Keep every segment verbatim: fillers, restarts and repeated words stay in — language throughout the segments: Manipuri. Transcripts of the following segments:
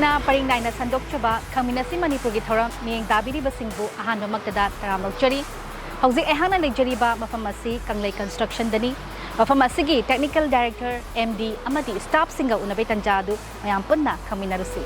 ꯅ ꯄꯔꯤꯡ ꯅꯥꯏꯅ ꯁꯟꯗꯣꯛꯆꯕ ꯈꯪꯃꯤꯟꯅꯁꯤ ꯃꯅꯤꯄꯨꯔꯒꯤ ꯊꯧꯔꯝ ꯃꯤꯠꯌꯦꯡ ꯇꯥꯕꯤꯔꯤꯕꯁꯤꯡꯕꯨ ꯑꯍꯥꯟꯕꯃꯛꯇꯗ ꯇꯔꯥꯝ ꯂꯧꯖꯔꯤ꯫ ꯍꯧꯖꯤꯛ ꯑꯩꯍꯥꯛꯅ ꯂꯩꯖꯔꯤꯕ ꯃꯐꯝ ꯑꯁꯤ ꯀꯪꯂꯩ ꯀꯟꯁꯇ꯭ꯔꯛꯁꯟꯗꯅꯤ꯫ ꯃꯐꯝ ꯑꯁꯤꯒꯤ ꯇꯦꯛꯅꯤꯀꯦꯜ ꯗꯥꯏꯔꯦꯛꯇꯔ, ꯑꯦꯝ ꯗꯤ ꯑꯃꯗꯤ ꯁ꯭ꯇꯥꯐꯁꯤꯡꯒ ꯎꯅꯕꯒꯤ ꯇꯥꯟꯖꯥ ꯑꯗꯨ ꯃꯌꯥꯝ ꯄꯨꯟꯅ ꯈꯪꯃꯤꯟꯅꯔꯨꯁꯤ꯫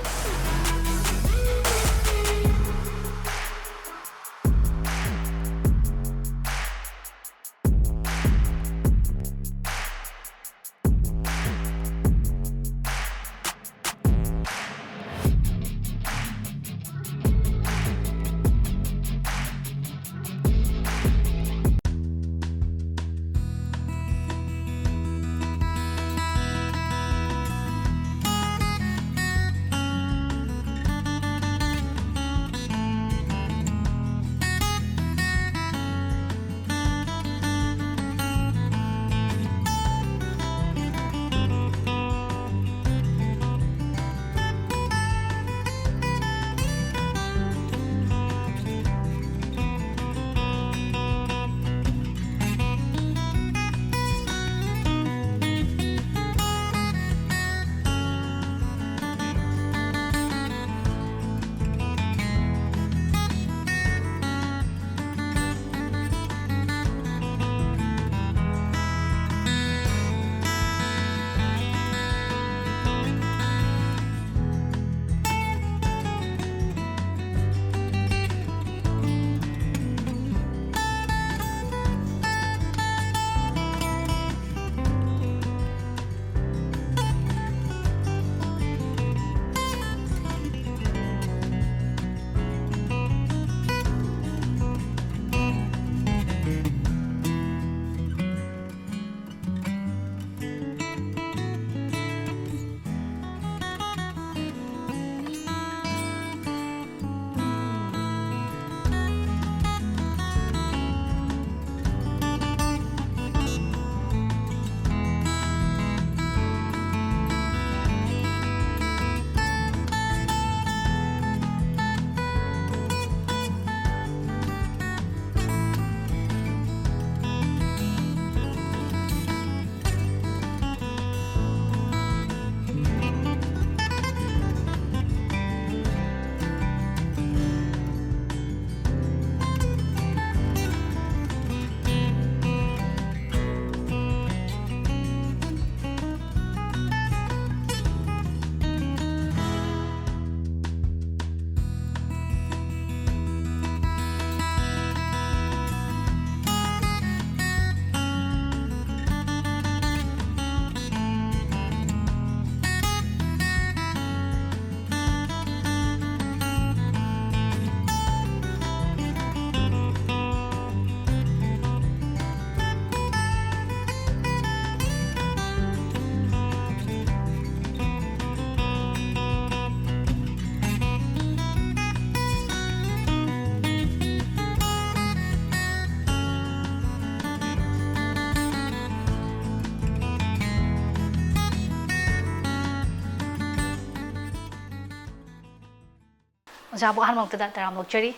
ꯑꯣꯖꯥꯕꯨ ꯑꯍꯥꯟꯕꯃꯛꯇꯗ ꯇꯔꯥꯝꯅ ꯑꯣꯛꯆꯔꯤ꯫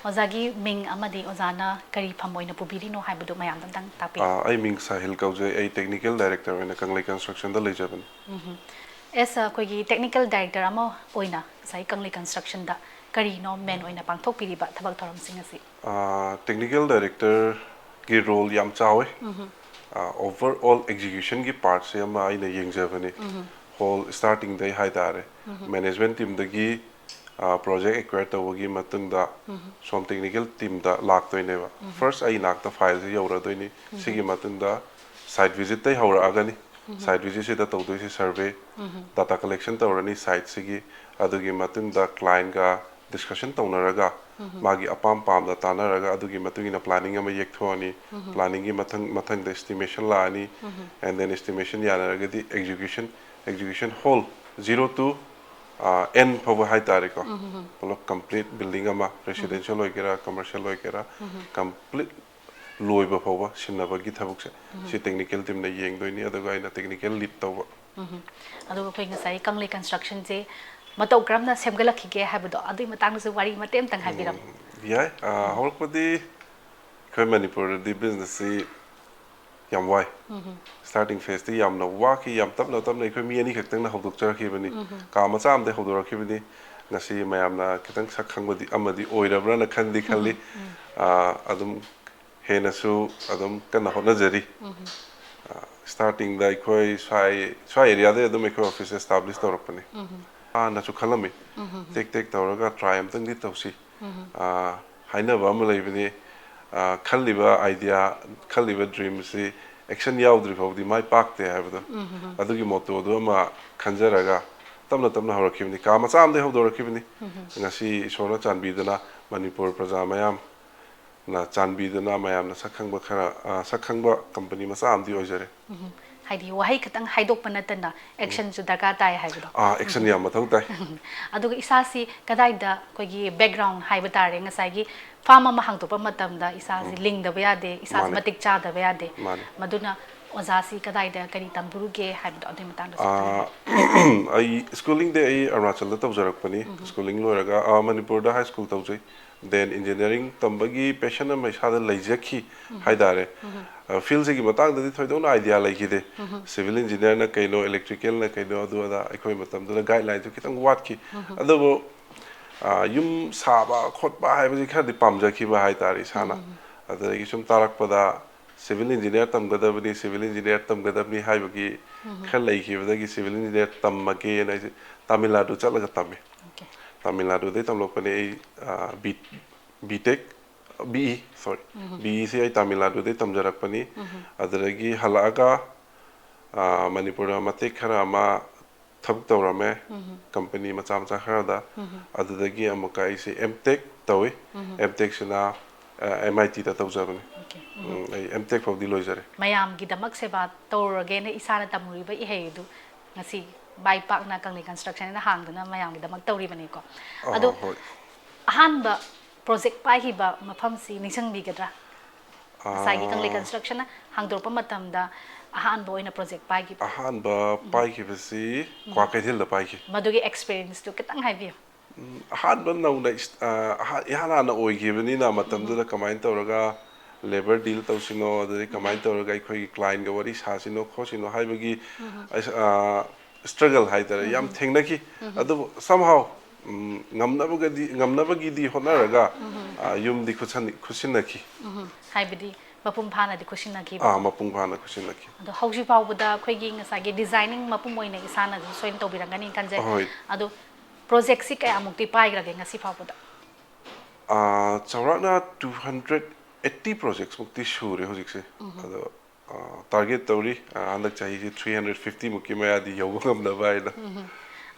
ꯑꯣꯖꯥꯒꯤ ꯃꯤꯡ ꯑꯃꯗꯤ ꯑꯣꯖꯥꯅ ꯀꯔꯤ ꯐꯝ ꯑꯣꯏꯅ ꯄꯨꯕꯤꯔꯤꯅꯣ ꯍꯥꯏꯕꯗꯨ ꯃꯌꯥꯝꯗ ꯑꯝꯇꯪ ꯇꯥꯛꯄꯤꯌꯨ꯫ ꯑꯥ, ꯑꯩ ꯃꯤꯡ ꯁꯥꯍꯤꯜ ꯀꯧꯖꯩ꯫ ꯑꯩ technical director ꯑꯣꯏꯅ ꯀꯪꯂꯩ constructionꯗ ꯂꯩꯖꯕꯅꯤ꯫ ꯑꯦꯁ ꯑꯩꯈꯣꯏꯒꯤ technical director ꯑꯃ ꯑꯣꯏꯅ ꯉꯁꯥꯏ ꯀꯪꯂꯩ constructionꯗ ꯀꯔꯤꯅꯣ main ꯑꯣꯏꯅ ꯄꯥꯡꯊꯣꯛꯄꯤꯔꯤꯕ ꯊꯕꯛ ꯊꯧꯔꯝꯁꯤꯡ ꯑꯁꯤ? ꯑꯥ, technical directorꯒꯤ role ꯌꯥꯝ ꯆꯥꯎꯋꯦ꯫ ꯑꯥ, overall executionꯒꯤ partꯁꯦ ꯑꯃ ꯑꯩꯅ ꯌꯦꯡꯖꯕꯅꯤ꯫ Whole startingꯗꯩ ꯍꯥꯏꯇꯥꯔꯦ꯫ Management teamꯗꯒꯤ ꯑꯥ, project acquire ꯇꯧꯕꯒꯤ ꯃꯇꯨꯡꯗ ꯁꯣꯝ technical teamꯗ ꯂꯥꯛꯇꯣꯏꯅꯦꯕ꯫ First ꯑꯩ ꯅꯥꯛꯇ fileꯁꯦ ꯌꯧꯔꯗꯣꯏꯅꯤ꯫ ꯁꯤꯒꯤ ꯃꯇꯨꯡꯗ site visitꯇꯩ ꯍꯧꯔꯛꯑꯒꯅꯤ꯫ Site visitꯁꯤꯗ ꯇꯧꯗꯣꯏꯁꯦ survey, data collection ꯇꯧꯔꯅꯤ siteꯁꯤꯒꯤ꯫ ꯑꯗꯨꯒꯤ ꯃꯇꯨꯡꯗ clientꯀ discussion ꯇꯧꯅꯔꯒ ꯃꯥꯒꯤ ꯑꯄꯥꯝ ꯄꯥꯝꯗ ꯇꯥꯟꯅꯔꯒ ꯑꯗꯨꯒꯤ ꯃꯇꯨꯡ ꯏꯟꯅ planning ꯑꯃ ꯌꯦꯛꯊꯣꯛꯑꯅꯤ꯫ Planningꯒꯤ ꯃꯊꯪ ꯃꯊꯪꯗ estimation ꯂꯥꯛꯑꯅꯤ꯫ And then estimation ꯌꯥꯅꯔꯒꯗꯤ execution, execution whole zero to end ꯐꯥꯎꯕ ꯍꯥꯏꯇꯥꯔꯦꯀꯣ꯫ ꯄꯨꯂꯞ complete building ꯑꯃ residential ꯑꯣꯏꯒꯦꯔꯥ commercial ꯑꯣꯏꯒꯦꯔꯥ complete ꯂꯣꯏꯕ ꯐꯥꯎꯕ ꯁꯤꯟꯅꯕꯒꯤ ꯊꯕꯛꯁꯦ ꯁꯤ technical teamꯅ ꯌꯦꯡꯗꯣꯏꯅꯤ꯫ ꯑꯗꯨꯒ ꯑꯩꯅ technical lead ꯇꯧꯕ꯫ ꯑꯗꯨꯒ ꯑꯩꯈꯣꯏ ꯉꯁꯥꯏ ꯀꯪꯂꯩ constructionꯁꯦ ꯃꯇꯧ ꯀꯔꯝꯅ ꯁꯦꯝꯒꯠꯂꯛꯈꯤꯒꯦ ꯍꯥꯏꯕꯗꯣ ꯑꯗꯨꯒꯤ ꯃꯇꯥꯡꯗꯁꯨ ꯋꯥꯔꯤ ꯃꯇꯦꯛ ꯑꯃꯇꯪ ꯍꯥꯏꯕꯤꯔꯝꯃꯨ꯫ ꯌꯥꯏ꯫ ꯑꯥ, ꯍꯧꯔꯛꯄꯗꯤ ꯑꯩꯈꯣꯏ ꯃꯅꯤꯄꯨꯔꯗꯗꯤ businessꯁꯤ ꯌꯥꯝ ꯋꯥꯏ꯫ Starting phaseꯇꯤ ꯌꯥꯝꯅ ꯋꯥꯈꯤ꯫ ꯌꯥꯝ ꯇꯞꯅ ꯇꯞꯅ ꯑꯩꯈꯣꯏ ꯃꯤ ꯑꯅꯤꯈꯛꯇꯪꯅ ꯍꯧꯗꯣꯛꯆꯔꯛꯈꯤꯕꯅꯤ꯫ ꯀꯥ ꯃꯆꯥ ꯑꯃꯗꯒꯤ ꯍꯧꯗꯣꯔꯛꯈꯤꯕꯅꯤ꯫ ꯉꯁꯤ ꯃꯌꯥꯝꯅ ꯈꯤꯇꯪ ꯁꯛ ꯈꯪꯕꯗꯤ ꯑꯃꯗꯤ ꯑꯣꯏꯔꯕ꯭ꯔꯅ ꯈꯟꯗꯤ ꯈꯜꯂꯤ꯫ ꯑꯥ, ꯑꯗꯨꯝ ꯍꯦꯟꯅꯁꯨ ꯑꯗꯨꯝ ꯀꯟꯅ ꯍꯣꯠꯅꯖꯔꯤ꯫ ꯑꯥ, startingꯗ ꯑꯩꯈꯣꯏ ꯁ꯭ꯋꯥꯏ ꯁ꯭ꯋꯥꯏ areaꯗꯩ ꯑꯗꯨꯝ ꯑꯩꯈꯣꯏ office establish ꯇꯧꯔꯛꯄꯅꯤ꯫ ꯍꯥꯟꯅꯁꯨ ꯈꯜꯂꯝꯃꯤ, ꯇꯦꯛ ꯇꯦꯛ ꯇꯧꯔꯒ try ꯑꯝꯇꯪꯗꯤ ꯇꯧꯁꯤ꯫ ꯑꯥ, ꯍꯥꯏꯅꯕ ꯑꯃ ꯂꯩꯕꯅꯤ, ꯑꯥ, ꯈꯜꯂꯤꯕ idea, ꯈꯜꯂꯤꯕ dreamꯁꯤ action ꯌꯥꯎꯗ꯭ꯔꯤ ꯐꯥꯎꯗꯤ ꯃꯥꯏ ꯄꯥꯛꯇꯦ ꯍꯥꯏꯕꯗꯣ꯫ ꯑꯗꯨꯒꯤ mottoꯗꯨ ꯑꯃ ꯈꯟꯖꯔꯒ ꯇꯞꯅ ꯇꯞꯅ ꯍꯧꯔꯛꯈꯤꯕꯅꯤ꯫ ꯀꯥ ꯃꯆꯥ ꯑꯃꯗꯒꯤ ꯍꯧꯗꯣꯔꯛꯈꯤꯕꯅꯤ꯫ ꯉꯁꯤ ꯏꯁꯣꯔꯅ ꯆꯥꯟꯕꯤꯗꯨꯅ ꯃꯅꯤꯄꯨꯔ ꯄ꯭ꯔꯖꯥ ꯃꯌꯥꯝꯅ ꯆꯥꯟꯕꯤꯗꯨꯅ ꯃꯌꯥꯝꯅ ꯁꯛ ꯈꯪꯕ ꯈꯔ, ꯑꯥ, ꯁꯛ ꯈꯪꯕ company ꯃꯆꯥ ꯑꯃꯗꯤ ꯑꯣꯏꯖꯔꯦ꯫ ꯍꯥꯏꯗꯤ ꯋꯥꯍꯩ ꯈꯛꯇꯪ ꯍꯥꯏꯗꯣꯛꯄ ꯅꯠꯇꯅ actionꯁꯨ ꯗꯔꯀꯥꯔ ꯇꯥꯏ ꯍꯥꯏꯕꯗꯣ꯫ ꯑꯥ, action ꯌꯥꯝ ꯃꯊꯧ ꯇꯥꯏ꯫ ꯑꯗꯨꯒ ꯏꯁꯥꯁꯤ ꯀꯗꯥꯏꯗ ꯑꯩꯈꯣꯏꯒꯤ background ꯍꯥꯏꯕ ꯇꯥꯔꯦ, ꯉꯁꯥꯏꯒꯤ farm ꯑꯃ ꯍꯥꯡꯗꯣꯛꯄ ꯃꯇꯝꯗ ꯏꯁꯥꯁꯤ ꯂꯤꯡꯗꯕ ꯌꯥꯗꯦ, ꯏꯁꯥꯁꯤ ꯃꯥꯅꯦ꯫ ꯃꯇꯤꯛ ꯆꯥꯗꯕ ꯌꯥꯗꯦ꯫ ꯃꯥꯅꯦ꯫ ꯃꯗꯨꯅ ꯑꯣꯖꯥꯁꯤ ꯀꯗꯥꯏꯗ ꯀꯔꯤ ꯇꯝꯕꯤꯔꯨꯒꯦ ꯍꯥꯏꯕꯗꯣ ꯑꯗꯨꯒꯤ ꯃꯇꯥꯡꯗꯁꯨ ꯈꯪꯍꯟꯕꯤꯌꯨ꯫ ꯑꯩ schooling ꯗꯤ ꯑꯩ ꯑꯔꯨꯅꯥꯆꯜꯗ ꯇꯧꯖꯔꯛꯄꯅꯤ꯫ Schooling ꯂꯣꯏꯔꯒ ꯑꯥ, ꯃꯅꯤꯄꯨꯔꯗ high school ꯇꯧꯖꯩ꯫ Then engineering ꯇꯝꯕꯒꯤ passion ꯑꯃ ꯏꯁꯥꯗ ꯂꯩꯖꯈꯤ ꯍꯥꯏꯇꯥꯔꯦ꯫ ꯑ, field ꯁꯤꯒꯤ ꯃꯇꯥꯡꯗꯗꯤ ꯊꯣꯏꯗꯣꯛꯅ idea ꯂꯩꯈꯤꯗꯦ꯫ Civil engineer ꯅ ꯀꯩꯅꯣ, electrical ꯅ ꯀꯩꯅꯣ, ꯑꯗꯨ ꯑꯗꯥ ꯑꯩꯈꯣꯏ ꯃꯇꯝꯗꯨꯗ guideline ꯁꯨ ꯈꯤꯇꯪ ꯋꯥꯠꯈꯤ꯫ ꯑꯗꯨꯕꯨ ꯑ, ꯌꯨꯝ ꯁꯥꯕ ꯈꯣꯠꯄ ꯍꯥꯏꯕꯁꯤ ꯈꯔꯗꯤ ꯄꯥꯝꯖꯈꯤꯕ ꯍꯥꯏꯇꯥꯔꯦ ꯏꯁꯥꯅ꯫ ꯑꯗꯨꯗꯒꯤ ꯁꯨꯝ ꯇꯥꯔꯛꯄꯗ civil engineer ꯇꯝꯒꯗꯕꯅꯤ, civil engineer ꯇꯝꯒꯗꯕꯅꯤ ꯍꯥꯏꯕꯒꯤ ꯈꯔ ꯂꯩꯈꯤꯕꯗꯒꯤ civil engineer ꯇꯝꯃꯒꯦꯅ ꯑꯩꯁꯦ ꯇꯥꯃꯤꯜ ꯅꯥꯗꯨ ꯆꯠꯂꯒ ꯇꯝꯃꯤ꯫ Okay. ꯇꯥꯃꯤꯜ ꯅꯥꯗꯨꯗꯩ ꯇꯝꯂꯛꯄꯅꯦ ꯑꯩ, ꯑ, B, B.Tech, B.E, sorry, B.E ꯁꯤ ꯑꯩ ꯇꯥꯃꯤꯜ ꯅꯥꯗꯨꯗꯩ ꯇꯝꯖꯔꯛꯄꯅꯤ꯫ ꯑꯗꯨꯗꯒꯤ ꯍꯜꯂꯛꯑꯒ, ꯑ, ꯃꯅꯤꯄꯨꯔꯗ ꯃꯇꯦꯛ ꯈꯔ ꯑꯃ ꯊꯕꯛ ꯇꯧꯔꯝꯃꯦ꯫ Company ꯃꯆꯥ ꯃꯆꯥ ꯈꯔꯗ꯫ ꯑꯗꯨꯗꯒꯤ ꯑꯃꯨꯛꯀ ꯑꯩꯁꯦ M.Tech ꯇꯧꯏ꯫ M.Tech ꯁꯤꯅ, ꯑ, M.I.T ꯗ ꯇꯧꯖꯕꯅꯤ꯫ Okay. ꯎꯝ, ꯑꯩ M.Tech ꯐꯥꯎꯗꯤ ꯂꯣꯏꯖꯔꯦ꯫ ꯃꯌꯥꯝꯒꯤꯗꯃꯛ ꯁꯦꯕꯥ ꯇꯧꯔꯒꯦꯅ ꯏꯁꯥꯅ ꯇꯝꯃꯨꯔꯤꯕ ꯏꯍꯩ ꯑꯗꯨ ꯉꯁꯤ ꯃꯥꯏ ꯄꯥꯛꯅ ꯀꯪꯂꯩ construction ꯅ ꯍꯥꯡꯗꯨꯅ ꯃꯌꯥꯝꯒꯤꯗꯃꯛ ꯇꯧꯔꯤꯕꯅꯤꯀꯣ꯫ ꯑ, ꯑꯗꯣ ꯍꯣꯏ꯫ ꯑꯍꯥꯟꯕ project ꯄꯥꯏꯈꯤꯕ ꯃꯐꯝꯁꯤ ꯅꯤꯡꯁꯤꯡꯕꯤꯒꯗ꯭ꯔꯥ? ꯉꯁꯥꯏꯒꯤ ꯀꯪꯂꯩ ꯑ, construction ꯅ ꯍꯥꯡꯗꯣꯔꯛꯄ ꯃꯇꯝꯗ ꯑꯍꯥꯟꯕ ꯑꯣꯏꯅ project ꯄꯥꯏꯈꯤꯕ꯫ ꯑꯍꯥꯟꯕ ꯄꯥꯏꯈꯤꯕꯁꯤ ꯀ꯭ꯋꯥꯀꯩꯊꯦꯜꯗ ꯄꯥꯏꯈꯤ꯫ ꯃꯗꯨꯒꯤ experience ꯇꯨ ꯈꯤꯇꯪ ꯍꯥꯏꯕꯤꯌꯨ꯫ ꯎꯝ, ꯑꯍꯥꯟꯕ ꯅꯧꯅ ꯏꯁ-, ꯑ, ꯑꯍꯥ-, ꯏꯍꯥꯟ ꯍꯥꯟꯅ ꯑꯣꯏꯈꯤꯕꯅꯤꯅ ꯃꯇꯝꯗꯨꯗ ꯀꯃꯥꯏꯅ ꯇꯧꯔꯒ labour deal ꯇꯧꯁꯤꯅꯣ, ꯑꯗꯨꯗꯒꯤ ꯀꯃꯥꯏꯅ ꯇꯧꯔꯒ ꯑꯩꯈꯣꯏꯒꯤ client ꯒ ꯋꯥꯔꯤ ꯁꯥꯁꯤꯅꯣ ꯈꯣꯠꯁꯤꯅꯣ ꯍꯥꯏꯕꯒꯤ ꯑꯁ-, ꯑ, struggle ꯍꯥꯏꯇꯥꯔꯦ, ꯌꯥꯝ ꯊꯦꯡꯅꯈꯤ꯫ ꯑꯗꯨꯕꯨ somehow, ꯎꯝ, ꯉꯝꯅꯕꯒꯗꯤ, ꯉꯝꯅꯕꯒꯤꯗꯤ ꯍꯣꯠꯅꯔꯒ, ꯑ, ꯌꯨꯝꯗꯤ ꯈꯨꯠꯁꯟ-, ꯈꯨꯠꯁꯤꯟꯅꯈꯤ꯫ ꯎꯝ, ꯍꯥꯏꯕꯗꯤ ꯃꯄꯨꯡ ꯐꯥꯅꯗꯤ ꯈꯨꯠꯁꯤꯟꯅꯈꯤꯕ꯫ ꯑꯥ, ꯃꯄꯨꯡ ꯐꯥꯅ ꯈꯨꯠꯁꯤꯟꯅꯈꯤ꯫ ꯑꯗꯣ ꯍꯧꯖꯤꯛ ꯐꯥꯎꯕꯗ ꯑꯩꯈꯣꯏꯒꯤ ꯉꯁꯥꯏꯒꯤ designing ꯃꯄꯨꯡ ꯑꯣꯏꯅ ꯏꯁꯥꯅ ꯑꯗꯨꯝ ꯁꯣꯏꯅ ꯇꯧꯕꯤꯔꯝꯒꯅꯤ ꯈꯟꯖꯩ꯫ ꯍꯣꯏ꯫ ꯑꯗꯣ project ꯁꯤ ꯀꯌꯥꯃꯨꯛꯇꯤ ꯄꯥꯏꯈ꯭ꯔꯒꯦ ꯉꯁꯤ ꯐꯥꯎꯕꯗ? ꯑꯥ, ꯆꯥꯎꯔꯥꯛꯅ two hundred eighty projects ꯃꯨꯛꯇꯤ ꯁꯨꯔꯦ ꯍꯧꯖꯤꯛꯁꯦ꯫ ꯑꯗꯣ, ꯑꯥ, target ꯇꯧꯔꯤ, ꯑꯥ, ꯍꯟꯗꯛ ꯆꯍꯤꯁꯤ three hundred fifty ꯃꯨꯛꯀꯤ ꯃꯌꯥꯗꯤ ꯌꯧꯕ ꯉꯝꯅꯕ ꯍꯥꯏꯅ꯫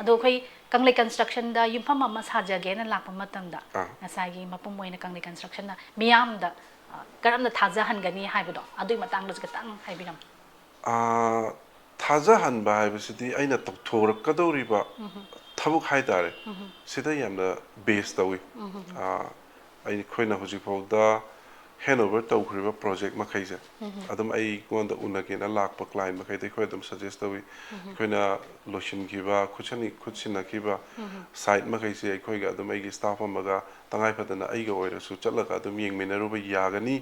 ꯑꯗꯣ ꯑꯩꯈꯣꯏ ꯀꯪꯂꯩ construction ꯗ ꯌꯨꯝꯐꯝ ꯑꯃ ꯁꯥꯖꯒꯦꯅ ꯂꯥꯛꯄ ꯃꯇꯝꯗ ꯑꯥ꯫ ꯉꯁꯥꯏꯒꯤ ꯃꯄꯨꯡ ꯑꯣꯏꯅ ꯀꯪꯂꯩ construction ꯅ ꯃꯤꯌꯥꯝꯗ, ꯑ, ꯀꯔꯝꯅ ꯊꯥꯖꯍꯟꯒꯅꯤ ꯍꯥꯏꯕꯗꯣ ꯑꯗꯨꯒꯤ ꯃꯇꯥꯡꯗꯁꯨ ꯈꯤꯇꯪ ꯍꯥꯏꯕꯤꯔꯝꯃꯨ꯫ ꯑꯥ, ꯊꯥꯖꯍꯟꯕ ꯍꯥꯏꯕꯁꯤꯗꯤ ꯑꯩꯅ ꯇꯧꯊꯣꯔꯛꯀꯗꯧꯔꯤꯕ ꯊꯕꯛ ꯍꯥꯏꯇꯥꯔꯦ, ꯁꯤꯗ ꯌꯥꯝꯅ base ꯇꯧꯏ꯫ ꯑꯥ, ꯑꯩꯈꯣꯏꯅ ꯍꯧꯖꯤꯛꯐꯥꯎꯗ Hand over ꯇꯧꯈ꯭ꯔꯤꯕ project ꯃꯈꯩꯁꯦ ꯑꯗꯨꯝ ꯑꯩꯉꯣꯟꯗ ꯎꯅꯒꯦꯅ ꯂꯥꯛꯄ client ꯃꯈꯩꯗ ꯑꯩꯈꯣꯏ ꯑꯗꯨꯝ suggest ꯇꯧꯏ꯫ ꯑꯩꯈꯣꯏꯅ ꯂꯣꯏꯁꯤꯟꯈꯤꯕ, ꯈꯨꯠꯁꯟꯅꯤ-, ꯈꯨꯠꯁꯤꯟꯅꯈꯤꯕ site ꯃꯈꯩꯁꯦ ꯑꯩꯈꯣꯏꯒ ꯑꯗꯨꯝ, ꯑꯩꯒꯤ staff ꯑꯃꯒ ꯇꯉꯥꯏ ꯐꯗꯅ ꯑꯩꯒ ꯑꯣꯏꯔꯁꯨ ꯆꯠꯂꯒ ꯑꯗꯨꯝ ꯌꯦꯡꯃꯤꯟꯅꯔꯨꯕ ꯌꯥꯒꯅꯤ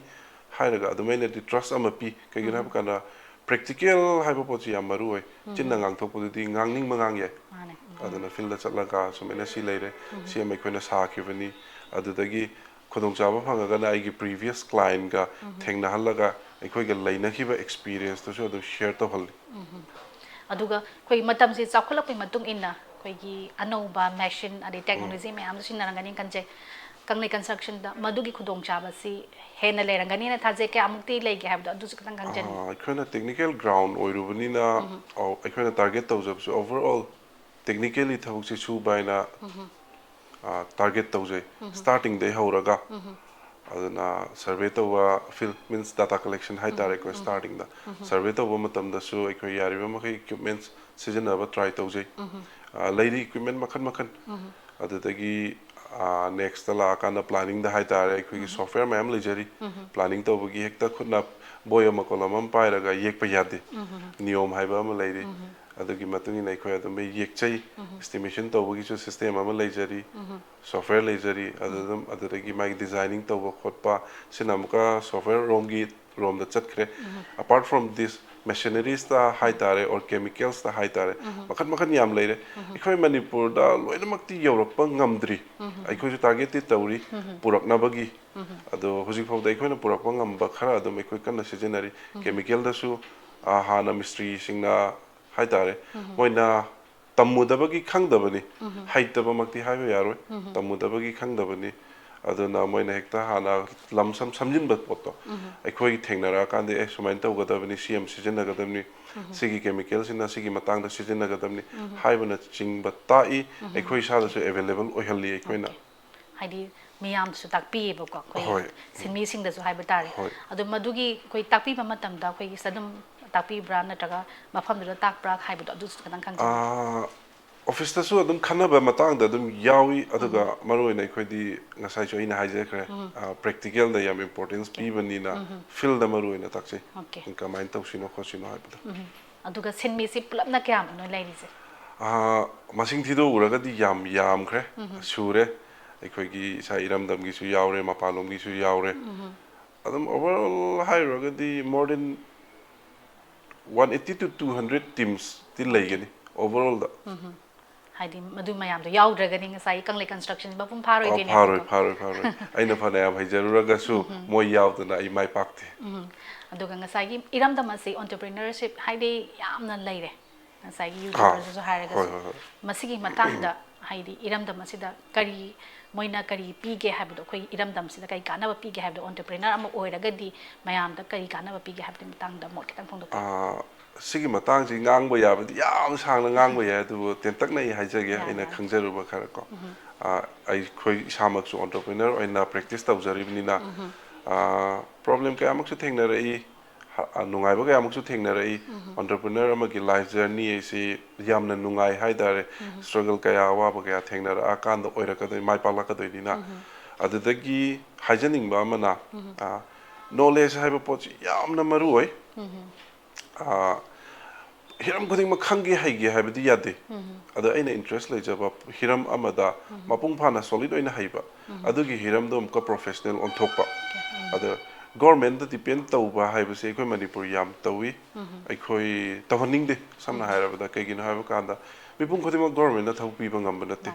ꯍꯥꯏꯔꯒ ꯑꯗꯨꯝ ꯑꯩꯅꯗꯤ trust ꯑꯃ ꯄꯤ꯫ ꯀꯩꯒꯤꯅꯣ ꯍꯥꯏꯕ ꯀꯥꯟꯗ practical ꯍꯥꯏꯕ ꯄꯣꯠꯁꯤ ꯌꯥꯝ ꯃꯔꯨ ꯑꯣꯏ꯫ ꯆꯤꯟꯅ ꯉꯥꯡꯊꯣꯛꯄꯗꯨꯗꯤ ꯉꯥꯡꯅꯤꯡꯕ ꯉꯥꯡ ꯌꯥꯏ꯫ ꯃꯥꯅꯦ꯫ ꯑꯗꯨꯅ field ꯆꯠꯂꯒ ꯁꯨꯃꯥꯏꯅ ꯁꯤ ꯂꯩꯔꯦ, ꯁꯤ ꯑꯃ ꯑꯩꯈꯣꯏꯅ ꯁꯥꯈꯤꯕꯅꯤ꯫ ꯑꯗꯨꯗꯒꯤ ꯈꯨꯗꯣꯡꯆꯥꯕ ꯐꯪꯉꯒꯅ ꯑꯩꯒꯤ previous clientꯒ ꯊꯦꯡꯅꯍꯜꯂꯒ ꯑꯩꯈꯣꯏꯒ ꯂꯩꯅꯈꯤꯕ experienceꯇꯨꯁꯨ ꯑꯗꯨꯝ share ꯇꯧꯍꯜꯂꯤ꯫ ꯑꯗꯨꯒ ꯑꯩꯈꯣꯏ ꯃꯇꯝꯁꯦ ꯆꯥꯎꯈꯠꯂꯛꯄꯒꯤ ꯃꯇꯨꯡ ꯏꯟꯅ ꯑꯩꯈꯣꯏꯒꯤ ꯑꯅꯧꯕ machine ꯑꯗꯩ technology ꯃꯌꯥꯝꯁꯨ ꯁꯤꯖꯤꯟꯅꯔꯝꯒꯅꯤ ꯈꯟꯖꯩ꯫ ꯀꯪꯂꯩ constructionꯗ ꯃꯗꯨꯒꯤ ꯈꯨꯗꯣꯡꯆꯥꯕꯁꯤ ꯍꯦꯟꯅ ꯂꯩꯔꯝꯒꯅꯤꯅ ꯊꯥꯖꯩ꯫ ꯀꯌꯥꯃꯨꯛꯇꯤ ꯂꯩꯒꯦ ꯍꯥꯏꯕꯗꯣ ꯑꯗꯨꯁꯨ ꯈꯤꯇꯪ ꯈꯪꯖꯅꯤꯡꯉꯤ꯫ ꯑꯥ, ꯑꯩꯈꯣꯏꯅ technical ground ꯑꯣꯏꯔꯨꯕꯅꯤꯅ, ꯑꯧ, ꯑꯩꯈꯣꯏꯅ target ꯇꯧꯖꯕꯁꯨ overall technically ꯊꯕꯛꯁꯦ ꯁꯨꯕ ꯍꯥꯏꯅ, ꯑꯥ, target ꯇꯧꯖꯩ꯫ Startingꯗꯩ ꯍꯧꯔꯒ ꯑꯗꯨꯅ survey ꯇꯧꯕ, field means data collection ꯍꯥꯏꯇꯥꯔꯦꯀꯣ꯫ Startingꯗ survey ꯇꯧꯕ ꯃꯇꯝꯗꯁꯨ ꯑꯩꯈꯣꯏ ꯌꯥꯔꯤꯕ ꯃꯈꯩ equipments ꯁꯤꯖꯤꯟꯅꯕ try ꯇꯧꯖꯩ꯫ ꯑꯥ, ꯂꯩꯔꯤ equipment ꯃꯈꯜ ꯃꯈꯜ꯫ ꯑꯗꯨꯗꯒꯤ, ꯑꯥ, nextꯇ ꯂꯥꯛꯑꯀꯥꯟꯗ planningꯗ ꯍꯥꯏꯇꯥꯔꯦ, ꯑꯩꯈꯣꯏꯒꯤ software ꯃꯌꯥꯝ ꯂꯩꯖꯔꯤ꯫ Planning ꯇꯧꯕꯒꯤ ꯍꯦꯛꯇ ꯈꯨꯠꯅ ꯕꯣꯏ ꯑꯃ ꯀꯣꯂꯝ ꯑꯃ ꯄꯥꯏꯔꯒ ꯌꯦꯛꯄ ꯌꯥꯗꯦ꯫ ꯅꯤꯌꯣꯝ ꯍꯥꯏꯕ ꯑꯃ ꯂꯩꯔꯤ꯫ ꯑꯗꯨꯒꯤ ꯃꯇꯨꯡ ꯏꯟꯅ ꯑꯩꯈꯣꯏ ꯑꯗꯨꯝ ꯌꯦꯛꯆꯩ꯫ Estimation ꯇꯧꯕꯒꯤꯁꯨ system ꯑꯃ ꯂꯩꯖꯔꯤ, software ꯂꯩꯖꯔꯤ꯫ ꯑꯗꯨ ꯑꯗꯨꯝ, ꯑꯗꯨꯗꯒꯤ ꯃꯥꯒꯤ designing ꯇꯧꯕ ꯈꯣꯠꯄ, ꯁꯤꯅ ꯑꯃꯨꯛꯀ software ꯔꯣꯝꯒꯤ, ꯔꯣꯝꯗ ꯆꯠꯈ꯭ꯔꯦ꯫ Apart from this, machinariesꯇ ꯍꯥꯏꯇꯥꯔꯦ, or chemicalsꯇ ꯍꯥꯏꯇꯥꯔꯦ, ꯃꯈꯜ ꯃꯈꯜ ꯌꯥꯝ ꯂꯩꯔꯦ꯫ ꯑꯩꯈꯣꯏ ꯃꯅꯤꯄꯨꯔꯗ ꯂꯣꯏꯅꯃꯛꯇꯤ ꯌꯧꯔꯛꯄ ꯉꯝꯗ꯭ꯔꯤ꯫ ꯑꯩꯈꯣꯏꯁꯨ targetꯇꯤ ꯇꯧꯔꯤ ꯄꯨꯔꯛꯅꯕꯒꯤ꯫ ꯑꯗꯣ ꯍꯧꯖꯤꯛ ꯐꯥꯎꯗ ꯑꯩꯈꯣꯏꯅ ꯄꯨꯔꯛꯄ ꯉꯝꯕ ꯈꯔ ꯑꯗꯨꯝ ꯑꯩꯈꯣꯏ ꯀꯟꯅ ꯁꯤꯖꯤꯟꯅꯔꯤ꯫ Chemicalꯗꯁꯨ, ꯑ, ꯍꯥꯟꯅ ꯃꯤꯁꯇ꯭ꯔꯤꯁꯤꯡꯅ ꯍꯥꯏꯇꯥꯔꯦ, ꯃꯣꯏꯅ ꯇꯝꯃꯨꯗꯕꯒꯤ ꯈꯪꯗꯕꯅꯤ, ꯍꯩꯇꯕꯃꯛꯇꯤ ꯍꯥꯏꯕ ꯌꯥꯔꯣꯏ, ꯇꯝꯃꯨꯗꯕꯒꯤ ꯈꯪꯗꯕꯅꯤ꯫ ꯑꯗꯨꯅ ꯃꯣꯏꯅ ꯍꯦꯛꯇ ꯍꯥꯟꯅ lump sum ꯁꯝꯖꯤꯟꯕ ꯄꯣꯠꯇꯣ ꯑꯩꯈꯣꯏ ꯊꯦꯡꯅꯔꯛꯑꯀꯥꯟꯗ, "ꯑꯦ, ꯁꯨꯃꯥꯏꯅ ꯇꯧꯒꯗꯕꯅꯤ, ꯁꯤ ꯑꯃ ꯁꯤꯖꯤꯟꯅꯒꯗꯕꯅꯤ, ꯁꯤꯒꯤ chemicalꯁꯤꯅ ꯁꯤꯒꯤ ꯃꯇꯥꯡꯗ ꯁꯤꯖꯤꯟꯅꯒꯗꯕꯅꯤ" ꯍꯥꯏꯕꯅꯆꯤꯡꯕ ꯇꯥꯛꯏ꯫ ꯑꯩꯈꯣꯏ ꯏꯁꯥꯗꯁꯨ available ꯑꯣꯏꯍꯜꯂꯤ ꯑꯩꯈꯣꯏꯅ꯫ ꯍꯥꯏꯗꯤ ꯃꯤꯌꯥꯝꯗꯁꯨ ꯇꯥꯛꯄꯤꯌꯦꯕꯀꯣ, ꯑꯩꯈꯣꯏ ꯍꯣꯏ꯫ ꯁꯤꯟꯃꯤꯁꯤꯡꯗꯁꯨ ꯍꯥꯏꯕ ꯇꯥꯔꯦ꯫ ꯍꯣꯏ꯫ ꯑꯗꯣ ꯃꯗꯨꯒꯤ ꯑꯩꯈꯣꯏ ꯇꯥꯛꯄꯤꯕ ꯃꯇꯝꯗ ꯑꯩꯈꯣꯏꯒꯤ ꯁꯤꯗ ꯑꯗꯨꯝ ꯇꯥꯛꯄꯤꯕ꯭ꯔꯥ, ꯅꯠꯇ꯭ꯔꯒ ꯃꯐꯝꯗꯨꯗ ꯇꯥꯛꯄ꯭ꯔꯥ ꯍꯥꯏꯕꯗꯣ ꯑꯗꯨꯁꯨ ꯈꯤꯇꯪ ꯈꯪꯖꯅꯤꯡꯉꯤ꯫ ꯑꯥ, ꯑꯣꯐꯤꯁꯇꯁꯨ ꯑꯗꯨꯝ ꯈꯟꯅꯕ ꯃꯇꯥꯡꯗ ꯑꯗꯨꯝ ꯌꯥꯎꯏ, ꯑꯗꯨꯒ ꯃꯔꯨꯑꯣꯏꯅ ꯑꯩꯈꯣꯏꯗꯤ ꯉꯁꯥꯏꯁꯨ ꯑꯩꯅ ꯍꯥꯏꯖꯈ꯭ꯔꯦ, ꯄ꯭ꯔꯦꯛꯇꯤꯀꯦꯜꯗ ꯌꯥꯝ ꯏꯝꯄꯣꯔꯇꯦꯟꯁ ꯄꯤꯕꯅꯤꯅ ꯐꯤꯜꯗ ꯃꯔꯨꯑꯣꯏꯅ ꯇꯥꯛꯆꯩ꯫ ꯑꯣꯀꯦ꯫ ꯀꯃꯥꯏꯅ ꯇꯧꯁꯤꯅꯣ ꯈꯣꯠꯁꯤꯅꯣ ꯍꯥꯏꯕꯗꯣ꯫ ꯑꯗꯨꯒ ꯁꯤꯟꯃꯤꯁꯤ ꯄꯨꯂꯞꯅ ꯀꯌꯥꯃꯨꯛꯅꯣ ꯂꯩꯔꯤꯁꯦ? ꯑꯥ, ꯃꯁꯤꯡ ꯊꯤꯗꯣꯛꯎꯔꯒꯗꯤ ꯌꯥꯝ ꯌꯥꯝꯈ꯭ꯔꯦ, ꯁꯨꯔꯦ꯫ ꯑꯩꯈꯣꯏꯒꯤ ꯏꯁꯥ ꯏꯔꯝꯗꯝꯒꯤꯁꯨ ꯌꯥꯎꯔꯦ, ꯃꯄꯥꯟꯂꯣꯝꯒꯤꯁꯨ ꯌꯥꯎꯔꯦ꯫ ꯑꯗꯨꯝ overall ꯍꯥꯏꯔꯨꯔꯒꯗꯤ more than one eighty to two hundred teams T ꯂꯩꯒꯅꯤ overall ꯗ꯫ ꯍꯥꯏꯗꯤ ꯃꯗꯨ ꯃꯌꯥꯝꯗꯣ ꯌꯥꯎꯗ꯭ꯔꯒꯗꯤ ꯉꯁꯥꯏꯒꯤ ꯀꯪꯂꯩ ꯀꯟꯁꯇ꯭ꯔꯛꯁꯟꯁꯤ ꯃꯄꯨꯡ ꯑꯣ, ꯐꯥꯔꯣꯏ, ꯐꯥꯔꯣꯏꯗꯣꯏꯅꯦꯕꯀꯣ꯫ ꯐꯥꯔꯣꯏ, ꯐꯥꯔꯣꯏ꯫ ꯑꯩꯅ ꯐꯅꯌꯥꯝ ꯍꯩꯖꯔꯨꯔꯒꯁꯨ ꯃꯣꯏ ꯌꯥꯎꯗꯅ ꯑꯩ ꯃꯥꯏ ꯄꯥꯛꯇꯦ꯫ ꯎꯝ꯫ ꯑꯗꯨꯒ ꯉꯁꯥꯏꯒꯤ ꯏꯔꯝꯗꯝ ꯑꯁꯤ ꯑꯣꯟꯇꯔꯄ꯭ꯔꯤꯅꯔꯁꯤꯞ ꯍꯥꯏꯗꯤ ꯌꯥꯝꯅ ꯂꯩꯔꯦ, ꯉꯁꯥꯏꯒꯤ ꯑꯥ, ꯌꯨꯇ꯭ꯌꯨꯕꯔꯁꯤꯁꯨ ꯍꯥꯏꯔꯒꯁꯨ꯫ ꯍꯣꯏ, ꯍꯣꯏ, ꯍꯣꯏ꯫ ꯃꯁꯤꯒꯤ ꯃꯇꯥꯡꯗ ꯍꯥꯏꯗꯤ ꯏꯔꯝꯗꯝ ꯑꯁꯤꯗ ꯀꯔꯤ, ꯃꯣꯏꯅ ꯀꯔꯤ ꯄꯤꯒꯦ ꯍꯥꯏꯕꯗꯣ, ꯑꯩꯈꯣꯏ ꯏꯔꯝꯗꯝꯁꯤꯗ ꯀꯔꯤ ꯀꯥꯟꯅꯕ ꯄꯤꯒꯦ ꯍꯥꯏꯕꯗꯣ, ꯑꯣꯟꯇꯔꯄ꯭ꯔꯤꯅꯔ ꯑꯃ ꯑꯣꯏꯔꯒꯗꯤ ꯃꯌꯥꯝꯗ ꯀꯔꯤ ꯀꯥꯟꯅꯕ ꯄꯤꯒꯦ ꯍꯥꯏꯕꯒꯤ ꯃꯇꯥꯡꯗ ꯃꯣꯠ ꯈꯤꯇꯪ ꯐꯣꯡꯗꯣꯛꯄꯤꯌꯨ꯫ ꯑꯥ, ꯁꯤꯒꯤ ꯃꯇꯥꯡꯁꯤ ꯉꯥꯡꯕ ꯌꯥꯕꯗꯤ ꯌꯥꯝ ꯁꯥꯡꯅ ꯉꯥꯡꯕ ꯌꯥꯏ, ꯑꯗꯨꯕꯨ ꯇꯦꯟꯇꯛꯅ ꯑꯩ ꯍꯥꯏꯖꯒꯦ, ꯌꯥꯏ, ꯑꯩꯅ ꯌꯥꯏ꯫ ꯈꯪꯖꯔꯨꯕ ꯈꯔ ꯀꯣ꯫ ꯑꯥ, ꯑꯩꯈꯣꯏ ꯏꯁꯥꯃꯛꯁꯨ ꯑꯣꯟꯇꯔꯄ꯭ꯔꯤꯅꯔ ꯑꯣꯏꯅ ꯄ꯭ꯔꯦꯛꯇꯤꯁ ꯇꯧꯖꯔꯤꯕꯅꯤꯅ, ꯑꯥ, ꯄ꯭ꯔꯣꯕ꯭ꯂꯦꯝ ꯀꯌꯥꯃꯨꯛꯁꯨ ꯊꯦꯡꯅꯔꯛꯏ, ꯍ-, ꯑ, ꯅꯨꯡꯉꯥꯏꯕ ꯀꯌꯥꯃꯨꯛꯁꯨ ꯊꯦꯡꯅꯔꯛꯏ꯫ ꯑꯣꯟꯇꯔꯄ꯭ꯔꯤꯅꯔ ꯑꯃꯒꯤ ꯂꯥꯏꯐ ꯖꯔꯅꯤ ꯑꯁꯤ ꯌꯥꯝꯅ ꯅꯨꯡꯉꯥꯏ ꯍꯥꯏꯇꯥꯔꯦ꯫ ꯁ꯭ꯇ꯭ꯔꯒꯜ ꯀꯌꯥ, ꯑꯋꯥꯕ ꯀꯌꯥ ꯊꯦꯡꯅꯔꯛꯑꯀꯥꯟꯗ ꯑꯣꯏꯔꯛꯀꯗꯣꯏ, ꯃꯥꯏ ꯄꯥꯛꯂꯛꯀꯗꯣꯏꯅꯤꯅ꯫ ꯑꯗꯨꯗꯒꯤ ꯍꯥꯏꯖꯅꯤꯡꯕ ꯑꯃꯅ, ꯑ, ꯅꯣꯂꯦꯖ ꯍꯥꯏꯕ ꯄꯣꯠꯁꯤ ꯌꯥꯝꯅ ꯃꯔꯨ ꯑꯣꯏ꯫ ꯑ, ꯍꯤꯔꯝ ꯈꯨꯗꯤꯡꯃꯛ ꯈꯪꯒꯦ ꯍꯩꯒꯦ ꯍꯥꯏꯕꯗꯤ ꯌꯥꯗꯦ꯫ ꯑꯗ ꯑꯩꯅ ꯏꯟꯇꯔꯦꯁ ꯂꯩꯖꯕ ꯍꯤꯔꯝ ꯑꯃꯗ ꯃꯄꯨꯡ ꯐꯥꯅ ꯁꯣꯂꯤꯗ ꯑꯣꯏꯅ ꯍꯩꯕ, ꯑꯗꯨꯒꯤ ꯍꯤꯔꯝꯗꯣ ꯑꯃꯨꯛꯀ ꯄ꯭ꯔꯣꯐꯦꯁꯅꯦꯜ ꯑꯣꯟꯊꯣꯛꯄ꯫ ꯑꯗ ꯒꯣꯔꯃꯦꯟꯗ ꯗꯤꯄꯦꯟ ꯇꯧꯕ ꯍꯥꯏꯕꯁꯦ ꯑꯩꯈꯣꯏ ꯃꯅꯤꯄꯨꯔ ꯌꯥꯝ ꯇꯧꯏ꯫ ꯑꯩꯈꯣꯏ ꯇꯧꯍꯟꯅꯤꯡꯗꯦ, ꯁꯝꯅ ꯍꯥꯏꯔꯕꯗ꯫ ꯀꯩꯒꯤꯅꯣ ꯍꯥꯏꯕ ꯀꯥꯟꯗ ꯃꯤꯄꯨꯝ ꯈꯨꯗꯤꯡꯃꯛ ꯒꯣꯔꯃꯦꯟꯅ ꯊꯕꯛ ꯄꯤꯕ ꯉꯝꯕ ꯅꯠꯇꯦ꯫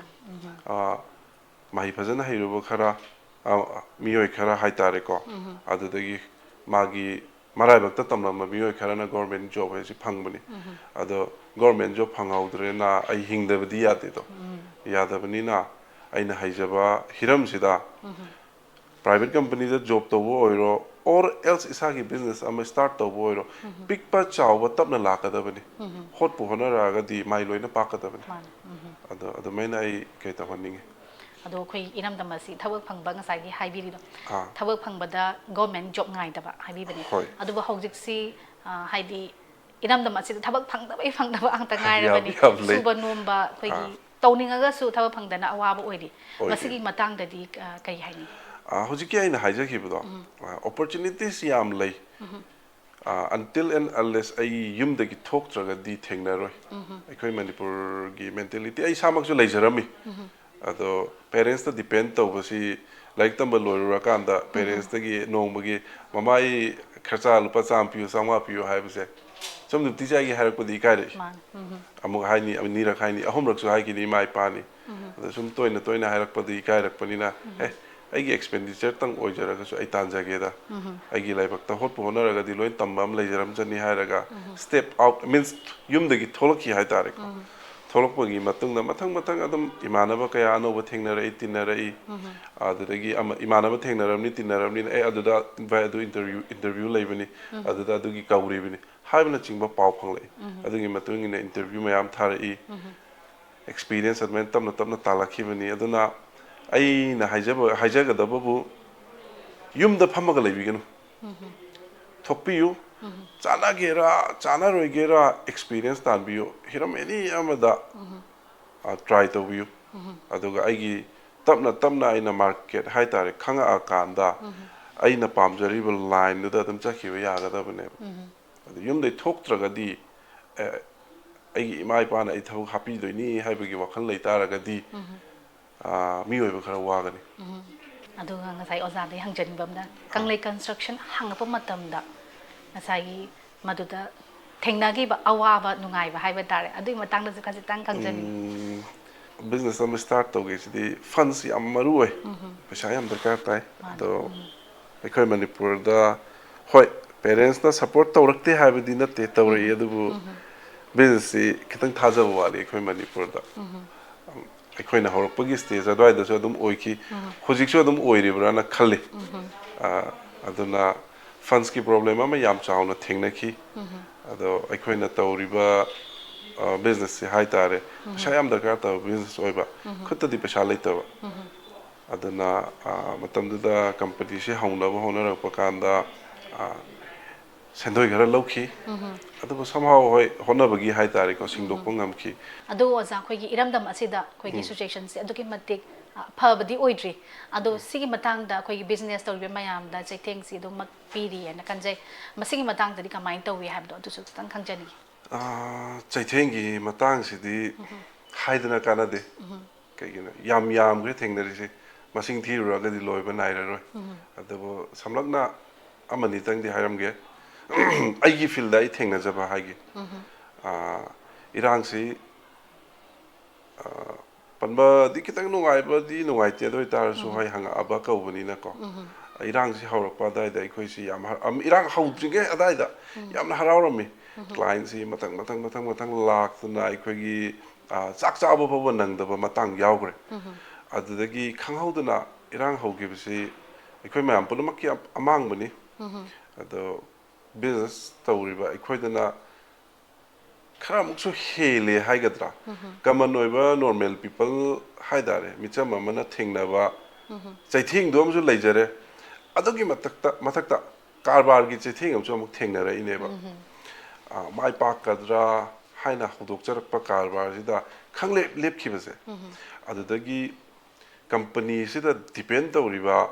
ꯑ, ꯃꯍꯩ ꯐꯖꯅ ꯍꯩꯔꯨꯕ ꯈꯔ, ꯑ, ꯃꯤꯑꯣꯏ ꯈꯔ ꯍꯥꯏꯇꯥꯔꯦꯀꯣ, ꯑꯗꯨꯗꯒꯤ ꯃꯥꯒꯤ ꯃꯔꯥꯏꯕꯛꯇ ꯇꯝꯂꯝꯕ ꯃꯤꯑꯣꯏ ꯈꯔꯅ ꯒꯣꯔꯃꯦꯟ ꯖꯣꯕ ꯍꯥꯏꯁꯤ ꯐꯪꯕꯅꯤ꯫ ꯑꯗꯣ ꯒꯣꯔꯃꯦꯟ ꯖꯣꯕ ꯐꯪꯍꯧꯗ꯭ꯔꯦꯅ ꯑꯩ ꯍꯤꯡꯗꯕꯗꯤ ꯌꯥꯗꯦꯗꯣ꯫ ꯌꯥꯗꯕꯅꯤꯅ ꯑꯩꯅ ꯍꯩꯖꯕ ꯍꯤꯔꯝꯁꯤꯗ ꯄ꯭ꯔꯥꯏꯚꯦꯠ ꯀꯝꯄꯅꯤꯗ ꯖꯣꯕ ꯇꯧꯕ ꯑꯣꯏꯔꯣ, or else ꯏꯁꯥꯒꯤ ꯕꯤꯖꯤꯅꯦꯁ ꯑꯃ ꯁ꯭ꯇꯥꯔꯠ ꯇꯧꯕ ꯑꯣꯏꯔꯣ, ꯄꯤꯛꯄ ꯆꯥꯎꯕ ꯇꯞꯅ ꯂꯥꯛꯀꯗꯕꯅꯤ꯫ ꯍꯣꯠꯄꯨ ꯍꯣꯠꯅꯔꯛꯑꯒꯗꯤ ꯃꯥꯏ ꯂꯣꯏꯅ ꯄꯥꯛꯀꯗꯕꯅꯤ꯫ ꯃꯥꯅꯤ꯫ ꯑꯗꯣ ꯑꯗꯨꯃꯥꯏꯅ ꯑꯩ ꯀꯩ ꯇꯧꯍꯟꯅꯤꯡꯉꯤ꯫ ꯑꯗꯣ ꯑꯩꯈꯣꯏ ꯏꯔꯝꯗꯝ ꯑꯁꯤ ꯊꯕꯛ ꯐꯪꯕ, ꯉꯁꯥꯏꯒꯤ ꯍꯥꯏꯕꯤꯔꯤꯗꯣ, ꯑꯥ꯫ ꯊꯕꯛ ꯐꯪꯕꯗ ꯒꯣꯔꯃꯦꯟ ꯖꯣꯕ ꯉꯥꯏꯗꯕ ꯍꯥꯏꯕꯤꯕꯅꯦ꯫ ꯍꯣꯏ꯫ ꯑꯗꯨꯕꯨ ꯍꯧꯖꯤꯛꯁꯤ, ꯑ, ꯍꯥꯏꯗꯤ ꯏꯔꯝꯗꯝ ꯑꯁꯤꯗ ꯊꯕꯛ ꯐꯪꯗꯕꯩ ꯐꯪꯗꯕ ꯉꯥꯛꯇ ꯉꯥꯏꯔꯕꯅꯤ꯫ ꯌꯥꯝ ꯂꯩ꯫ ꯁꯨꯕ ꯅꯣꯝꯕ ꯑꯩꯈꯣꯏꯒꯤ ꯑꯥ꯫ ꯇꯧꯅꯤꯡꯉꯒꯁꯨ ꯊꯕꯛ ꯐꯪꯗꯅ ꯑꯋꯥꯕ ꯑꯣꯏꯔꯤ꯫ ꯑꯣꯏꯔꯤ꯫ ꯃꯁꯤꯒꯤ ꯃꯇꯥꯡꯗꯗꯤ, ꯑ, ꯀꯩ ꯍꯥꯏꯅꯤꯡꯉꯤ? ꯑ, ꯍꯧꯖꯤꯛꯀꯤ ꯑꯩꯅ ꯍꯥꯏꯖꯈꯤꯕꯗꯣ, ꯎꯝ꯫ ꯑ, opportunities ꯌꯥꯝ ꯂꯩ꯫ ꯎꯝ꯫ ꯑ, until and unless ꯑꯩ ꯌꯨꯝꯗꯒꯤ ꯊꯣꯛꯇ꯭ꯔꯒꯗꯤ ꯊꯦꯡꯅꯔꯣꯏ꯫ ꯎꯝ꯫ ꯑꯩꯈꯣꯏ ꯃꯅꯤꯄꯨꯔꯒꯤ mentality ꯑꯩ ꯏꯁꯥꯃꯛꯁꯨ ꯂꯩꯖꯔꯝꯃꯤ꯫ ꯎꯝ꯫ ꯑꯗꯣ parentsꯇ depend ꯇꯧꯕꯁꯤ ꯂꯥꯏꯔꯤꯛ ꯇꯝꯕ ꯂꯣꯏꯔꯨꯔꯀꯥꯟꯗ ꯎꯝ꯫ parentsꯇꯒꯤ ꯅꯣꯡꯃꯒꯤ "ꯃꯃꯥ ꯑꯩ ꯈꯔꯆꯥ ꯂꯨꯄꯥ ꯆꯥꯝꯃ ꯄꯤꯌꯨ, ꯆꯥꯝꯃꯉꯥ ꯄꯤꯌꯨ" ꯍꯥꯏꯕꯁꯦ ꯁꯨꯝ ꯅꯨꯡꯇꯤ ꯆꯥꯏꯒꯤ ꯍꯥꯏꯔꯛꯄꯗꯤ ꯏꯀꯥꯏꯔꯛꯏ꯫ ꯃꯥꯅꯤ꯫ ꯎꯝ꯫ ꯑꯃꯨꯛ ꯍꯥꯏꯅꯤ, ꯑꯅꯤꯔꯛ ꯍꯥꯏꯅꯤ, ꯑꯍꯨꯝꯂꯛꯁꯨ ꯍꯥꯏꯈꯤꯅꯤ ꯏꯃꯥ ꯏꯄꯥꯅꯤ꯫ ꯎꯝ꯫ ꯑꯗ ꯁꯨꯝ ꯇꯣꯏꯅ ꯇꯣꯏꯅ ꯍꯥꯏꯔꯛꯄꯗꯤ ꯏꯀꯥꯏꯔꯛꯄꯅꯤꯅ, ꯎꯝ꯫ "ꯑꯦ, ꯑꯩꯒꯤ expenditureꯇꯪ ꯑꯣꯏꯖꯔꯒꯁꯨ ꯑꯩ ꯇꯥꯟꯖꯒꯦꯗ꯫ ꯎꯝ꯫ ꯑꯩꯒꯤ ꯂꯥꯏꯕꯛꯇ ꯍꯣꯠꯄꯨ ꯍꯣꯠꯅꯔꯒꯗꯤ ꯂꯣꯏ ꯇꯝꯕ ꯑꯃ ꯂꯩꯖꯔꯝꯖꯅꯤ" ꯍꯥꯏꯔꯒ ꯎꯝ꯫ Step out means ꯌꯨꯝꯗꯒꯤ ꯊꯣꯛꯂꯛꯈꯤ ꯍꯥꯏꯇꯥꯔꯦꯀꯣ꯫ ꯎꯝ꯫ ꯊꯣꯛꯂꯛꯄꯒꯤ ꯃꯇꯨꯡꯗ ꯃꯊꯪ ꯃꯊꯪ ꯑꯗꯨꯝ ꯏꯃꯥꯟꯅꯕ ꯀꯌꯥ ꯑꯅꯧꯕ ꯊꯦꯡꯅꯔꯛꯏ, ꯇꯤꯟꯅꯔꯛꯏ꯫ ꯎꯝ꯫ ꯑꯗꯨꯗꯒꯤ ꯑꯃ, ꯏꯃꯥꯟꯅꯕ ꯊꯦꯡꯅꯔꯕꯅꯤ, ꯇꯤꯟꯅꯔꯕꯅꯤꯅ, "ꯑꯦ, ꯑꯗꯨꯗ ꯚꯥꯏ, ꯑꯗꯨ interview, interview ꯂꯩꯕꯅꯤ, ꯎꯝ꯫ ꯑꯗꯨꯗ ꯑꯗꯨꯒꯤ ꯀꯧꯔꯤꯕꯅꯤ" ꯍꯥꯏꯕꯅꯆꯤꯡꯕ ꯄꯥꯎ ꯐꯪꯂꯛꯏ꯫ ꯎꯝ꯫ ꯑꯗꯨꯒꯤ ꯃꯇꯨꯡ ꯏꯟꯅ interview ꯃꯌꯥꯝ ꯊꯥꯔꯛꯏ꯫ ꯎꯝ꯫ Experience ꯑꯗꯨꯃꯥꯏꯅ ꯇꯞꯅ ꯇꯞꯅ ꯇꯥꯜꯂꯛꯈꯤꯕꯅꯤ꯫ ꯑꯗꯨꯅ ꯑꯩꯅ ꯍꯥꯏꯖꯕ, ꯍꯥꯏꯖꯒꯗꯕꯕꯨ ꯌꯨꯝꯗ ꯐꯝꯃꯒ ꯂꯩꯕꯤꯒꯅꯨ꯫ ꯎꯝ꯫ ꯊꯣꯛꯄꯤꯌꯨ꯫ ꯎꯝ꯫ ꯆꯥꯟꯅꯒꯦꯔꯥ, ꯆꯥꯟꯅꯔꯣꯏꯒꯦꯔꯥ, experience ꯇꯥꯟꯕꯤꯌꯨ꯫ ꯍꯤꯔꯝ any ꯑꯃꯗ, ꯎꯝ꯫ ꯑ, try ꯇꯧꯕꯤꯌꯨ꯫ ꯎꯝ꯫ ꯑꯗꯨꯒ ꯑꯩꯒꯤ ꯇꯞꯅ ꯇꯞꯅ ꯑꯩꯅ market ꯍꯥꯏꯇꯥꯔꯦ ꯈꯪꯉꯛꯑꯀꯥꯟꯗ ꯎꯝ꯫ ꯑꯩꯅ ꯄꯥꯝꯖꯔꯤꯕ lineꯗꯨꯗ ꯑꯗꯨꯝ ꯆꯠꯈꯤꯕ ꯌꯥꯒꯗꯕꯅꯦꯕ꯫ ꯎꯝ꯫ ꯑꯗꯨ ꯌꯨꯝꯗꯩ ꯊꯣꯛꯇ꯭ꯔꯒꯗꯤ, ꯑꯦ, ꯑꯩꯒꯤ ꯏꯃꯥ ꯏꯄꯥꯅ ꯑꯩ ꯊꯕꯛ ꯍꯥꯞꯄꯤꯗꯣꯏꯅꯤ ꯍꯥꯏꯕꯒꯤ ꯋꯥꯈꯜ ꯂꯩꯇꯥꯔꯒꯗꯤ, ꯎꯝ꯫ ꯑ, ꯃꯤꯑꯣꯏꯕ ꯈꯔ ꯋꯥꯒꯅꯤ꯫ ꯎꯝ꯫ ꯑꯗꯨꯒ ꯉꯁꯥꯏ ꯑꯣꯖꯥꯗ ꯑꯩ ꯍꯪꯖꯅꯤꯡꯕ ꯑꯃꯅ, ꯀꯪꯂꯩ construction ꯍꯥꯡꯉꯛꯄ ꯃꯇꯝꯗ ꯉꯁꯥꯏꯒꯤ ꯃꯗꯨꯗ ꯊꯦꯡꯅꯈꯤꯕ ꯑꯋꯥꯕ ꯅꯨꯡꯉꯥꯏꯕ ꯍꯥꯏꯕ ꯇꯥꯔꯦ, ꯑꯗꯨꯒꯤ ꯃꯇꯥꯡꯗꯁꯨ ꯈꯖꯤꯛꯇꯪ ꯈꯪꯖꯅꯤꯡꯉꯤ꯫ ꯎꯝ, business ꯑꯃ start ꯇꯧꯒꯦꯁꯤꯗꯤ funds ꯌꯥꯝ ꯃꯔꯨ ꯑꯣꯏ꯫ ꯎꯝ꯫ ꯄꯩꯁꯥ ꯌꯥꯝ ꯗꯔꯀꯥꯔ ꯇꯥꯏ꯫ ꯃꯥꯅꯤ꯫ ꯑꯗꯣ ꯎꯝ꯫ ꯑꯩꯈꯣꯏ ꯃꯅꯤꯄꯨꯔꯗ, ꯍꯣꯏ, parentsꯅ support ꯇꯧꯔꯛꯇꯦ ꯍꯥꯏꯕꯗꯤ ꯅꯠꯇꯦ, ꯇꯧꯔꯛꯏ, ꯎꯝ꯫ ꯑꯗꯨꯕꯨ ꯎꯝ꯫ Businessꯁꯤ ꯈꯤꯇꯪ ꯊꯥꯖꯕ ꯋꯥꯠꯂꯤ ꯑꯩꯈꯣꯏ ꯃꯅꯤꯄꯨꯔꯗ꯫ ꯎꯝ꯫ ꯑꯩꯈꯣꯏꯅ ꯍꯧꯔꯛꯄꯒꯤ stage ꯑꯗꯨꯋꯥꯏꯗꯁꯨ ꯑꯗꯨꯝ ꯑꯣꯏꯈꯤ, ꯎꯝ꯫ ꯍꯧꯖꯤꯛꯁꯨ ꯑꯗꯨꯝ ꯑꯣꯏꯔꯤꯕ꯭ꯔꯥꯅ ꯈꯜꯂꯤ꯫ ꯎꯝ꯫ ꯑ, ꯑꯗꯨꯅ fundsꯀꯤ problem ꯑꯃ ꯌꯥꯝ ꯆꯥꯎꯅ ꯊꯦꯡꯅꯈꯤ꯫ ꯎꯝ꯫ ꯑꯗꯣ ꯑꯩꯈꯣꯏꯅ ꯇꯧꯔꯤꯕ, ꯑ, businessꯁꯦ ꯍꯥꯏꯇꯥꯔꯦ, ꯎꯝ꯫ ꯄꯩꯁꯥ ꯌꯥꯝ ꯗꯔꯀꯥꯔ ꯇꯥꯕ business ꯑꯣꯏꯕ, ꯎꯝ꯫ ꯈꯨꯠꯇꯗꯤ ꯄꯩꯁꯥ ꯂꯩꯇꯕ꯫ ꯎꯝ꯫ ꯑꯗꯨꯅ, ꯑ, ꯃꯇꯝꯗꯨꯗ companyꯁꯦ ꯍꯧꯅꯕ ꯍꯣꯠꯅꯔꯛꯄ ꯀꯥꯟꯗ, ꯑ, ꯁꯦꯟꯗꯣꯏ ꯈꯔ ꯂꯧꯈꯤ꯫ ꯑꯗꯨꯕꯨ somehow, ꯍꯣꯏ, ꯍꯣꯠꯅꯕꯒꯤ ꯍꯥꯏꯇꯥꯔꯦꯀꯣ, ꯁꯤꯡꯗꯣꯛꯄ ꯉꯝꯈꯤ꯫ ꯑꯗꯨ ꯑꯣꯖꯥ, ꯑꯩꯈꯣꯏꯒꯤ ꯏꯔꯝꯗꯝ ꯑꯁꯤꯗ ꯑꯩꯈꯣꯏꯒꯤ situationꯁꯦ ꯑꯗꯨꯛꯀꯤ ꯃꯇꯤꯛ, ꯑ, ꯐꯕꯗꯤ ꯑꯣꯏꯗ꯭ꯔꯤ꯫ ꯑꯗꯣ ꯁꯤꯒꯤ ꯃꯇꯥꯡꯗ ꯑꯩꯈꯣꯏꯒꯤ business ꯇꯧꯔꯤꯕ ꯃꯌꯥꯝꯗ ꯆꯩꯊꯦꯡꯁꯤ ꯑꯗꯨꯃꯛ ꯄꯤꯔꯤꯑꯅ ꯈꯟꯖꯩ꯫ ꯃꯁꯤꯒꯤ ꯃꯇꯥꯡꯗꯗꯤ ꯀꯃꯥꯏꯅ ꯇꯧꯏ ꯍꯥꯏꯕꯗꯣ ꯑꯗꯨꯁꯨ ꯈꯤꯇꯪ ꯈꯪꯖꯅꯤꯡꯉꯤ꯫ ꯑ, ꯆꯩꯊꯦꯡꯒꯤ ꯃꯇꯥꯡꯁꯤꯗꯤ ꯍꯥꯏꯗꯅ ꯀꯥꯟꯅꯗꯦ꯫ ꯀꯩꯒꯤꯅꯣ? ꯌꯥꯝ ꯌꯥꯝꯈ꯭ꯔꯦ ꯊꯦꯡꯅꯔꯤꯁꯦ꯫ ꯃꯁꯤꯡ ꯊꯤꯔꯨꯔꯒꯗꯤ ꯂꯣꯏꯕ ꯅꯥꯏꯔꯔꯣꯏ꯫ ꯑꯗꯨꯕꯨ ꯁꯝꯂꯞꯅ ꯑꯃꯅꯤꯇꯪꯗꯤ ꯍꯥꯏꯔꯝꯒꯦ꯫ ꯑꯩꯒꯤ fieldꯇ ꯑꯩ ꯊꯦꯡꯅꯖꯕ ꯍꯥꯏꯒꯦ꯫ ꯑ, ꯏꯔꯥꯡꯁꯤ, ꯑ, ꯄꯟꯕꯗꯤ ꯈꯤꯇꯪ ꯅꯨꯡꯉꯥꯏꯕꯗꯤ ꯅꯨꯡꯉꯥꯏꯇꯦ, ꯑꯗꯨ ꯑꯣꯏꯇꯥꯔꯁꯨ, ꯍꯣꯏ, ꯍꯪꯉꯛꯑꯕ ꯀꯧꯕꯅꯤꯅꯀꯣ꯫ ꯏꯔꯥꯡꯁꯤ ꯍꯧꯔꯛꯄ ꯑꯗꯥꯏꯗ ꯑꯩꯈꯣꯏꯁꯤ ꯌꯥꯝ ꯍꯔ-, ꯑꯝ, ꯏꯔꯥꯡ ꯍꯧꯗ꯭ꯔꯤꯉꯩ ꯑꯗꯥꯏꯗ ꯌꯥꯝꯅ ꯍꯔꯥꯎꯔꯝꯃꯤ꯫ Clientꯁꯤ ꯃꯊꯪ, ꯃꯊꯪ, ꯃꯊꯪ, ꯃꯊꯪ ꯂꯥꯛꯇꯅ ꯑꯩꯈꯣꯏꯒꯤ, ꯑ, ꯆꯥꯛ ꯆꯥꯕ ꯐꯥꯎꯕ ꯅꯪꯗꯕ ꯃꯇꯥꯡ ꯌꯥꯎꯈ꯭ꯔꯦ꯫ ꯑꯗꯨꯗꯒꯤ ꯈꯪꯍꯧꯗꯅ ꯏꯔꯥꯡ ꯍꯧꯈꯤꯕꯁꯤ ꯑꯩꯈꯣꯏ ꯃꯌꯥꯝ ꯄꯨꯝꯅꯃꯛꯀꯤ ꯑꯃꯥꯡꯕꯅꯤ꯫ ꯑꯗꯣ business ꯇꯧꯔꯤꯕ ꯑꯩꯈꯣꯏꯗꯅ ꯈꯔ ꯑꯃꯨꯛꯁꯨ ꯍꯦꯜꯂꯦ ꯍꯥꯏꯒꯗ꯭ꯔꯥ? Common ꯑꯣꯏꯕ normal people ꯍꯥꯏꯇꯥꯔꯦ, ꯃꯤꯆꯝ ꯑꯃꯅ ꯊꯦꯡꯅꯕ ꯆꯩꯊꯦꯡꯗꯣ ꯑꯃꯁꯨ ꯂꯩꯖꯔꯦ꯫ ꯑꯗꯨꯒꯤ ꯃꯊꯛꯇ, ꯃꯊꯛꯇ ꯀꯔꯕꯥꯔꯒꯤ ꯆꯩꯊꯦꯡ ꯑꯃꯁꯨ ꯑꯃꯨꯛ ꯊꯦꯡꯅꯔꯛꯏꯅꯦꯕ꯫ ꯑ, ꯃꯥꯏ ꯄꯥꯛꯀꯗ꯭ꯔꯥ ꯍꯥꯏꯅ ꯍꯧꯗꯣꯛꯆꯔꯛꯄ ꯀꯔꯕꯥꯔꯁꯤꯗ ꯈꯪꯂꯦꯞ ꯂꯦꯞꯈꯤꯕꯁꯦ, ꯑꯗꯨꯗꯒꯤ companyꯁꯤꯗ depend ꯇꯧꯔꯤꯕ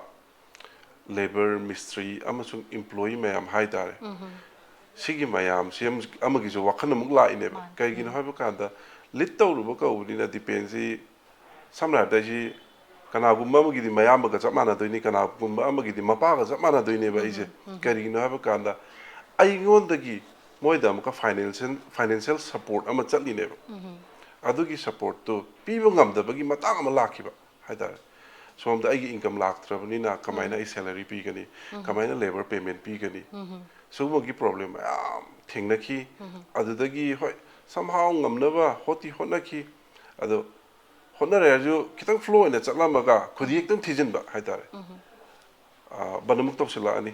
labour, ꯃꯤꯁꯇ꯭ꯔꯤ ꯑꯃꯁꯨꯡ employee ꯃꯌꯥꯝ ꯍꯥꯏꯇꯥꯔꯦ, ꯁꯤꯒꯤ ꯃꯌꯥꯝꯁꯤ ꯑꯃ-, ꯑꯃꯒꯤꯁꯨ ꯋꯥꯈꯜ ꯑꯃꯨꯛ ꯂꯥꯛꯏꯅꯦꯕ꯫ ꯃꯥꯅꯤ꯫ ꯀꯩꯒꯤꯅꯣ ꯍꯥꯏꯕ ꯀꯥꯟꯗ, lead ꯇꯧꯔꯨꯕ ꯀꯧꯕꯅꯤꯅ defenceꯁꯤ, ꯁꯝꯅ ꯍꯥꯏꯔꯕꯗ, ꯑꯩꯁꯤ ꯀꯅꯥꯒꯨꯝꯕ ꯑꯃꯒꯤꯗꯤ ꯃꯌꯥꯝꯕꯒ ꯆꯞ ꯃꯥꯟꯅꯗꯣꯏꯅꯤ, ꯀꯅꯥꯒꯨꯝꯕ ꯑꯃꯒꯤꯗꯤ ꯃꯄꯥꯒ ꯆꯞ ꯃꯥꯟꯅꯗꯣꯏꯅꯦꯕ ꯑꯩꯁꯦ꯫ ꯀꯔꯤꯒꯤꯅꯣ ꯍꯥꯏꯕ ꯀꯥꯟꯗ, ꯑꯩꯉꯣꯟꯗꯒꯤ ꯃꯣꯏꯗ ꯑꯃꯨꯛꯀ financial, financial support ꯑꯃ ꯆꯠꯂꯤꯅꯦꯕ꯫ ꯑꯗꯨꯒꯤ supportꯇꯨ ꯄꯤꯕ ꯉꯝꯗꯕꯒꯤ ꯃꯇꯥꯡ ꯑꯃ ꯂꯥꯛꯈꯤꯕ ꯍꯥꯏꯇꯥꯔꯦ꯫ ꯁꯣꯝꯗ ꯑꯩꯒꯤ income ꯂꯥꯛꯇ꯭ꯔꯕꯅꯤꯅ ꯀꯃꯥꯏꯅ ꯑꯩ salary ꯄꯤꯒꯅꯤ? ꯀꯃꯥꯏꯅ labour payment ꯄꯤꯒꯅꯤ? ꯁꯤꯒꯨꯝꯕꯒꯤ problem ꯃꯌꯥꯝ ꯊꯦꯡꯅꯈꯤ꯫ ꯑꯗꯨꯗꯒꯤ, ꯍꯣꯏ, somehow ꯉꯝꯅꯕ ꯍꯣꯠꯇꯤ ꯍꯣꯠꯅꯈꯤ꯫ ꯑꯗꯣ ꯍꯣꯠꯅꯔꯦ ꯍꯥꯏꯔꯁꯨ ꯈꯤꯇꯪ flow ꯑꯣꯏꯅ ꯆꯠꯂꯝꯃꯒ ꯈꯨꯗꯤ ꯍꯦꯛꯇ ꯊꯤꯖꯤꯟꯕ ꯍꯥꯏꯇꯥꯔꯦ꯫ ꯑ, ꯕꯟ ꯑꯃꯨꯛ ꯇꯧꯁꯤꯜꯂꯛꯑꯅꯤ,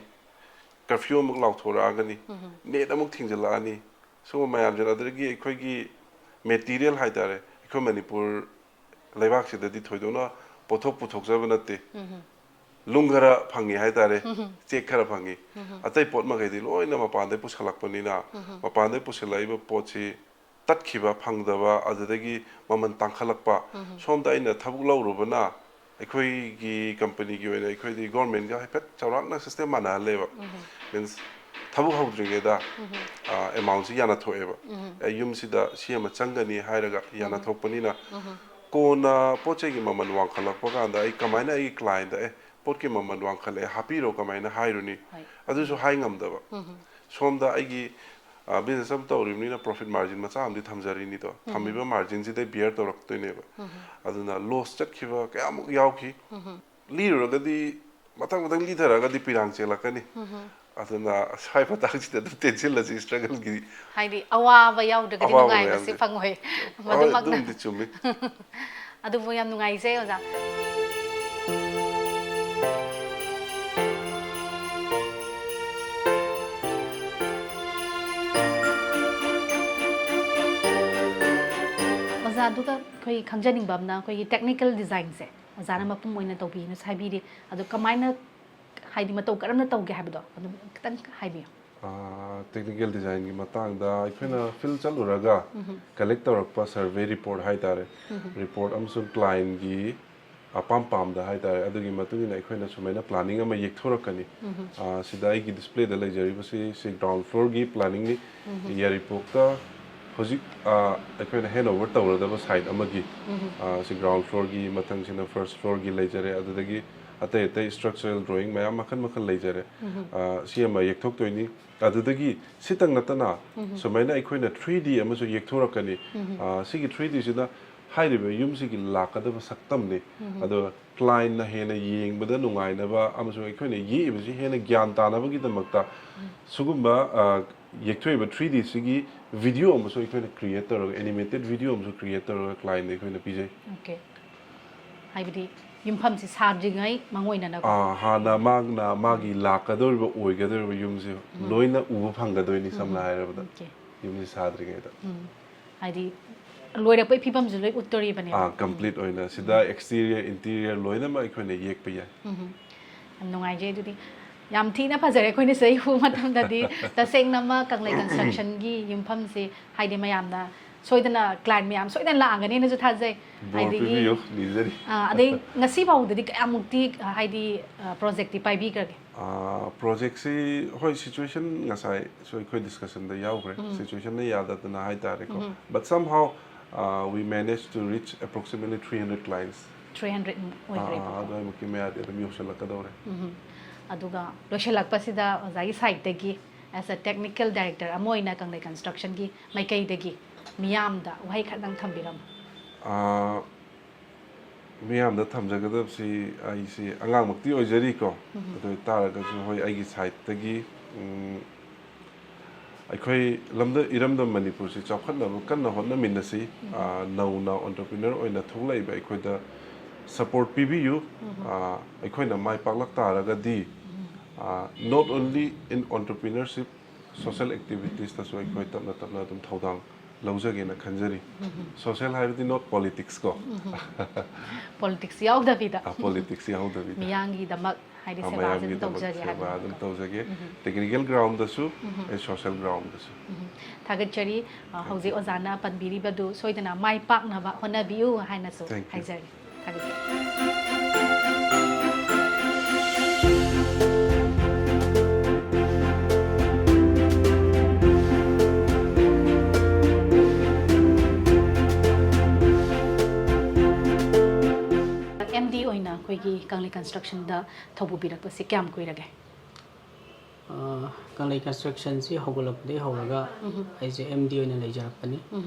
curfew ꯑꯃꯨꯛ ꯂꯥꯎꯊꯣꯔꯛꯑꯒꯅꯤ, net ꯑꯃꯨꯛ ꯊꯤꯡꯖꯤꯜꯂꯛꯑꯅꯤ, ꯁꯤꯒꯨꯝꯕ ꯃꯌꯥꯝꯁꯤꯅ꯫ ꯑꯗꯨꯗꯒꯤ ꯑꯩꯈꯣꯏꯒꯤ material ꯍꯥꯏꯇꯥꯔꯦ, ꯑꯩꯈꯣꯏ ꯃꯅꯤꯄꯨꯔ ꯂꯩꯕꯥꯛꯁꯤꯗꯗꯤ ꯊꯣꯏꯗꯣꯛꯅ ꯄꯣꯠꯊꯣꯛ ꯄꯨꯊꯣꯛꯆꯕ ꯅꯠꯇꯦ꯫ ꯂꯨꯡ ꯈꯔ ꯐꯪꯉꯤ ꯍꯥꯏꯇꯥꯔꯦ, ꯆꯦꯛ ꯈꯔ ꯐꯪꯉꯤ꯫ ꯑꯇꯩ ꯄꯣꯠ ꯃꯈꯩꯗꯤ ꯂꯣꯏꯅ ꯃꯄꯥꯟꯗꯩ ꯄꯨꯁꯜꯂꯛꯄꯅꯤꯅ, ꯃꯄꯥꯟꯗꯩ ꯄꯨꯁꯤꯜꯂꯛꯏꯕ ꯄꯣꯠꯁꯤ ꯇꯠꯈꯤꯕ, ꯐꯪꯗꯕ, ꯑꯗꯨꯗꯒꯤ ꯃꯃꯜ ꯇꯥꯡꯈꯠꯂꯛꯄ꯫ ꯁꯣꯝꯗ ꯑꯩꯅ ꯊꯕꯛ ꯂꯧꯔꯨꯕꯅ ꯑꯩꯈꯣꯏꯒꯤ ꯀꯝꯄꯅꯤꯒꯤ ꯑꯣꯏꯅ ꯑꯩꯈꯣꯏꯗꯤ ꯒꯣꯔꯃꯦꯟꯒ ꯍꯥꯏꯐꯦꯠ ꯆꯥꯎꯔꯥꯛꯅ ꯁꯤꯁꯇꯦꯝ ꯃꯥꯟꯅꯍꯜꯂꯦꯕ꯫ ꯃꯤꯟꯁ, ꯊꯕꯛ ꯍꯧꯗ꯭ꯔꯤꯉꯩꯗ ꯑꯦꯃꯥꯎꯟꯁꯤ ꯌꯥꯅꯊꯣꯛꯑꯦꯕ꯫ ꯑꯦ, ꯌꯨꯝꯁꯤꯗ ꯁꯤ ꯑꯃ ꯆꯪꯒꯅꯤ ꯍꯥꯏꯔꯒ ꯌꯥꯅꯊꯣꯛꯄꯅꯤꯅ, ꯀꯣꯟꯅ ꯄꯣꯠ ꯆꯩꯒꯤ ꯃꯃꯜ ꯋꯥꯡꯈꯠꯂꯛꯄ ꯀꯥꯟꯗ ꯑꯩ ꯀꯃꯥꯏꯅ ꯑꯩꯒꯤ ꯀ꯭ꯂꯥꯏꯟꯗ, ꯑꯦ, ꯄꯣꯠꯀꯤ ꯃꯃꯜ ꯋꯥꯡꯈꯠꯂꯛꯑꯦ, ꯍꯥꯞꯄꯤꯔꯣ, ꯀꯃꯥꯏꯅ ꯍꯥꯏꯔꯨꯅꯤ? ꯍꯣꯏ꯫ ꯑꯗꯨꯁꯨ ꯍꯥꯏ ꯉꯝꯗꯕ꯫ ꯁꯣꯝꯗ ꯑꯩꯒꯤ ꯕꯤꯖꯤꯅꯦꯁ ꯑꯃ ꯇꯧꯔꯤꯕꯅꯤꯅ ꯄ꯭ꯔꯣꯐꯤꯠ ꯃꯥꯔꯖꯤꯟ ꯃꯆꯥ ꯑꯃꯗꯤ ꯊꯝꯖꯔꯤꯅꯤꯗꯣ꯫ ꯊꯝꯃꯤꯕ ꯃꯥꯔꯖꯤꯟꯁꯤꯗꯩ ꯕꯤꯌꯔ ꯇꯧꯔꯛꯇꯣꯏꯅꯦꯕ꯫ ꯑꯗꯨꯅ ꯂꯣꯁ ꯆꯠꯈꯤꯕ ꯀꯌꯥꯃꯨꯛ ꯌꯥꯎꯈꯤ꯫ ꯂꯤꯔꯨꯔꯒꯗꯤ, ꯃꯊꯪ ꯃꯊꯪ ꯂꯤꯊꯔꯛꯑꯒꯗꯤ ꯄꯤꯔꯥꯡ ꯆꯦꯜꯂꯛꯀꯅꯤ꯫ ꯑꯗꯨꯅ ꯁ꯭ꯋꯥꯏ ꯃꯇꯥꯡꯁꯤꯗ ꯑꯗꯨꯝ ꯇꯦꯟꯁꯤꯜꯂꯁꯤ, ꯁ꯭ꯇ꯭ꯔꯒꯜꯒꯤ꯫ ꯍꯥꯏꯗꯤ ꯑꯋꯥꯕ ꯌꯥꯎꯗ꯭ꯔꯒꯗꯤ ꯑꯋꯥꯕ ꯅꯨꯡꯉꯥꯏꯕꯁꯤ ꯃꯌꯥꯝꯁꯦ꯫ ꯐꯪꯉꯣꯏ꯫ ꯍꯣꯏ, ꯃꯗꯨꯃꯛꯅ꯫ ꯑꯗꯨꯝꯗꯤ ꯆꯨꯝꯃꯤ꯫ ꯑꯗꯨꯕꯨ ꯌꯥꯝ ꯅꯨꯡꯉꯥꯏꯖꯩ, ꯑꯣꯖꯥ꯫ ꯑꯣꯖꯥ, ꯑꯗꯨꯒ ꯑꯩꯈꯣꯏ ꯈꯪꯖꯅꯤꯡꯕ ꯑꯃꯅ, ꯑꯩꯈꯣꯏꯒꯤ ꯇꯦꯛꯅꯤꯀꯦꯜ ꯗꯤꯖꯥꯏꯟꯁꯦ ꯑꯣꯖꯥꯅ ꯃꯄꯨꯝ ꯑꯣꯏꯅ ꯇꯧꯕꯤꯅ ꯍꯥꯏꯕꯤꯔꯤ, ꯑꯗꯣ ꯀꯃꯥꯏꯅ, ꯍꯥꯏꯗꯤ, ꯃꯇꯧ ꯀꯔꯝꯅ ꯇꯧꯒꯦ ꯍꯥꯏꯕꯗꯣ ꯑꯗꯨꯝ ꯈꯤꯇꯪ ꯍꯥꯏꯕꯤꯌꯨ꯫ ꯇꯦꯛꯅꯤꯀꯦꯜ ꯗꯤꯖꯥꯏꯟꯒꯤ ꯃꯇꯥꯡꯗ ꯑꯩꯈꯣꯏꯅ ꯐꯤꯜ ꯆꯠꯂꯨꯔꯒ ꯀꯂꯦꯛ ꯇꯧꯔꯛꯄ ꯁꯔꯚꯦ ꯔꯤꯄꯣꯔꯠ ꯍꯥꯏꯇꯥꯔꯦ, ꯔꯤꯄꯣꯔꯠ ꯑꯃꯁꯨꯡ ꯀ꯭ꯂꯥꯏꯟꯒꯤ ꯑꯄꯥꯝ ꯄꯥꯝꯗ ꯍꯥꯏꯇꯥꯔꯦ, ꯑꯗꯨꯒꯤ ꯃꯇꯨꯡ ꯏꯟꯅ ꯑꯩꯈꯣꯏꯅ ꯁꯨꯃꯥꯏꯅ ꯄ꯭ꯂꯥꯅꯤꯡ ꯑꯃ ꯌꯦꯛꯊꯣꯔꯛꯀꯅꯤ꯫ ꯑ, ꯁꯤꯗ ꯑꯩꯒꯤ ꯗꯤꯁꯄ꯭ꯂꯦꯗ ꯂꯩꯖꯔꯤꯕꯁꯤ ꯁꯤ ꯒ꯭ꯔꯥꯎꯟ ꯐ꯭ꯂꯣꯔꯒꯤ ꯄ꯭ꯂꯥꯅꯤꯡꯅꯤ꯫ ꯌꯥꯏꯔꯤꯄꯣꯛꯇ ꯍꯧꯖꯤꯛ, ꯑ, ꯑꯩꯈꯣꯏꯅ ꯍꯦꯟ ꯑꯣꯚꯔ ꯇꯧꯔꯗꯕ ꯁꯥꯏꯠ ꯑꯃꯒꯤ, ꯑ, ꯁꯤ ꯒ꯭ꯔꯥꯎꯟ ꯐ꯭ꯂꯣꯔꯒꯤ, ꯃꯊꯪꯁꯤꯅ ꯐꯥꯔꯁ ꯐ꯭ꯂꯣꯔꯒꯤ ꯂꯩꯖꯔꯦ, ꯑꯗꯨꯗꯒꯤ ꯑꯇꯩ ꯑꯇꯩ ꯁ꯭ꯇ꯭ꯔꯛꯆꯔꯦꯜ ꯗ꯭ꯔꯣꯌꯤꯡ ꯃꯌꯥꯝ ꯃꯈꯜ ꯃꯈꯜ ꯂꯩꯖꯔꯦ꯫ ꯑ, ꯁꯤ ꯑꯃ ꯌꯦꯛꯊꯣꯛꯇꯣꯏꯅꯤ꯫ ꯑꯗꯨꯗꯒꯤ ꯁꯤꯇꯪ ꯅꯠꯇꯅ ꯁꯨꯃꯥꯏꯅ ꯑꯩꯈꯣꯏꯅ ꯊ꯭ꯔꯤ ꯗꯤ ꯑꯃꯁꯨ ꯌꯦꯛꯊꯣꯔꯛꯀꯅꯤ꯫ ꯑ, ꯁꯤꯒꯤ ꯊ꯭ꯔꯤ ꯗꯤꯁꯤꯅ ꯍꯥꯏꯔꯤꯕ ꯌꯨꯝꯁꯤꯒꯤ ꯂꯥꯛꯀꯗꯕ ꯁꯛꯇꯝꯅꯤ꯫ ꯑꯗꯣ ꯀ꯭ꯂꯥꯏꯟꯅ ꯍꯦꯟꯅ ꯌꯦꯡꯕꯗ ꯅꯨꯡꯉꯥꯏꯅꯕ ꯑꯃꯁꯨꯡ ꯑꯩꯈꯣꯏꯅ ꯌꯦꯛꯏꯕꯁꯤ ꯍꯦꯟꯅ ꯒ꯭ꯌꯥꯟ ꯇꯥꯅꯕꯒꯤꯗꯃꯛꯇ ꯁꯤꯒꯨꯝꯕ, ꯑ, ꯌꯦꯛꯊꯣꯛꯏꯕ ꯊ꯭ꯔꯤ ꯗꯤꯁꯤꯒꯤ ꯚꯤꯗꯤꯑꯣ ꯑꯃꯁꯨ ꯑꯩꯈꯣꯏꯅ ꯀ꯭ꯔꯤꯌꯦꯠ ꯇꯧꯔꯒ, ꯑꯦꯅꯤꯃꯦꯇꯦꯠ ꯚꯤꯗꯤꯑꯣ ꯑꯃꯁꯨ ꯀ꯭ꯔꯤꯌꯦꯠ ꯇꯧꯔꯒ ꯀ꯭ꯂꯥꯏꯟꯗ ꯑꯩꯈꯣꯏꯅ ꯄꯤꯖꯩ꯫ ꯑꯣꯀꯦ꯫ ꯍꯥꯏꯕꯗꯤ ꯌꯨꯝꯐꯝꯁꯤ ꯁꯥꯗ꯭ꯔꯤꯉꯩ ꯃꯥꯡꯑꯣꯏꯅꯅꯀꯣ꯫ ꯑꯥ, ꯍꯥꯟꯅ ꯃꯥꯒꯤꯅ, ꯃꯥꯒꯤ ꯂꯥꯛꯀꯗꯧꯔꯤꯕ, ꯑꯣꯏꯒꯗꯧꯔꯤꯕ ꯌꯨꯝꯁꯦ ꯂꯣꯏꯅ ꯎꯕ ꯐꯪꯒꯗꯣꯏꯅꯤ, ꯁꯝꯅ ꯍꯥꯏꯔꯕꯗ꯫ ꯑꯣꯀꯦ꯫ ꯌꯨꯝꯁꯦ ꯁꯥꯗ꯭ꯔꯤꯉꯩꯗ꯫ ꯎꯝ꯫ ꯍꯥꯏꯗꯤ ꯂꯣꯏꯔꯛꯄꯒꯤ ꯐꯤꯕꯝꯁꯨ ꯂꯣꯏ ꯎꯠꯇꯣꯔꯤꯕꯅꯦꯕ꯫ ꯀꯝꯄ꯭ꯂꯤꯠ ꯑꯣꯏꯅ ꯁꯤꯗ exterior interior ꯂꯣꯏꯅꯃꯛ ꯑꯩꯈꯣꯏꯅ ꯌꯦꯛꯄ ꯌꯥꯏ꯫ ꯎꯝ, ꯌꯥꯝ ꯅꯨꯡꯉꯥꯏꯖꯩ꯫ ꯑꯗꯨꯗꯤ ꯌꯥꯝ ꯊꯤꯅ ꯐꯖꯔꯦ꯫ ꯑꯩꯈꯣꯏꯅ ꯁꯤꯗ ꯌꯦꯡꯕ ꯃꯇꯝꯗꯗꯤ ꯇꯁꯦꯡꯅ ꯑꯃ ꯀꯪꯂꯩ construction ꯒꯤ ꯌꯨꯝꯐꯝꯁꯦ, ꯍꯥꯏꯗꯤ ꯃꯌꯥꯝꯅ ꯁꯣꯏꯗꯅ client ꯃꯌꯥꯝ ꯁꯣꯏꯗꯅ ꯂꯥꯛꯑꯒꯅꯤꯅꯁꯨ ꯊꯥꯖꯩ꯫ ꯕꯣꯔ ꯑꯗꯒꯤ ꯄꯤꯕꯤꯌꯨ, ꯅꯤꯖꯔꯤ꯫ ꯑꯥ, ꯑꯗꯩ ꯉꯁꯤ ꯐꯥꯎꯗꯗꯤ ꯀꯌꯥꯃꯨꯛꯇꯤ, ꯑ, ꯍꯥꯏꯗꯤ, ꯑ, project ꯇꯤ ꯄꯥꯏꯕꯤꯈ꯭ꯔꯒꯦ? ꯄ꯭ꯔꯣꯖꯦꯛꯁꯤ ꯍꯣꯏ, situation ꯉꯁꯥꯏꯁꯨ ꯑꯩꯈꯣꯏ discussion ꯗ ꯌꯥꯎꯈ꯭ꯔꯦ꯫ Situation ꯅ ꯌꯥꯗꯗꯅ ꯍꯥꯏꯇꯥꯔꯦꯀꯣ꯫ But somehow we manage to reach approximately three hundred clients꯫ Three hundred ꯃꯨꯛ ꯑꯣꯏꯈ꯭ꯔꯦꯕꯀꯣ꯫ ꯑꯗꯨꯋꯥꯏꯃꯨꯛꯀꯤ ꯃꯌꯥꯗꯤ ꯑꯗꯨꯝ ꯌꯧꯁꯤꯜꯂꯛꯀꯗꯧꯔꯦ꯫ ꯎꯝ꯫ ꯑꯗꯨꯒ ꯂꯣꯏꯁꯤꯜꯂꯛꯄꯁꯤꯗ ꯑꯣꯖꯥꯒꯤ side ꯇꯒꯤ as a technical director ꯑꯃ ꯑꯣꯏꯅ ꯀꯪꯂꯩ construction ꯒꯤ ꯃꯥꯏꯀꯩꯗꯒꯤ ꯃꯤꯌꯥꯝꯗ ꯋꯥꯍꯩ ꯈꯔꯗꯪ ꯊꯝꯕꯤꯔꯝꯃꯨ꯫ ꯑꯥ, ꯃꯤꯌꯥꯝꯗ ꯊꯝꯖꯒꯗꯕꯁꯤ ꯑꯩꯁꯤ ꯑꯉꯥꯡꯃꯛꯇꯤ ꯑꯣꯏꯖꯔꯤꯀꯣ꯫ ꯑꯗꯨ ꯑꯣꯏ ꯇꯥꯔꯒꯁꯨ ꯍꯣꯏ, ꯑꯩꯒꯤ side ꯇꯒꯤ, ꯎꯝ, ꯑꯩꯈꯣꯏ ꯂꯝꯗ ꯏꯔꯝꯗꯝ ꯃꯅꯤꯄꯨꯔꯁꯤ ꯆꯥꯎꯈꯠꯅꯕ ꯀꯟꯅ ꯍꯣꯠꯅꯃꯤꯟꯅꯁꯤ꯫ ꯑꯥ, ꯅꯧꯅ entrepreneur ꯑꯣꯏꯅ ꯊꯣꯛꯂꯛꯏꯕ ꯑꯩꯈꯣꯏꯗ support ꯄꯤꯕꯤꯌꯨ꯫ ꯑꯥ, ꯑꯩꯈꯣꯏꯅ ꯃꯥꯏ ꯄꯥꯛꯂꯛ ꯇꯥꯔꯒꯗꯤ, ꯑꯥ, not only in entrepreneurship, social activities ꯇꯁꯨ ꯑꯩꯈꯣꯏ ꯇꯞꯅ ꯇꯞꯅ ꯑꯗꯨꯝ ꯊꯧꯗꯥꯡ ꯂꯧꯖꯒꯦꯅ ꯈꯟꯖꯔꯤ꯫ Social ꯍꯥꯏꯕꯗꯤ not politics ꯀꯣ꯫ Politics ꯌꯥꯎꯗꯕꯤꯗ꯫ ꯑꯥ, politics ꯌꯥꯎꯗꯕꯤꯗ꯫ ꯃꯤꯌꯥꯝꯒꯤꯗꯃꯛ ꯍꯥꯏꯗꯤ ꯑꯥ, ꯁꯦꯕꯥꯁꯦ ꯑꯗꯨꯝ ꯃꯌꯥꯝꯒꯤꯗꯃꯛ ꯇꯧꯖꯒꯦ ꯁꯦꯕꯥ ꯍꯥꯏꯕ ꯑꯗꯨꯝ ꯅꯠꯇ꯭ꯔꯣ? ꯇꯧꯖꯒꯦ꯫ Technical ground ꯗꯁꯨ, ꯑꯩ social ground ꯗꯁꯨ꯫ ꯊꯥꯒꯠꯆꯔꯤ꯫ ꯑ, ꯍꯧꯖꯤꯛ ꯑꯣꯖꯥꯅ ꯄꯟꯕꯤꯔꯤꯕꯗꯨ ꯁꯣꯏꯗꯅ ꯃꯥꯏ ꯄꯥꯛꯅꯕ ꯍꯣꯠꯅꯕꯤꯌꯨ ꯍꯥꯏꯅꯁꯨ Thank you꯫ ꯍꯥꯏꯖꯔꯤ꯫ ꯊꯥꯒꯠꯆꯔꯤ꯫ ꯑꯦꯝ ꯗꯤ ꯑꯣꯏꯅ ꯑꯩꯈꯣꯏꯒꯤ ꯀꯪꯂꯩ construction ꯗ ꯊꯧ ꯄꯨꯕꯤꯔꯛꯄꯁꯤ ꯀꯌꯥꯝ ꯀꯨꯏꯔꯒꯦ? ꯑ, ꯀꯪꯂꯩ construction ꯁꯤ ꯍꯧꯒꯠꯂꯛꯄꯗꯒꯤ ꯍꯧꯔꯒ ꯑꯩꯁꯦ ꯑꯦꯝ ꯗꯤ ꯑꯣꯏꯅ ꯂꯩꯖꯔꯛꯄꯅꯤ꯫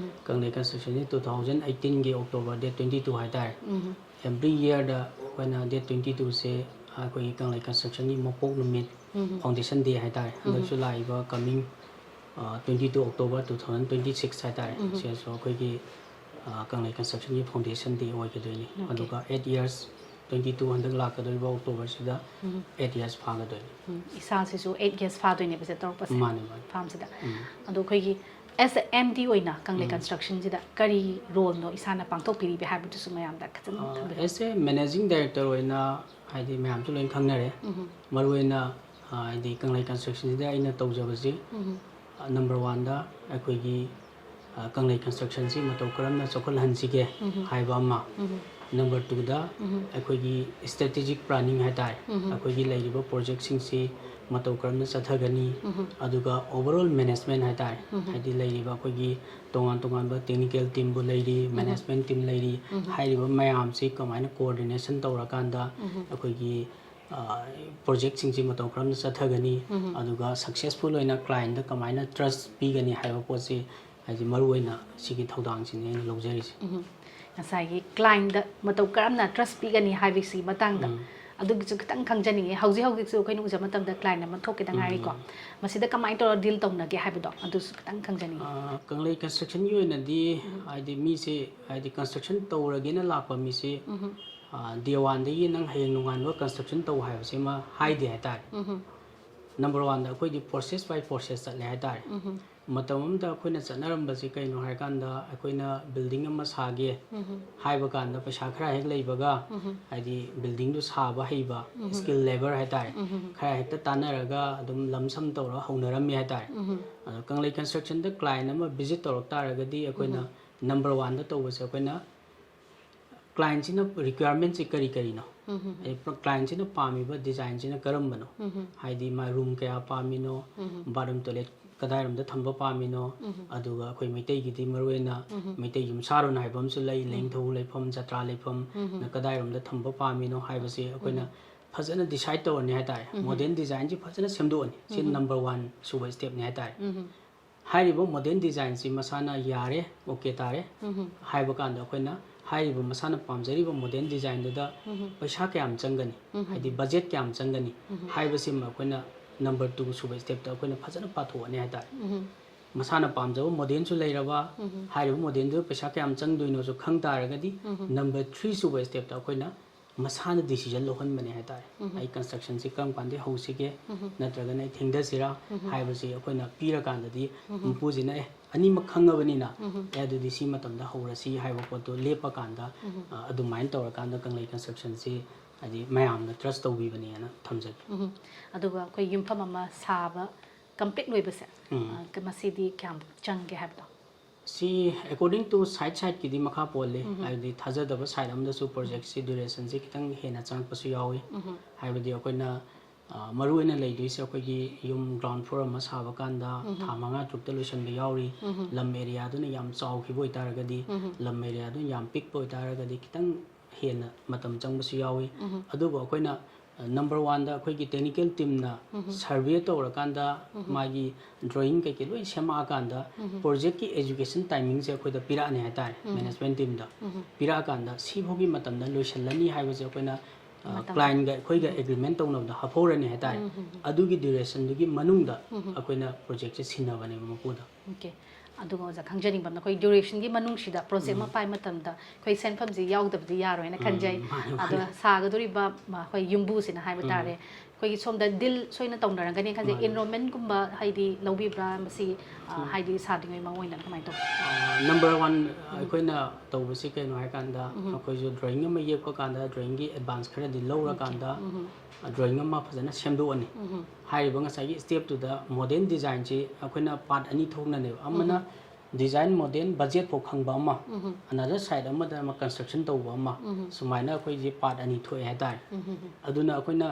ꯀꯪꯂꯩ construction ꯁꯤ two thousand eighteen ꯒꯤ October date twenty two ꯍꯥꯏꯇꯥꯔꯦ꯫ Every year ꯗ ꯑꯩꯈꯣꯏꯅ date twenty two ꯁꯦ ꯑꯩꯈꯣꯏꯒꯤ ꯀꯪꯂꯩ construction ꯒꯤ ꯃꯄꯣꯛ ꯅꯨꯃꯤꯠ, foundation day ꯍꯥꯏꯇꯥꯔꯦ꯫ ꯍꯟꯗꯛꯁꯨ ꯂꯥꯛꯏꯕ coming, ꯑ, twenty two October two thousand twenty six ꯍꯥꯏꯇꯥꯔꯦ꯫ ꯁꯤꯗꯁꯨ ꯑꯩꯈꯣꯏꯒꯤ, ꯑ, ꯀꯪꯂꯩ construction ꯒꯤ foundation day ꯑꯣꯏꯒꯗꯣꯏꯅꯤ꯫ ꯑꯗꯨꯒ eight years, twenty two ꯍꯟꯗꯛ ꯂꯥꯛꯀꯗꯧꯔꯤꯕ October ꯁꯤꯗ eight years ꯐꯥꯒꯗꯣꯏꯅꯤ꯫ ꯎꯝ, ꯏꯁꯥꯁꯤꯁꯨ eight years ꯐꯥꯗꯣꯏꯅꯦꯕ ꯁꯦ ꯇꯧꯔꯛꯄꯁꯦ꯫ ꯃꯥꯅꯦ, ꯃꯥꯅꯦ꯫ ꯐꯥꯝꯁꯤꯗ꯫ ꯑꯗꯣ ꯑꯩꯈꯣꯏꯒꯤ ꯑꯦꯁ ꯑꯦ ꯑꯦꯝ ꯗꯤ ꯑꯣꯏꯅ ꯀꯪꯂꯩ ꯀꯟꯁꯇ꯭ꯔꯛꯁꯟꯁꯤꯗ ꯀꯔꯤ ꯔꯣꯜꯅꯣ ꯏꯁꯥꯅ ꯄꯥꯡꯊꯣꯛꯄꯤꯔꯤꯕ ꯍꯥꯏꯕꯗꯨꯁꯨ ꯃꯌꯥꯝꯗ ꯈꯤꯇꯪ ꯊꯝꯕꯤꯔꯝꯃꯨ꯫ ꯑꯦꯁ ꯑꯦ ꯃꯦꯅꯦꯖꯤꯡ ꯗꯥꯏꯔꯦꯛꯇꯔ ꯑꯣꯏꯅ ꯍꯥꯏꯗꯤ ꯃꯌꯥꯝꯁꯨ ꯂꯣꯏꯅ ꯈꯪꯅꯔꯦ꯫ ꯃꯔꯨꯑꯣꯏꯅ ꯍꯥꯏꯗꯤ ꯀꯪꯂꯩ ꯀꯟꯁꯇ꯭ꯔꯛꯁꯟꯁꯤꯗ ꯑꯩꯅ ꯇꯧꯖꯕꯁꯤ ꯅꯝꯕꯔ ꯋꯥꯟꯗ ꯑꯩꯈꯣꯏꯒꯤ ꯀꯪꯂꯩ ꯀꯟꯁꯇ꯭ꯔꯛꯁꯟꯁꯤ ꯃꯇꯧ ꯀꯔꯝꯅ ꯆꯥꯎꯈꯠꯍꯟꯁꯤꯒꯦ ꯍꯥꯏꯕ ꯑꯃ, ꯅꯝꯕꯔ ꯇꯨꯗ ꯑꯩꯈꯣꯏꯒꯤ ꯁ꯭ꯇ꯭ꯔꯦꯇꯦꯖꯤꯛ ꯄ꯭ꯂꯥꯅꯤꯡ ꯍꯥꯏꯇꯥꯔꯦ, ꯑꯩꯈꯣꯏꯒꯤ ꯂꯩꯔꯤꯕ ꯄ꯭ꯔꯣꯖꯦꯛꯁꯤꯡꯁꯤ ꯃꯇꯧ ꯀꯔꯝꯅ ꯆꯠꯊꯒꯅꯤ, ꯑꯗꯨꯒ ꯑꯣꯚꯔꯑꯣꯜ ꯃꯦꯅꯦꯖꯃꯦꯟ ꯍꯥꯏꯇꯥꯔꯦ, ꯍꯥꯏꯗꯤ ꯂꯩꯔꯤꯕ ꯑꯩꯈꯣꯏꯒꯤ ꯇꯣꯉꯥꯟ ꯇꯣꯉꯥꯟꯕ ꯇꯦꯛꯅꯤꯀꯦꯜ ꯇꯤꯝꯕꯨ ꯂꯩꯔꯤ, ꯃꯦꯅꯦꯖꯃꯦꯟ ꯇꯤꯝ ꯂꯩꯔꯤ, ꯍꯥꯏꯔꯤꯕ ꯃꯌꯥꯝꯁꯤ ꯀꯃꯥꯏꯅ ꯀꯣꯑꯣꯔꯗꯤꯅꯦꯁꯟ ꯇꯧꯔꯀꯥꯟꯗ ꯑꯩꯈꯣꯏꯒꯤ ꯄ꯭ꯔꯣꯖꯦꯛꯁꯤꯡꯁꯤ ꯃꯇꯧ ꯀꯔꯝꯅ ꯆꯠꯊꯒꯅꯤ, ꯑꯗꯨꯒ ꯁꯛꯁꯦꯁꯐꯨꯜ ꯑꯣꯏꯅ ꯀ꯭ꯂꯥꯏꯟꯗ ꯀꯃꯥꯏꯅ ꯇ꯭ꯔꯁ ꯄꯤꯒꯅꯤ ꯍꯥꯏꯕ ꯄꯣꯠꯁꯤ ꯍꯥꯏꯗꯤ ꯃꯔꯨꯑꯣꯏꯅ ꯁꯤꯒꯤ ꯊꯧꯗꯥꯡꯁꯤꯅꯤ ꯑꯩꯅ ꯂꯧꯖꯔꯤꯁꯦ꯫ ꯉꯁꯥꯏꯒꯤ ꯀ꯭ꯂꯥꯏꯟꯗ ꯃꯇꯧ ꯀꯔꯝꯅ ꯇ꯭ꯔꯁ ꯄꯤꯒꯅꯤ ꯍꯥꯏꯕꯁꯤ ꯃꯇꯥꯡꯗ ꯑꯗꯨꯒꯤꯁꯨ ꯈꯤꯇꯪ ꯈꯪꯖꯅꯤꯡꯉꯦ꯫ ꯍꯧꯖꯤꯛ ꯍꯧꯖꯤꯛꯁꯨ ꯑꯩꯈꯣꯏꯅ ꯎꯖꯕ ꯃꯇꯝꯗ ꯀ꯭ꯂꯥꯏꯟ ꯑꯃ ꯊꯣꯛꯈꯤꯗ ꯉꯥꯏꯔꯤꯀꯣ꯫ ꯃꯁꯤꯗ ꯀꯃꯥꯏꯅ ꯇꯧꯔꯒ ꯗꯤꯜ ꯇꯧꯅꯒꯦ ꯍꯥꯏꯕꯗꯣ ꯑꯗꯨꯁꯨ ꯈꯤꯇꯪ ꯈꯪꯖꯅꯤꯡꯉꯦ꯫ ꯀꯪꯂꯩ ꯀꯟꯁꯇ꯭ꯔꯛꯁꯟꯒꯤ ꯑꯣꯏꯅꯗꯤ ꯍꯥꯏꯗꯤ ꯃꯤꯁꯦ ꯍꯥꯏꯗꯤ ꯀꯟꯁꯇ꯭ꯔꯛꯁꯟ ꯇꯧꯔꯒꯦꯅ ꯂꯥꯛꯄ ꯃꯤꯁꯦ ꯗꯦ ꯋꯥꯟꯗꯒꯤ ꯅꯪ ꯍꯌꯦꯡ ꯅꯣꯡꯉꯥꯟꯕ ꯀꯟꯁꯇ꯭ꯔꯛꯁꯟ ꯇꯧ ꯍꯥꯏꯕꯁꯤꯃ ꯍꯥꯏꯗꯦ ꯍꯥꯏꯇꯥꯔꯦ꯫ ꯅꯝꯕꯔ ꯋꯥꯟꯗ ꯑꯩꯈꯣꯏꯗꯤ ꯄ꯭ꯔꯣꯁꯦꯁ ꯕꯥꯏ ꯄ꯭ꯔꯣꯁꯦꯁ ꯆꯠꯂꯦ ꯍꯥꯏꯇꯥꯔꯦ꯫ ꯃꯇꯝ ꯑꯃꯗ ꯑꯩꯈꯣꯏꯅ ꯆꯠꯅꯔꯝꯕꯁꯤ ꯀꯩꯅꯣ ꯍꯥꯏꯔꯀꯥꯟꯗ ꯑꯩꯈꯣꯏꯅ ꯕꯤꯜꯗꯤꯡ ꯑꯃ ꯁꯥꯒꯦ ꯍꯥꯏꯕ ꯀꯥꯟꯗ ꯄꯩꯁꯥ ꯈꯔ ꯍꯦꯛ ꯂꯩꯕꯒ ꯍꯥꯏꯗꯤ ꯕꯤꯜꯗꯤꯡꯗꯨ ꯁꯥꯕ ꯍꯩꯕ ꯁ꯭ꯀꯤꯜ ꯂꯦꯕꯔ ꯍꯥꯏꯇꯥꯔꯦ, ꯈꯔ ꯍꯦꯛꯇ ꯇꯥꯟꯅꯔꯒ ꯑꯗꯨꯝ ꯂꯝ ꯁꯝ ꯇꯧꯔꯒ ꯍꯧꯅꯔꯝꯃꯤ ꯍꯥꯏꯇꯥꯔꯦ꯫ ꯑꯗꯣ ꯀꯪꯂꯩ ꯀꯟꯁꯇ꯭ꯔꯛꯁꯟꯗ ꯀ꯭ꯂꯥꯏꯟ ꯑꯃ ꯚꯤꯖꯤꯠ ꯇꯧꯔꯛ ꯇꯥꯔꯒꯗꯤ ꯑꯩꯈꯣꯏꯅ ꯅꯝꯕꯔ ꯋꯥꯟꯗ ꯇꯧꯕꯁꯦ ꯑꯩꯈꯣꯏꯅ ꯀ꯭ꯂꯥꯏꯟꯁꯤꯅ ꯔꯤꯀ꯭ꯋꯥꯌꯔꯃꯦꯟꯁꯤ ꯀꯔꯤ ꯀꯔꯤꯅꯣ, ꯍꯥꯏꯗꯤ ꯀ꯭ꯂꯥꯏꯟꯁꯤꯅ ꯄꯥꯝꯃꯤꯕ ꯗꯤꯖꯥꯏꯟꯁꯤꯅ ꯀꯔꯝꯕꯅꯣ, ꯍꯥꯏꯗꯤ ꯃꯥ ꯔꯨꯝ ꯀꯌꯥ ꯄꯥꯝꯃꯤꯅꯣ, ꯕꯥꯠꯔꯨꯝ ꯇꯣꯏꯂꯦꯠ ꯀꯗꯥꯏꯔꯣꯝꯗ ꯊꯝꯕ ꯄꯥꯝꯃꯤꯅꯣ, ꯑꯗꯨꯒ ꯑꯩꯈꯣꯏ ꯃꯩꯇꯩꯒꯤꯗꯤ ꯃꯔꯨꯑꯣꯏꯅ ꯃꯩꯇꯩ ꯌꯨꯝꯁꯥꯔꯣꯟ ꯍꯥꯏꯕ ꯑꯃꯁꯨ ꯂꯩ, ꯂꯦꯡꯊꯧ ꯂꯩꯐꯝ, ꯖꯇ꯭ꯔꯥ ꯂꯩꯐꯝꯅ ꯀꯗꯥꯏꯔꯣꯝꯗ ꯊꯝꯕ ꯄꯥꯝꯃꯤꯅꯣ ꯍꯥꯏꯕꯁꯤ ꯑꯩꯈꯣꯏꯅ ꯐꯖꯅ ꯗꯤꯁꯥꯏꯠ ꯇꯧꯔꯅꯤ ꯍꯥꯏꯇꯥꯔꯦ꯫ ꯃꯣꯗꯦꯜ ꯗꯤꯖꯥꯏꯟꯁꯤ ꯐꯖꯅ ꯁꯦꯝꯗꯣꯛꯑꯅꯤ꯫ ꯁꯤ ꯅꯝꯕꯔ ꯋꯥꯟ ꯁꯨꯕ ꯁ꯭ꯇꯦꯞꯅꯤ ꯍꯥꯏꯇꯥꯔꯦ꯫ ꯍꯥꯏꯔꯤꯕ ꯃꯣꯗꯦꯜ ꯗꯤꯖꯥꯏꯟꯁꯤ ꯃꯁꯥꯅ ꯌꯥꯔꯦ, ꯑꯣꯀꯦ ꯇꯥꯔꯦ ꯍꯥꯏꯕ ꯀꯥꯟꯗ ꯑꯩꯈꯣꯏꯅ ꯍꯥꯏꯔꯤꯕ ꯃꯁꯥꯅ ꯄꯥꯝꯖꯔꯤꯕ ꯃꯣꯗꯦꯜ ꯗꯤꯖꯥꯏꯟꯗꯨꯗ ꯄꯩꯁꯥ ꯀꯌꯥꯝ ꯆꯪꯒꯅꯤ, ꯍꯥꯏꯗꯤ ꯕꯖꯦꯠ ꯀꯌꯥꯝ ꯆꯪꯒꯅꯤ ꯍꯥꯏꯕꯁꯤꯃ ꯑꯩꯈꯣꯏꯅ ꯅꯝꯕꯔ ꯇꯨ ꯁꯨꯕ ꯁ꯭ꯇꯦꯞꯇ ꯑꯩꯈꯣꯏꯅ ꯐꯖꯅ ꯄꯥꯊꯣꯛꯑꯅꯤ ꯍꯥꯏꯇꯥꯔꯦ꯫ ꯃꯁꯥꯅ ꯄꯥꯝꯖꯕ ꯃꯣꯗꯦꯜꯁꯨ ꯂꯩꯔꯕ, ꯍꯥꯏꯔꯤꯕ ꯃꯣꯗꯦꯜꯗꯨ ꯄꯩꯁꯥ ꯀꯌꯥꯝ ꯆꯪꯗꯣꯏꯅꯣꯁꯨ ꯈꯪ ꯇꯥꯔꯒꯗꯤ ꯅꯝꯕꯔ ꯊ꯭ꯔꯤ ꯁꯨꯕ ꯁ꯭ꯇꯦꯞꯇ ꯑꯩꯈꯣꯏꯅ ꯃꯁꯥꯅ ꯗꯤꯁꯤꯖꯟ ꯂꯧꯍꯟꯕꯅꯦ ꯍꯥꯏꯇꯥꯔꯦ꯫ ꯑꯩ ꯀꯟꯁꯇ꯭ꯔꯛꯁꯟꯁꯤ ꯀꯔꯝ ꯀꯥꯟꯗꯒꯤ ꯍꯧꯁꯤꯒꯦ, ꯅꯠꯇ꯭ꯔꯒꯅ ꯑꯩ ꯊꯦꯡꯊꯁꯤꯔꯥ ꯍꯥꯏꯕꯁꯤ ꯑꯩꯈꯣꯏꯅ ꯄꯤꯔꯀꯥꯟꯗꯗꯤ ꯃꯄꯨꯁꯤꯅ ꯑꯦ ꯑꯅꯤꯃꯛ ꯈꯪꯉꯕꯅꯤꯅ, ꯎꯝ꯫ ꯑꯦ, ꯑꯗꯨꯗꯤ ꯁꯤ ꯃꯇꯝꯗ ꯍꯧꯔꯁꯤ ꯍꯥꯏꯕ ꯄꯣꯠꯇꯣ ꯂꯦꯞꯄꯀꯥꯟꯗ, ꯎꯝ꯫ ꯑ, ꯑꯗꯨꯃꯥꯏꯅ ꯇꯧꯔꯀꯥꯟꯗ ꯀꯪꯂꯩ ꯀꯟꯁꯇ꯭ꯔꯛꯁꯟꯁꯤ ꯍꯥꯏꯗꯤ ꯃꯌꯥꯝꯅ ꯇ꯭ꯔꯁ ꯇꯧꯕꯤꯕꯅꯦꯅ ꯊꯝꯖꯒꯦ꯫ ꯎꯝ꯫ ꯑꯗꯨꯒ ꯑꯩꯈꯣꯏ ꯌꯨꯝꯐꯝ ꯑꯃ ꯁꯥꯕ ꯀꯝꯄ꯭ꯂꯤꯠ ꯂꯣꯏꯕꯁꯦ, ꯎꯝ꯫ ꯑ, ꯀ-, ꯃꯁꯤꯗꯤ ꯀꯌꯥꯝ ꯆꯪꯒꯦ ꯍꯥꯏꯕꯗꯣ? ꯁꯤ according to site, siteꯀꯤꯗꯤ ꯃꯈꯥ ꯄꯣꯜꯂꯤ꯫ ꯎꯝ꯫ ꯍꯥꯏꯕꯗꯤ ꯊꯥꯖꯗꯕ ꯁꯥꯏꯠ ꯑꯃꯗꯁꯨ ꯄ꯭ꯔꯣꯖꯦꯛꯁꯤ ꯗ꯭ꯌꯨꯔꯦꯁꯟꯁꯤ ꯈꯤꯇꯪ ꯍꯦꯟꯅ ꯆꯪꯉꯛꯄꯁꯨ ꯌꯥꯎꯏ꯫ ꯎꯝ꯫ ꯍꯥꯏꯕꯗꯤ ꯑꯩꯈꯣꯏꯅ, ꯑ, ꯃꯔꯨꯑꯣꯏꯅ ꯂꯩꯗꯣꯏꯁꯦ ꯑꯩꯈꯣꯏꯒꯤ ꯌꯨꯝ ꯒ꯭ꯔꯥꯎꯟ ꯐ꯭ꯂꯣꯔ ꯑꯃ ꯁꯥꯕ ꯀꯥꯟꯗ ꯎꯝ꯫ ꯊꯥ ꯃꯉꯥ ꯇꯔꯨꯛꯇ ꯂꯣꯏꯁꯤꯟꯕ ꯌꯥꯎꯔꯤ꯫ ꯎꯝ꯫ ꯂꯝ ꯑꯦꯔꯤꯌꯥꯗꯨꯅ ꯌꯥꯝ ꯆꯥꯎꯈꯤꯕ ꯑꯣꯏꯇꯥꯔꯒꯗꯤ, ꯎꯝ꯫ ꯂꯝ ꯑꯦꯔꯤꯌꯥꯗꯨꯅ ꯌꯥꯝ ꯄꯤꯛꯄ ꯑꯣꯏꯇꯥꯔꯒꯗꯤ ꯈꯤꯇꯪ ꯍꯦꯟꯅ ꯃꯇꯝ ꯆꯪꯕꯁꯨ ꯌꯥꯎꯏ꯫ ꯎꯝ꯫ ꯑꯗꯨꯕꯨ ꯑꯩꯈꯣꯏꯅ, ꯑ, ꯅꯝꯕꯔ ꯋꯥꯟꯗ ꯑꯩꯈꯣꯏꯒꯤ ꯇꯦꯛꯅꯤꯀꯦꯜ ꯇꯤꯝꯅ ꯎꯝ꯫ ꯁꯔꯚꯦ ꯇꯧꯔꯀꯥꯟꯗ ꯎꯝ꯫ ꯃꯥꯒꯤ ꯗ꯭ꯔꯣꯌꯤꯡ ꯀꯩꯀꯩ ꯂꯣꯏ ꯁꯦꯝꯃꯛꯑꯀꯥꯟꯗ ꯎꯝ꯫ ꯄ꯭ꯔꯣꯖꯦꯛꯀꯤ ꯑꯦꯖꯨꯀꯦꯁꯟ ꯇꯥꯏꯃꯤꯡꯁꯦ ꯑꯩꯈꯣꯏꯗ ꯄꯤꯔꯛꯑꯅꯤ ꯍꯥꯏꯇꯥꯔꯦ, ꯎꯝ꯫ ꯃꯦꯅꯦꯖꯃꯦꯟ ꯇꯤꯝꯗ꯫ ꯎꯝ꯫ ꯄꯤꯔꯛꯑꯀꯥꯟꯗ ꯁꯤꯐꯥꯎꯒꯤ ꯃꯇꯝꯗ ꯂꯣꯏꯁꯤꯜꯂꯅꯤ ꯍꯥꯏꯕꯁꯦ ꯑꯩꯈꯣꯏꯅ, ꯑ, ꯃꯇꯝ꯫ ꯀ꯭ꯂꯥꯏꯟꯒ ꯑꯩꯈꯣꯏꯒ ꯎꯝ꯫ ꯑꯦꯒ꯭ꯔꯤꯃꯦꯟ ꯇꯧꯅꯕꯗ ꯍꯥꯞꯍꯧꯔꯅꯤ ꯍꯥꯏꯇꯥꯔꯦ꯫ ꯎꯝ, ꯎꯝ, ꯎꯝ꯫ ꯑꯗꯨꯒꯤ ꯗ꯭ꯌꯨꯔꯦꯁꯟꯗꯨꯒꯤ ꯃꯅꯨꯡꯗ ꯎꯝ, ꯎꯝ꯫ ꯑꯩꯈꯣꯏꯅ ꯄ꯭ꯔꯣꯖꯦꯛꯁꯦ ꯁꯤꯟꯅꯕꯅꯦꯕ ꯃꯄꯨꯗ꯫ ꯑꯣꯀꯦ꯫ ꯑꯗꯨꯒ ꯑꯣꯖꯥ ꯈꯪꯖꯅꯤꯡꯕ ꯑꯃꯅ, ꯑꯩꯈꯣꯏ ꯗ꯭ꯌꯨꯔꯦꯁꯟꯒꯤ ꯃꯅꯨꯡꯁꯤꯗ ꯄ꯭ꯔꯣꯖꯦꯛ ꯑꯃ ꯎꯝ꯫ ꯄꯥꯏ ꯃꯇꯝꯗ ꯑꯩꯈꯣꯏ ꯁꯦꯟꯐꯝꯁꯤ ꯌꯥꯎꯗꯕꯗꯤ ꯌꯥꯔꯣꯏꯅ ꯎꯝ, ꯈꯟꯖꯩ꯫ ꯃꯥꯅꯦ, ꯑꯗꯣ ꯃꯥꯅꯦ꯫ ꯁꯥꯒꯗꯧꯔꯤꯕ, ꯃ-, ꯑꯩꯈꯣꯏ ꯌꯨꯝꯕꯨꯁꯤꯅ ꯍꯥꯏꯕ ꯎꯝ꯫ ꯇꯥꯔꯦ, ꯑꯩꯈꯣꯏꯒꯤ ꯁꯣꯝꯗ ꯗꯤꯜ ꯁꯣꯏꯅ ꯇꯧꯅꯔꯝꯒꯅꯤ ꯈꯟꯖꯩ꯫ ꯃꯥꯅꯦ꯫ ꯏꯟꯔꯣꯜꯃꯦꯟꯒꯨꯝꯕ ꯍꯥꯏꯗꯤ ꯂꯧꯕꯤꯕ꯭ꯔꯥ ꯃꯁꯤ, ꯑ, ꯎꯝ꯫ ꯍꯥꯏꯗꯤ ꯁꯥꯗ꯭ꯔꯤꯉꯩ ꯃꯑꯣꯡ ꯑꯣꯏꯅ ꯀꯃꯥꯏꯅ ꯇꯧꯕ? ꯑ, ꯅꯝꯕꯔ ꯋꯥꯟ ꯎꯝ꯫ ꯑꯩꯈꯣꯏꯅ ꯇꯧꯕꯁꯤ ꯀꯩꯅꯣ ꯍꯥꯏꯀꯥꯟꯗ, ꯎꯝ꯫ ꯑꯩꯈꯣꯏꯁꯨ ꯗ꯭ꯔꯣꯌꯤꯡ ꯑꯃ ꯌꯦꯛꯄ ꯀꯥꯟꯗ ꯗ꯭ꯔꯣꯌꯤꯡꯒꯤ ꯑꯦꯗꯚꯥꯟꯁ ꯈꯔꯗꯤ ꯂꯧꯔꯀꯥꯟꯗ ꯎꯝ꯫ ꯗ꯭ꯔꯣꯌꯤꯡ ꯑꯃ ꯐꯖꯅ ꯁꯦꯝꯗꯣꯛꯑꯅꯤ꯫ ꯎꯝ꯫ ꯍꯥꯏꯔꯤꯕ ꯉꯁꯥꯏꯒꯤ ꯁ꯭ꯇꯦꯞꯇꯨꯗ ꯃꯣꯗꯦꯜ ꯗꯤꯖꯥꯏꯟꯁꯤ ꯑꯩꯈꯣꯏꯅ ꯄꯥꯔꯠ ꯑꯅꯤ ꯊꯣꯛꯅꯅꯦꯕ꯫ ꯑꯃꯅ ꯎꯝ꯫ ꯗꯤꯖꯥꯏꯟ ꯃꯣꯗꯦꯜ ꯕꯖꯦꯠ ꯐꯥꯎ ꯈꯪꯕ ꯑꯃ, ꯎꯝ꯫ Another side ꯑꯃꯗ ꯑꯃ ꯀꯟꯁꯇ꯭ꯔꯛꯁꯟ ꯇꯧꯕ ꯑꯃ, ꯎꯝ꯫ ꯁꯨꯃꯥꯏꯅ ꯑꯩꯈꯣꯏꯁꯦ ꯄꯥꯔꯠ ꯑꯅꯤ ꯊꯣꯛꯑꯦ ꯍꯥꯏꯇꯥꯔꯦ꯫ ꯎꯝ꯫ ꯑꯗꯨꯅ ꯑꯩꯈꯣꯏꯅ,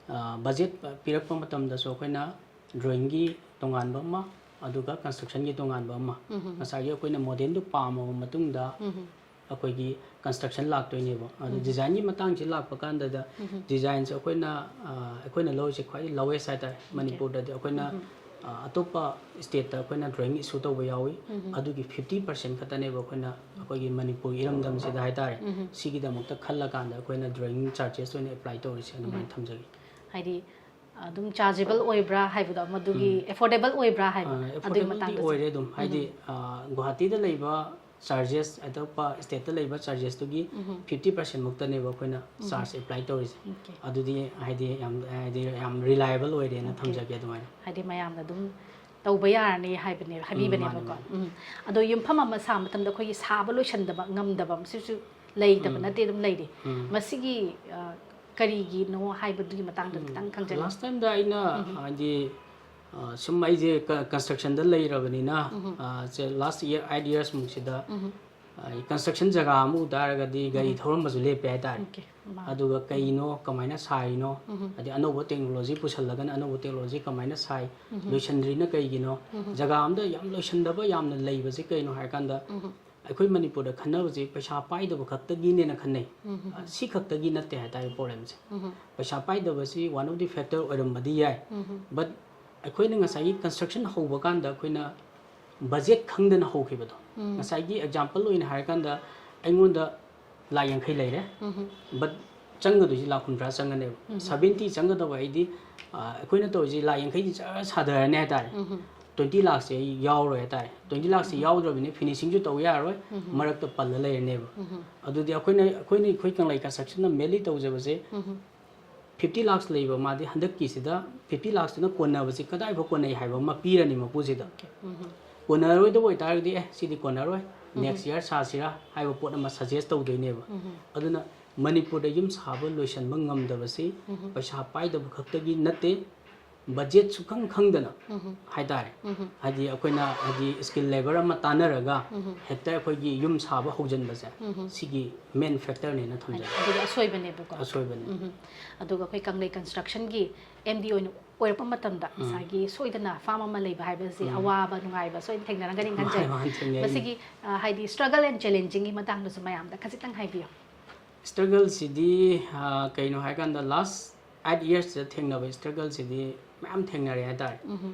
ꯑ, ꯕꯖꯦꯠ ꯄꯤꯔꯛꯄ ꯃꯇꯝꯗꯁꯨ ꯑꯩꯈꯣꯏꯅ ꯗ꯭ꯔꯣꯌꯤꯡꯒꯤ ꯇꯣꯉꯥꯟꯕ ꯑꯃ, ꯑꯗꯨꯒ ꯀꯟꯁꯇ꯭ꯔꯛꯁꯟꯒꯤ ꯇꯣꯉꯥꯟꯕ ꯑꯃ꯫ ꯎꯝ꯫ ꯉꯁꯥꯏꯒꯤ ꯑꯩꯈꯣꯏꯅ ꯃꯣꯗꯦꯜꯗꯨ ꯄꯥꯝꯃꯕ ꯃꯇꯨꯡꯗ ꯎꯝ꯫ ꯑꯩꯈꯣꯏꯒꯤ ꯀꯟꯁꯇ꯭ꯔꯛꯁꯟ ꯂꯥꯛꯇꯣꯏꯅꯦꯕ꯫ ꯑꯗꯨ ꯎꯝ꯫ ꯗꯤꯖꯥꯏꯟꯒꯤ ꯃꯇꯥꯡꯁꯤ ꯂꯥꯛꯄ ꯀꯥꯟꯗꯗ ꯎꯝ꯫ ꯗꯤꯖꯥꯏꯟꯁꯦ ꯑꯩꯈꯣꯏꯅ, ꯑ, ꯑꯩꯈꯣꯏꯅ ꯂꯧꯔꯤꯁꯦ ꯈ꯭ꯋꯥꯏꯗꯒꯤ ꯂꯣꯋꯦꯁ ꯍꯥꯏꯇꯥꯔꯦ꯫ ꯑꯣꯀꯦ꯫ ꯃꯅꯤꯄꯨꯔꯗꯗꯤ ꯑꯩꯈꯣꯏꯅ, ꯎꯝ꯫ ꯑ, ꯑꯇꯣꯞꯄ ꯁ꯭ꯇꯦꯠꯇ ꯑꯩꯈꯣꯏꯅ ꯗ꯭ꯔꯣꯌꯤꯡ ꯏꯁꯨ ꯇꯧꯕ ꯌꯥꯎꯏ꯫ ꯎꯝ꯫ ꯑꯗꯨꯒꯤ ꯐꯤꯐꯇꯤ ꯄꯥꯔꯁꯦꯟ ꯈꯛꯇꯅꯦꯕ ꯑꯩꯈꯣꯏꯅ ꯑꯩꯈꯣꯏꯒꯤ ꯃꯅꯤꯄꯨꯔꯒꯤ ꯏꯔꯝꯗꯝꯁꯤꯗ ꯍꯥꯏꯇꯥꯔꯦ, ꯎꯝ꯫ ꯁꯤꯒꯤꯗꯃꯛꯇ ꯈꯜꯂꯀꯥꯟꯗ ꯑꯩꯈꯣꯏꯅ ꯗ꯭ꯔꯣꯌꯤꯡ ꯆꯥꯔꯖꯦꯁ ꯑꯣꯏꯅ ꯑꯦꯄ꯭ꯂꯥꯏ ꯇꯧꯔꯤꯁꯦ, ꯑꯗꯨꯃꯥꯏꯅ ꯎꯝ꯫ ꯊꯝꯖꯒꯦ꯫ ꯍꯥꯏꯗꯤ ꯑꯗꯨꯝ ꯆꯥꯔꯖꯦꯕꯜ ꯑꯣꯏꯕ꯭ꯔꯥ ꯍꯥꯏꯕꯗꯣ, ꯃꯗꯨꯒꯤ ꯎꯝ꯫ ꯑꯦꯐꯣꯔꯗꯦꯕꯜ ꯑꯣꯏꯕ꯭ꯔꯥ ꯍꯥꯏꯕ, ꯑ, ꯑꯗꯨꯒꯤ ꯑꯦꯐꯣꯔꯗꯦꯕꯜꯗꯤ ꯃꯇꯥꯡꯗꯁꯨ꯫ ꯑꯣꯏꯔꯦ ꯑꯗꯨꯝ꯫ ꯍꯥꯏꯗꯤ, ꯎꯝ꯫ ꯑ, ꯒꯨꯋꯥꯍꯥꯇꯤꯗ ꯂꯩꯕ ꯆꯥꯔꯖꯦꯁ, ꯑꯇꯣꯞꯄ ꯁ꯭ꯇꯦꯠꯇ ꯂꯩꯕ ꯆꯥꯔꯖꯦꯁꯇꯨꯒꯤ ꯎꯝ꯫ ꯐꯤꯐꯇꯤ ꯄꯥꯔꯁꯦꯟ ꯃꯨꯛꯇꯅꯦꯕ ꯑꯩꯈꯣꯏꯅ ꯎꯝ꯫ ꯆꯥꯔꯖ ꯑꯦꯄ꯭ꯂꯥꯏ ꯇꯧꯔꯤꯁꯦ꯫ ꯑꯣꯀꯦ꯫ ꯑꯗꯨꯗꯤ ꯍꯥꯏꯗꯤ ꯌꯥꯝ, ꯍꯥꯏꯗꯤ ꯌꯥꯝ ꯔꯤꯂꯥꯏꯕꯜ ꯑꯣꯏꯔꯦꯅ ꯑꯣꯀꯦ꯫ ꯊꯝꯖꯒꯦ ꯑꯗꯨꯃꯥꯏꯅ꯫ ꯍꯥꯏꯗꯤ ꯃꯌꯥꯝꯅ ꯑꯗꯨꯝ ꯇꯧꯕ ꯌꯥꯔꯅꯤ ꯍꯥꯏꯕꯅꯦꯕ, ꯍꯥꯏꯕꯤꯕꯅꯦꯕꯀꯣ꯫ ꯎꯝ꯫ ꯑꯗꯣ ꯌꯨꯝꯐꯝ ꯑꯃ ꯁꯥꯕ ꯃꯇꯝꯗ ꯑꯩꯈꯣꯏꯒꯤ ꯁꯥꯕ ꯂꯣꯏꯁꯟꯗꯕ ꯉꯝꯗꯕ ꯑꯃꯁꯤꯁꯨ ꯂꯩꯇꯕ ꯎꯝ꯫ ꯅꯠꯇꯦ, ꯑꯗꯨꯝ ꯂꯩꯔꯤ꯫ ꯎꯝ꯫ ꯃꯁꯤꯒꯤ, ꯑ, ꯀꯔꯤꯒꯤꯅꯣ ꯍꯥꯏꯕꯗꯨꯒꯤ ꯃꯇꯥꯡꯗ ꯎꯝ꯫ ꯈꯤꯇꯪ ꯈꯪꯖꯅꯤꯡꯉꯤ꯫ Last time ꯗ ꯑꯩꯅ, ꯎꯝ꯫ ꯍꯥꯏꯗꯤ, ꯑ, ꯁꯨꯝ ꯑꯩꯁꯦ ꯀ-, construction ꯗ ꯂꯩꯔꯕꯅꯤꯅ, ꯎꯝ꯫ ꯑ, ꯁꯦ last year, eight years ꯃꯨꯛꯁꯤꯗ, ꯎꯝ꯫ ꯑ, construction ꯖꯒꯥ ꯑꯃ ꯎ ꯇꯥꯔꯒꯗꯤ ꯒꯥꯔꯤ ꯎꯝ꯫ ꯊꯧꯔꯝꯕꯁꯨ ꯂꯦꯞꯄꯦ ꯍꯥꯏꯇꯥꯔꯦ꯫ Okay꯫ ꯃꯥꯅꯦ꯫ ꯑꯗꯨꯒ ꯀꯩꯅꯣ, ꯀꯃꯥꯏꯅ ꯁꯥꯔꯤꯅꯣ, ꯎꯝ꯫ ꯍꯥꯏꯗꯤ ꯑꯅꯧꯕ technology ꯄꯨꯁꯜꯂꯒꯅ ꯑꯅꯧꯕ technology ꯀꯃꯥꯏꯅ ꯁꯥꯏ, ꯎꯝ꯫ ꯂꯣꯏꯁꯟꯗ꯭ꯔꯤꯅ ꯀꯩꯒꯤꯅꯣ, ꯎꯝ꯫ ꯖꯒꯥ ꯑꯝꯗ ꯌꯥꯝ ꯂꯣꯏꯁꯟꯗꯕ ꯌꯥꯝꯅ ꯂꯩꯕꯁꯦ ꯀꯩꯅꯣ ꯍꯥꯏꯔꯀꯥꯟꯗ, ꯎꯝ꯫ ꯑꯩꯈꯣꯏ ꯃꯅꯤꯄꯨꯔꯗ ꯈꯟꯅꯕꯁꯦ ꯄꯩꯁꯥ ꯄꯥꯏꯗꯕ ꯈꯛꯇꯒꯤꯅꯦꯅ ꯈꯟꯅꯩ꯫ ꯎꯝ꯫ ꯑ, ꯁꯤ ꯈꯛꯇꯒꯤ ꯅꯠꯇꯦ ꯍꯥꯏꯇꯥꯔꯦ problem ꯁꯦ꯫ ꯎꯝ꯫ ꯄꯩꯁꯥ ꯄꯥꯏꯗꯕꯁꯤ one of the factor ꯑꯣꯏꯔꯝꯕꯗꯤ ꯌꯥꯏ꯫ ꯎꯝ꯫ But ꯑꯩꯈꯣꯏꯅ ꯉꯁꯥꯏꯒꯤ construction ꯍꯧꯕ ꯀꯥꯟꯗ ꯑꯩꯈꯣꯏꯅ budget ꯈꯪꯗꯅ ꯍꯧꯈꯤꯕꯗꯣ꯫ ꯎꯝ꯫ ꯉꯁꯥꯏꯒꯤ example ꯑꯣꯏꯅ ꯍꯥꯏꯔꯀꯥꯟꯗ, ꯑꯩꯉꯣꯟꯗ ꯂꯥꯛ ꯌꯥꯡꯈꯩ ꯂꯩꯔꯦ꯫ ꯎꯝ꯫ But ꯆꯪꯒꯗꯣꯏꯁꯤ ꯂꯥꯛ ꯍꯨꯝꯗ꯭ꯔꯥ ꯆꯪꯒꯅꯦꯕ꯫ ꯎꯝ꯫ Seventy ꯆꯪꯒꯗꯕ ꯑꯩꯗꯤ, ꯑ, ꯑꯩꯈꯣꯏꯅ ꯇꯧꯔꯤꯁꯤ ꯂꯥꯛ ꯌꯥꯡꯈꯩꯗꯤ ꯖꯔ ꯁꯥꯊꯔꯅꯤ ꯍꯥꯏꯇꯥꯔꯦ꯫ ꯎꯝ꯫ Twenty ꯂꯥꯛꯁꯦ ꯑꯩ ꯌꯥꯎꯔꯣꯏ ꯍꯥꯏꯇꯥꯔꯦ꯫ Twenty ꯂꯥꯛꯁꯦ ꯎꯝ꯫ ꯌꯥꯎꯗ꯭ꯔꯕꯅꯤ, finishing ꯁꯨ ꯇꯧ ꯌꯥꯔꯣꯏ, ꯎꯝ꯫ ꯃꯔꯛꯇ ꯄꯜꯂ ꯂꯩꯔꯅꯦꯕ꯫ ꯎꯝ꯫ ꯑꯗꯨꯗꯤ ꯑꯩꯈꯣꯏꯅ, ꯑꯩꯈꯣꯏꯅ, ꯑꯩꯈꯣꯏ ꯀꯪꯂꯩ construction ꯅ mainly ꯇꯧꯖꯕꯁꯦ ꯎꯝ꯫ fifty lakhs ꯂꯩꯕ ꯃꯥꯗꯤ ꯍꯟꯗꯛꯀꯤꯁꯤꯗ fifty lakhs ꯇꯨꯅ ꯀꯣꯟꯅꯕꯁꯤ ꯀꯗꯥꯏꯐꯥꯎ ꯀꯣꯟꯅꯩ ꯍꯥꯏꯕ ꯑꯃ ꯄꯤꯔꯅꯤ ꯃꯄꯨꯁꯤꯗ꯫ ꯎꯝ꯫ ꯀꯣꯟꯅꯔꯣꯏꯗꯕ ꯑꯣꯏꯇꯥꯔꯒꯗꯤ, "ꯑꯦ, ꯁꯤꯗꯤ ꯀꯣꯟꯅꯔꯣꯏ, ꯎꯝ꯫ Next year ꯁꯥꯁꯤꯔꯥ?" ꯍꯥꯏꯕ ꯄꯣꯠ ꯑꯃ suggest ꯇꯧꯗꯣꯏꯅꯦꯕ꯫ ꯎꯝ꯫ ꯑꯗꯨꯅ ꯃꯅꯤꯄꯨꯔꯗ ꯌꯨꯝ ꯁꯥꯕ ꯂꯣꯏꯁꯟꯕ ꯉꯝꯗꯕꯁꯤ ꯎꯝ꯫ ꯄꯩꯁꯥ ꯄꯥꯏꯗꯕ ꯈꯛꯇꯒꯤ ꯅꯠꯇꯦ, budget ꯁꯨꯈꯪ ꯈꯪꯗꯅ ꯎꯝ꯫ ꯍꯥꯏꯇꯥꯔꯦ꯫ ꯎꯝ꯫ ꯍꯥꯏꯗꯤ ꯑꯩꯈꯣꯏꯅ, ꯍꯥꯏꯗꯤ skilled labour ꯑꯃ ꯇꯥꯟꯅꯔꯒ ꯎꯝ꯫ ꯍꯦꯛꯇ ꯑꯩꯈꯣꯏꯒꯤ ꯌꯨꯝ ꯁꯥꯕ ꯍꯧꯖꯤꯟꯕꯁꯦ, ꯎꯝ꯫ ꯁꯤꯒꯤ main factor ꯅꯦꯅ ꯊꯝꯖꯒꯦ꯫ ꯑꯗꯨꯗꯤ ꯑꯁꯣꯏꯕꯅꯦꯕꯀꯣ꯫ ꯑꯁꯣꯏꯕꯅꯦ꯫ ꯎꯝ꯫ ꯑꯗꯨꯒ ꯑꯩꯈꯣꯏ ꯀꯪꯂꯩ construction ꯒꯤ M D ꯑꯣꯏꯅ ꯑꯣꯏꯔꯛꯄ ꯃꯇꯝꯗ ꯎꯝ꯫ ꯉꯁꯥꯏꯒꯤ ꯁꯣꯏꯗꯅ farm ꯑꯃ ꯂꯩꯕ ꯍꯥꯏꯕꯁꯤ ꯎꯝ꯫ ꯑꯋꯥꯕ ꯅꯨꯡꯉꯥꯏꯕ ꯁꯣꯏꯗꯅ ꯊꯦꯡꯅꯔꯝꯒꯅꯤ ꯈꯟꯖꯩ꯫ ꯃꯥꯅꯦ, ꯃꯥꯅꯦ, ꯊꯦꯡꯅꯩ꯫ ꯃꯁꯤꯒꯤ, ꯑ, ꯍꯥꯏꯗꯤ struggle and challenging ꯒꯤ ꯃꯇꯥꯡꯗꯁꯨ ꯃꯌꯥꯝꯗ ꯈꯖꯤꯛꯇꯪ ꯍꯥꯏꯕꯤꯌꯨ꯫ Struggle ꯁꯤꯗꯤ, ꯑ, ꯀꯩꯅꯣ ꯍꯥꯏꯀꯥꯟꯗ last eight years ꯁꯤꯗ ꯊꯦꯡꯅꯕ struggle ꯁꯤꯗꯤ ꯃꯌꯥꯝ ꯊꯦꯡꯅꯔꯦ ꯍꯥꯏꯇꯥꯔꯦ꯫ ꯎꯝ꯫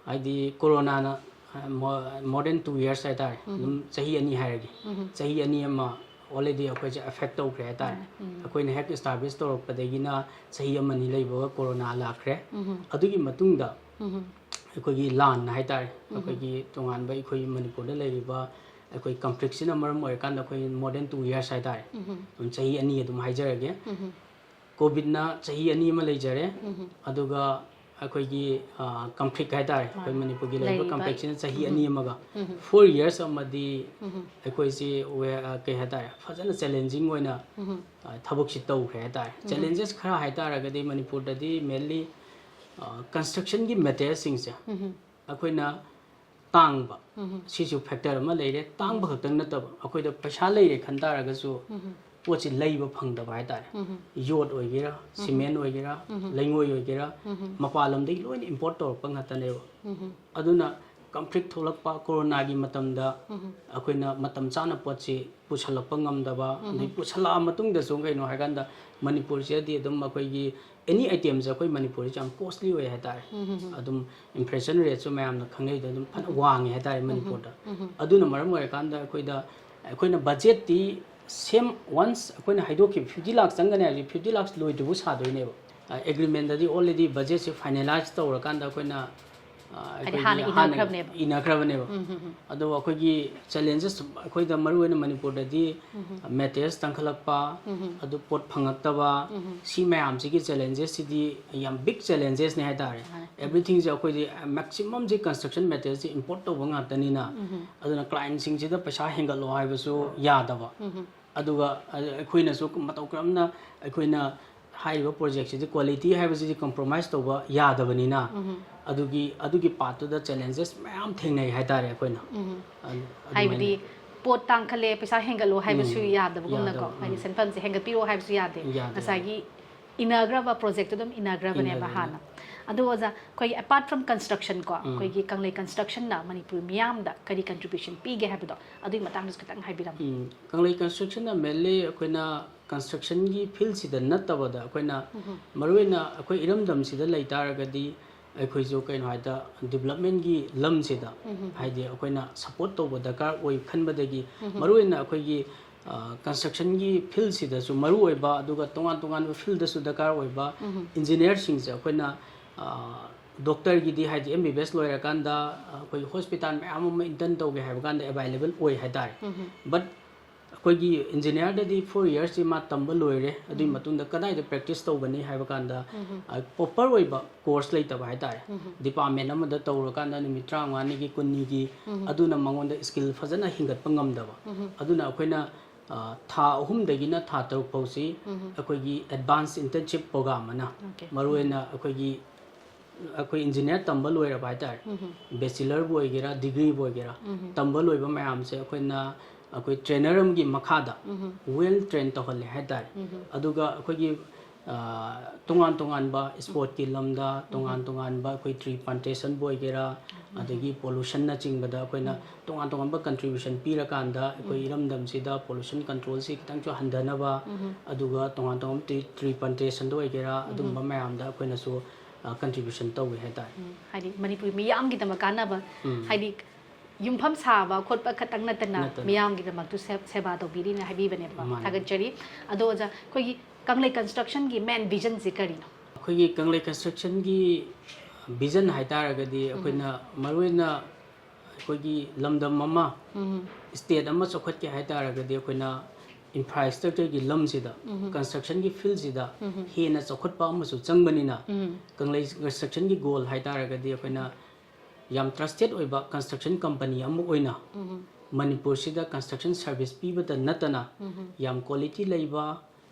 ꯍꯥꯏꯗꯤ ꯀꯣꯔꯣꯅꯥꯅ, ꯑ, mo-, more than two years ꯍꯥꯏꯇꯥꯔꯦ꯫ ꯎꯝ꯫ ꯑꯗꯨꯝ ꯆꯍꯤ ꯑꯅꯤ ꯍꯥꯏꯔꯒꯦ꯫ ꯎꯝ꯫ ꯆꯍꯤ ꯑꯅꯤ ꯑꯃ already ꯑꯩꯈꯣꯏꯁꯦ affect ꯇꯧꯈ꯭ꯔꯦ ꯍꯥꯏꯇꯥꯔꯦ꯫ ꯎꯝ꯫ ꯑꯩꯈꯣꯏꯅ ꯍꯦꯛ establish ꯇꯧꯔꯛꯄꯗꯒꯤꯅ ꯆꯍꯤ ꯑꯃꯅꯤ ꯂꯩꯕꯒ ꯀꯣꯔꯣꯅꯥ ꯂꯥꯛꯈ꯭ꯔꯦ꯫ ꯎꯝ꯫ ꯑꯗꯨꯒꯤ ꯃꯇꯨꯡꯗ ꯎꯝ꯫ ꯑꯩꯈꯣꯏꯒꯤ ꯂꯥꯟ ꯍꯥꯏꯇꯥꯔꯦ, ꯎꯝ꯫ ꯑꯩꯈꯣꯏꯒꯤ ꯇꯣꯉꯥꯟꯕ ꯑꯩꯈꯣꯏ ꯃꯅꯤꯄꯨꯔꯗ ꯂꯩꯔꯤꯕ ꯑꯩꯈꯣꯏ conflict ꯁꯤꯅ ꯃꯔꯝ ꯑꯣꯏꯔꯀꯥꯟꯗ ꯑꯩꯈꯣꯏ more than two years ꯍꯥꯏꯇꯥꯔꯦ, ꯎꯝ꯫ ꯑꯗꯨꯝ ꯆꯍꯤ ꯑꯅꯤ ꯑꯗꯨꯝ ꯍꯥꯏꯖꯔꯒꯦ꯫ ꯎꯝ꯫ ꯀꯣꯚꯤꯠꯅ ꯆꯍꯤ ꯑꯅꯤ ꯑꯃ ꯂꯩꯖꯔꯦ, ꯎꯝ꯫ ꯑꯗꯨꯒ ꯑꯩꯈꯣꯏꯒꯤ ꯀꯟꯐ꯭ꯂꯤꯛ ꯍꯥꯏꯇꯥꯔꯦ, ꯑꯩꯈꯣꯏ ꯃꯅꯤꯄꯨꯔꯒꯤ ꯂꯩꯔꯤꯕ ꯀꯟꯐ꯭ꯂꯤꯛꯁꯤꯅ ꯆꯍꯤ ꯑꯅꯤ ꯑꯃꯒ, ꯐꯣꯔ ꯌꯔꯁ ꯑꯃꯗꯤ ꯑꯩꯈꯣꯏꯁꯤ ꯋꯦ-, ꯑ, ꯀꯩ ꯍꯥꯏꯇꯥꯔꯦ, ꯐꯖꯅ ꯆꯦꯂꯦꯟꯖꯤꯡ ꯑꯣꯏꯅ ꯑ, ꯊꯕꯛꯁꯤ ꯇꯧꯈ꯭ꯔꯦ ꯍꯥꯏꯇꯥꯔꯦ꯫ ꯆꯦꯂꯦꯟꯖꯦꯁ ꯈꯔ ꯍꯥꯏꯇꯥꯔꯒꯗꯤ ꯃꯅꯤꯄꯨꯔꯗꯗꯤ ꯃꯦꯟꯂꯤ ꯀꯟꯁꯇ꯭ꯔꯛꯁꯟꯒꯤ ꯃꯦꯇꯔꯤꯌꯦꯜꯁꯤꯡꯁꯦ ꯑꯩꯈꯣꯏꯅ ꯇꯥꯡꯕ, ꯁꯤꯁꯨ ꯐꯦꯛꯇꯔ ꯑꯃ ꯂꯩꯔꯦ꯫ ꯇꯥꯡꯕ ꯈꯛꯇꯪ ꯅꯠꯇꯕ, ꯑꯩꯈꯣꯏꯗ ꯄꯩꯁꯥ ꯂꯩꯔꯦ ꯈꯟ ꯇꯥꯔꯒꯁꯨ ꯄꯣꯠꯁꯤ ꯂꯩꯕ ꯐꯪꯗꯕ ꯍꯥꯏꯇꯥꯔꯦ꯫ ꯌꯣꯠ ꯑꯣꯏꯒꯦꯔꯥ, ꯁꯤꯃꯦꯟ ꯑꯣꯏꯒꯦꯔꯥ, ꯂꯩꯉꯣꯏ ꯑꯣꯏꯒꯦꯔꯥ, ꯃꯄꯥꯟ ꯂꯝꯗꯒꯤ ꯂꯣꯏꯅ ꯏꯝꯄꯣꯔꯠ ꯇꯧꯔꯛꯄ ꯉꯥꯛꯇꯅꯦꯕ꯫ ꯑꯗꯨꯅ ꯀꯟꯐ꯭ꯂꯤꯛ ꯊꯣꯛꯂꯛꯄ, ꯀꯣꯔꯣꯅꯥꯒꯤ ꯃꯇꯝꯗ ꯑꯩꯈꯣꯏꯅ ꯃꯇꯝ ꯆꯥꯅ ꯄꯣꯠꯁꯤ ꯄꯨꯁꯜꯂꯛꯄ ꯉꯝꯗꯕ, ꯑꯗꯩ ꯄꯨꯁꯜꯂꯛꯑ ꯃꯇꯨꯡꯗꯁꯨ ꯀꯩꯅꯣ ꯍꯥꯏꯀꯥꯟꯗ ꯃꯅꯤꯄꯨꯔꯁꯤꯗꯗꯤ ꯑꯗꯨꯝ ꯑꯩꯈꯣꯏꯒꯤ ꯑꯦꯅꯤ ꯑꯥꯏꯇꯦꯝꯁꯦ ꯑꯩꯈꯣꯏ ꯃꯅꯤꯄꯨꯔꯁꯦ ꯌꯥꯝ ꯀꯣꯁꯂꯤ ꯑꯣꯏ ꯍꯥꯏꯇꯥꯔꯦ꯫ ꯑꯗꯨꯝ ꯏꯟꯐ꯭ꯂꯦꯁꯟ ꯔꯦꯠꯁꯨ ꯃꯌꯥꯝꯅ ꯈꯪꯅꯩꯗꯣ ꯑꯗꯨꯝ ꯐꯅ ꯋꯥꯡꯉꯦ ꯍꯥꯏꯇꯥꯔꯦ ꯃꯅꯤꯄꯨꯔꯗ꯫ ꯑꯗꯨꯅ ꯃꯔꯝ ꯑꯣꯏꯔꯀꯥꯟꯗ ꯑꯩꯈꯣꯏꯗ, ꯑꯩꯈꯣꯏꯅ ꯕꯖꯦꯠꯇꯤ ꯁꯦꯝ ꯋꯥꯟꯁ ꯑꯩꯈꯣꯏꯅ ꯍꯥꯏꯗꯣꯛꯈꯤꯕ ꯐꯤꯐꯇꯤ ꯂꯥꯛꯁ ꯆꯪꯒꯅꯤ ꯍꯥꯏꯕꯁꯦ ꯐꯤꯐꯇꯤ ꯂꯥꯛꯁ ꯂꯣꯏꯗ꯭ꯔꯤꯐꯥꯎ ꯁꯥꯗꯣꯏꯅꯦꯕ꯫ ꯑꯦꯒ꯭ꯔꯤꯃꯦꯟꯗꯗꯤ ꯑꯣꯜꯔꯦꯗꯤ ꯕꯖꯦꯠꯁꯦ ꯐꯥꯏꯅꯦꯂꯥꯏꯁ ꯇꯧꯔꯀꯥꯟꯗ ꯑꯩꯈꯣꯏꯅ, ꯑ, ꯍꯥꯏꯗꯤ ꯑꯩꯈꯣꯏꯒꯤ ꯍꯥꯟꯅ ꯍꯥꯟꯅ ꯏꯅꯈ꯭ꯔꯕꯅꯦꯕ꯫ ꯏꯅꯈ꯭ꯔꯕꯅꯦꯕ꯫ ꯑꯗꯣ ꯑꯩꯈꯣꯏꯒꯤ ꯆꯦꯂꯦꯟꯖꯦꯁ ꯑꯩꯈꯣꯏꯗ ꯃꯔꯨꯑꯣꯏꯅ ꯃꯅꯤꯄꯨꯔꯗꯗꯤ ꯃꯦꯇꯔꯤꯌꯦꯜꯁ ꯇꯥꯡꯈꯠꯂꯛꯄ, ꯑꯗꯨ ꯄꯣꯠ ꯐꯪꯉꯛꯇꯕ, ꯁꯤ ꯃꯌꯥꯝꯁꯤꯒꯤ ꯆꯦꯂꯦꯟꯖꯦꯁꯁꯤꯗꯤ ꯌꯥꯝ ꯕꯤꯛ ꯆꯦꯂꯦꯟꯖꯦꯁꯅꯦ ꯍꯥꯏꯇꯥꯔꯦ꯫ ꯃꯥꯅꯦ꯫ ꯑꯦꯚ꯭ꯔꯤꯊꯤꯡꯁꯦ ꯑꯩꯈꯣꯏꯗꯤ ꯃꯦꯛꯁꯤꯃꯝꯁꯦ ꯀꯟꯁꯇ꯭ꯔꯛꯁꯟ ꯃꯦꯇꯔꯤꯌꯦꯜꯁꯦ ꯏꯝꯄꯣꯔꯠ ꯇꯧꯕ ꯉꯥꯛꯇꯅꯤꯅ, ꯑꯗꯨꯅ ꯀ꯭ꯂꯥꯏꯟꯁꯤꯡꯁꯤꯗ ꯄꯩꯁꯥ ꯍꯦꯟꯒꯠꯂꯣ ꯍꯥꯏꯕꯁꯨ ꯌꯥꯗꯕ꯫ ꯑꯗꯨꯒ ꯑꯩꯈꯣꯏꯅꯁꯨ ꯃꯇꯧ ꯀꯔꯝꯅ ꯑꯩꯈꯣꯏꯅ ꯍꯥꯏꯔꯤꯕ ꯄ꯭ꯔꯣꯖꯦꯛꯁꯤꯗꯤ ꯀ꯭ꯋꯥꯂꯤꯇꯤ ꯍꯥꯏꯕꯁꯤꯗꯤ ꯀꯝꯄ꯭ꯔꯣꯃꯥꯏꯁ ꯇꯧꯕ ꯌꯥꯗꯕꯅꯤꯅ, ꯑꯗꯨꯒꯤ, ꯑꯗꯨꯒꯤ ꯄꯥꯔꯠꯇꯨꯗ ꯆꯦꯂꯦꯟꯖꯦꯁ ꯃꯌꯥꯝ ꯊꯦꯡꯅꯩ ꯍꯥꯏꯇꯥꯔꯦ ꯑꯩꯈꯣꯏꯅ꯫ ꯑꯗꯨ-, ꯑꯗꯨꯃꯥꯏꯅ ꯍꯥꯏꯕꯗꯤ ꯄꯣꯠ ꯇꯥꯡꯈꯠꯂꯦ, ꯄꯩꯁꯥ ꯍꯦꯟꯒꯠꯂꯣ ꯍꯥꯏꯕꯁꯨ ꯎꯝ, ꯌꯥꯗꯕꯒꯨꯝꯅꯀꯣ, ꯌꯥꯗꯕ, ꯍꯥꯏꯗꯤ ꯎꯝ꯫ ꯁꯦꯟꯐꯝꯁꯦ ꯍꯦꯟꯒꯠꯄꯤꯔꯣ ꯍꯥꯏꯕꯁꯨ ꯌꯥꯗꯦ꯫ ꯌꯥꯗꯦ꯫ ꯉꯁꯥꯏꯒꯤ ꯏꯅꯈ꯭ꯔꯕ ꯄ꯭ꯔꯣꯖꯦꯛꯇꯨ ꯑꯗꯨꯝ ꯏꯅꯈ꯭ꯔꯕꯅꯦꯕ ꯏꯅꯈ꯭ꯔꯕꯅꯦ꯫ ꯍꯥꯟꯅ꯫ ꯑꯗꯣ ꯑꯣꯖꯥ, ꯑꯩꯈꯣꯏꯒꯤ apart from construction ꯀꯣ, ꯎꯝ꯫ ꯑꯩꯈꯣꯏꯒꯤ ꯀꯪꯂꯩ ꯀꯟꯁꯇ꯭ꯔꯛꯁꯟꯅ ꯃꯅꯤꯄꯨꯔ ꯃꯤꯌꯥꯝꯗ ꯀꯔꯤ ꯀꯟꯇ꯭ꯔꯤꯕ꯭ꯌꯨꯁꯟ ꯄꯤꯒꯦ ꯍꯥꯏꯕꯗꯣ, ꯑꯗꯨꯒꯤ ꯃꯇꯥꯡꯗꯁꯨ ꯈꯤꯇꯪ ꯍꯥꯏꯕꯤꯔꯝꯃꯨ꯫ ꯎꯝ, ꯀꯪꯂꯩ ꯀꯟꯁꯇ꯭ꯔꯛꯁꯟꯅ ꯃꯦꯟꯂꯤ ꯑꯩꯈꯣꯏꯅ ꯀꯟꯁꯇ꯭ꯔꯛꯁꯟꯒꯤ ꯐꯤꯜꯁꯤꯗ ꯅꯠꯇꯕꯗ ꯑꯩꯈꯣꯏꯅ ꯎꯝ꯫ ꯃꯔꯨꯑꯣꯏꯅ ꯑꯩꯈꯣꯏ ꯏꯔꯝꯗꯝꯁꯤꯗ ꯂꯩ ꯇꯥꯔꯒꯗꯤ ꯑꯩꯈꯣꯏꯁꯨ ꯀꯩꯅꯣ ꯍꯥꯏꯗ ꯗꯤꯕ꯭ꯂꯞꯃꯦꯟꯒꯤ ꯂꯝꯁꯤꯗ ꯎꯝ꯫ ꯍꯥꯏꯗꯤ ꯑꯩꯈꯣꯏꯅ ꯁꯞꯄꯣꯔꯠ ꯇꯧꯕ ꯗꯔꯀꯥꯔ ꯑꯣꯏ ꯈꯟꯕꯗꯒꯤ ꯎꯝ꯫ ꯃꯔꯨꯑꯣꯏꯅ ꯑꯩꯈꯣꯏꯒꯤ, ꯑ, ꯀꯟꯁꯇ꯭ꯔꯛꯁꯟꯒꯤ ꯐꯤꯜꯁꯤꯗꯁꯨ ꯃꯔꯨꯑꯣꯏꯕ, ꯑꯗꯨꯒ ꯇꯣꯉꯥꯟ ꯇꯣꯉꯥꯟꯕ ꯐꯤꯜꯗꯁꯨ ꯗꯔꯀꯥꯔ ꯑꯣꯏꯕ ꯎꯝ꯫ ꯏꯟꯖꯤꯅꯤꯌꯔꯁꯤꯡꯁꯦ ꯑꯩꯈꯣꯏꯅ, ꯑ, ꯗꯣꯛꯇꯔꯒꯤꯗꯤ ꯍꯥꯏꯗꯤ ꯑꯦꯝ ꯕꯤ ꯕꯤ ꯑꯦꯁ ꯂꯣꯏꯔꯀꯥꯟꯗ, ꯑ, ꯑꯩꯈꯣꯏꯒꯤ ꯍꯣꯁꯄꯤꯇꯥꯜ ꯃꯌꯥꯝ ꯑꯃ ꯏꯟꯇꯔꯟ ꯇꯧꯒꯦ ꯍꯥꯏꯕ ꯀꯥꯟꯗ ꯑꯦꯕꯥꯏꯂꯦꯕꯜ ꯑꯣꯏ ꯍꯥꯏꯇꯥꯔꯦ꯫ ꯎꯝ꯫ ꯕꯠ ꯑꯩꯈꯣꯏꯒꯤ ꯏꯟꯖꯤꯅꯤꯌꯥꯔꯗꯗꯤ ꯐꯣꯔ ꯏꯌꯔꯁꯁꯤ ꯃꯥ ꯇꯝꯕ ꯂꯣꯏꯔꯦ, ꯑꯗꯨꯒꯤ ꯃꯇꯨꯡꯗ ꯀꯗꯥꯏꯗ ꯄ꯭ꯔꯦꯛꯇꯤꯁ ꯇꯧꯒꯅꯤ ꯍꯥꯏꯕ ꯀꯥꯟꯗ, ꯄ꯭ꯔꯣꯄꯔ ꯑꯣꯏꯕ ꯀꯣꯔꯁ ꯂꯩꯇꯕ ꯍꯥꯏꯇꯥꯔꯦ꯫ ꯗꯤꯄꯥꯔꯠꯃꯦꯟ ꯑꯃꯗ ꯇꯧꯔꯀꯥꯟꯗ ꯅꯨꯃꯤꯠ ꯇꯔꯥꯃꯉꯥꯅꯤꯒꯤ, ꯀꯨꯟꯅꯤꯒꯤ, ꯑꯗꯨꯅ ꯃꯉꯣꯟꯗ ꯁ꯭ꯀꯤꯜ ꯐꯖꯅ ꯍꯤꯡꯒꯠꯄ ꯉꯝꯗꯕ꯫ ꯑꯗꯨꯅ ꯑꯩꯈꯣꯏꯅ, ꯑ, ꯊꯥ ꯑꯍꯨꯝꯗꯒꯤꯅ ꯊꯥ ꯇꯔꯨꯛ ꯐꯥꯎꯁꯤ ꯑꯩꯈꯣꯏꯒꯤ ꯑꯦꯗꯚꯥꯟꯁ ꯏꯟꯇꯔꯟꯁꯤꯞ ꯄ꯭ꯔꯣꯒ꯭ꯔꯥꯝ ꯑꯅ, ꯃꯔꯨꯑꯣꯏꯅ ꯑꯩꯈꯣꯏꯒꯤ, ꯑꯩꯈꯣꯏ ꯏꯟꯖꯤꯅꯤꯌꯥꯔ ꯇꯝꯕ ꯂꯣꯏꯔꯕ ꯍꯥꯏꯇꯥꯔꯦ, ꯕꯦꯆꯤꯂꯔꯕꯨ ꯑꯣꯏꯒꯦꯔꯥ, ꯗꯤꯒ꯭ꯔꯤꯕꯨ ꯑꯣꯏꯒꯦꯔꯥ, ꯇꯝꯕ ꯂꯣꯏꯕ ꯃꯌꯥꯝꯁꯦ ꯑꯩꯈꯣꯏꯅ, ꯑꯩꯈꯣꯏ ꯇ꯭ꯔꯦꯅꯔ ꯑꯃꯒꯤ ꯃꯈꯥꯗ ꯋꯦꯜ ꯇ꯭ꯔꯦꯟ ꯇꯧꯍꯜꯂꯦ ꯍꯥꯏꯇꯥꯔꯦ꯫ ꯑꯗꯨꯒ ꯑꯩꯈꯣꯏꯒꯤ, ꯑ, ꯇꯣꯉꯥꯟ ꯇꯣꯉꯥꯟꯕ ꯁ꯭ꯄꯣꯔꯠꯀꯤ ꯂꯝꯗ, ꯇꯣꯉꯥꯟ ꯇꯣꯉꯥꯟꯕ ꯑꯩꯈꯣꯏ ꯇ꯭ꯔꯤ ꯄ꯭ꯂꯥꯟꯇꯦꯁꯟꯕꯨ ꯑꯣꯏꯒꯦꯔꯥ, ꯑꯗꯒꯤ ꯄꯣꯂꯨꯁꯟꯅꯆꯤꯡꯕꯗ ꯑꯩꯈꯣꯏꯅ ꯇꯣꯉꯥꯟ ꯇꯣꯉꯥꯟꯕ ꯀꯟꯇ꯭ꯔꯤꯕ꯭ꯌꯨꯁꯟ ꯄꯤꯔꯀꯥꯟꯗ ꯑꯩꯈꯣꯏ ꯏꯔꯝꯗꯝꯁꯤꯗ ꯄꯣꯂꯨꯁꯟ ꯀꯟꯇ꯭ꯔꯣꯜꯁꯤ ꯈꯤꯇꯪꯁꯨ ꯍꯟꯊꯅꯕ, ꯑꯗꯨꯒ ꯇꯣꯉꯥꯟ ꯇꯣꯉꯥꯟꯕ ꯇ꯭ꯔꯤ, ꯇ꯭ꯔꯤ ꯄ꯭ꯂꯥꯟꯇꯦꯁꯟꯗ ꯑꯣꯏꯒꯦꯔꯥ, ꯑꯗꯨꯝꯕ ꯃꯌꯥꯝꯗ ꯑꯩꯈꯣꯏꯅꯁꯨ, ꯑ, ꯀꯟꯇ꯭ꯔꯤꯕ꯭ꯌꯨꯁꯟ ꯇꯧꯋꯤ ꯍꯥꯏꯇꯥꯔꯦ꯫ ꯎꯝ, ꯍꯥꯏꯗꯤ ꯃꯅꯤꯄꯨꯔꯤ ꯃꯤꯌꯥꯝꯒꯤꯗꯃꯛ ꯀꯥꯟꯅꯕ, ꯎꯝ꯫ ꯍꯥꯏꯗꯤ ꯌꯨꯝꯐꯝ ꯁꯥꯕ ꯈꯣꯠꯄ ꯈꯛꯇꯪ ꯅꯠꯇꯅ ꯅꯠꯇꯅ꯫ ꯃꯤꯌꯥꯝꯒꯤꯗꯃꯛꯇꯨ ꯁꯦ-, ꯁꯦꯕꯥ ꯇꯧꯕꯤꯔꯤꯅ ꯍꯥꯏꯕꯤꯕꯅꯦꯕꯀꯣ꯫ ꯃꯥꯅꯦ꯫ ꯊꯥꯒꯠꯆꯔꯤ꯫ ꯑꯗꯣ ꯑꯣꯖꯥ, ꯑꯩꯈꯣꯏꯒꯤ ꯀꯪꯂꯩ ꯀꯟꯁꯇ꯭ꯔꯛꯁꯟꯒꯤ ꯃꯦꯟ ꯚꯤꯖꯟꯁꯦ ꯀꯔꯤꯅꯣ? ꯑꯩꯈꯣꯏꯒꯤ ꯀꯪꯂꯩ ꯀꯟꯁꯇ꯭ꯔꯛꯁꯟꯒꯤ ꯚꯤꯖꯟ ꯍꯥꯏꯇꯥꯔꯒꯗꯤ ꯑꯩꯈꯣꯏꯅ ꯃꯔꯨꯑꯣꯏꯅ ꯑꯩꯈꯣꯏꯒꯤ ꯂꯝꯗꯝ ꯑꯃ, ꯎꯝ꯫ ꯁ꯭ꯇꯦꯠ ꯑꯃ ꯆꯥꯎꯈꯠꯀꯦ ꯍꯥꯏꯇꯥꯔꯒꯗꯤ ꯑꯩꯈꯣꯏꯅ ꯏꯟꯐ꯭ꯔꯥꯁ꯭ꯇ꯭ꯔꯛꯆꯔꯒꯤ ꯂꯝꯁꯤꯗ, ꯎꯝ꯫ ꯀꯟꯁꯇ꯭ꯔꯛꯁꯟꯒꯤ ꯐꯤꯜꯁꯤꯗ ꯎꯝ꯫ ꯍꯦꯟꯅ ꯆꯥꯎꯈꯠꯄ ꯑꯃꯁꯨ ꯆꯪꯕꯅꯤꯅ, ꯎꯝ꯫ ꯀꯪꯂꯩ ꯀꯟꯁꯇ꯭ꯔꯛꯁꯟꯒꯤ ꯒꯣꯜ ꯍꯥꯏꯇꯥꯔꯒꯗꯤ ꯑꯩꯈꯣꯏꯅ ꯌꯥꯝ ꯇ꯭ꯔꯁꯇꯦꯠ ꯑꯣꯏꯕ ꯀꯟꯁꯇ꯭ꯔꯛꯁꯟ ꯀꯝꯄꯅꯤ ꯑꯃ ꯑꯣꯏꯅ ꯎꯝ꯫ ꯃꯅꯤꯄꯨꯔꯁꯤꯗ ꯀꯟꯁꯇ꯭ꯔꯛꯁꯟ ꯁꯥꯔꯚꯤꯁ ꯄꯤꯕꯇ ꯅꯠꯇꯅ ꯎꯝ꯫ ꯌꯥꯝ ꯀ꯭ꯋꯥꯂꯤꯇꯤ ꯂꯩꯕ,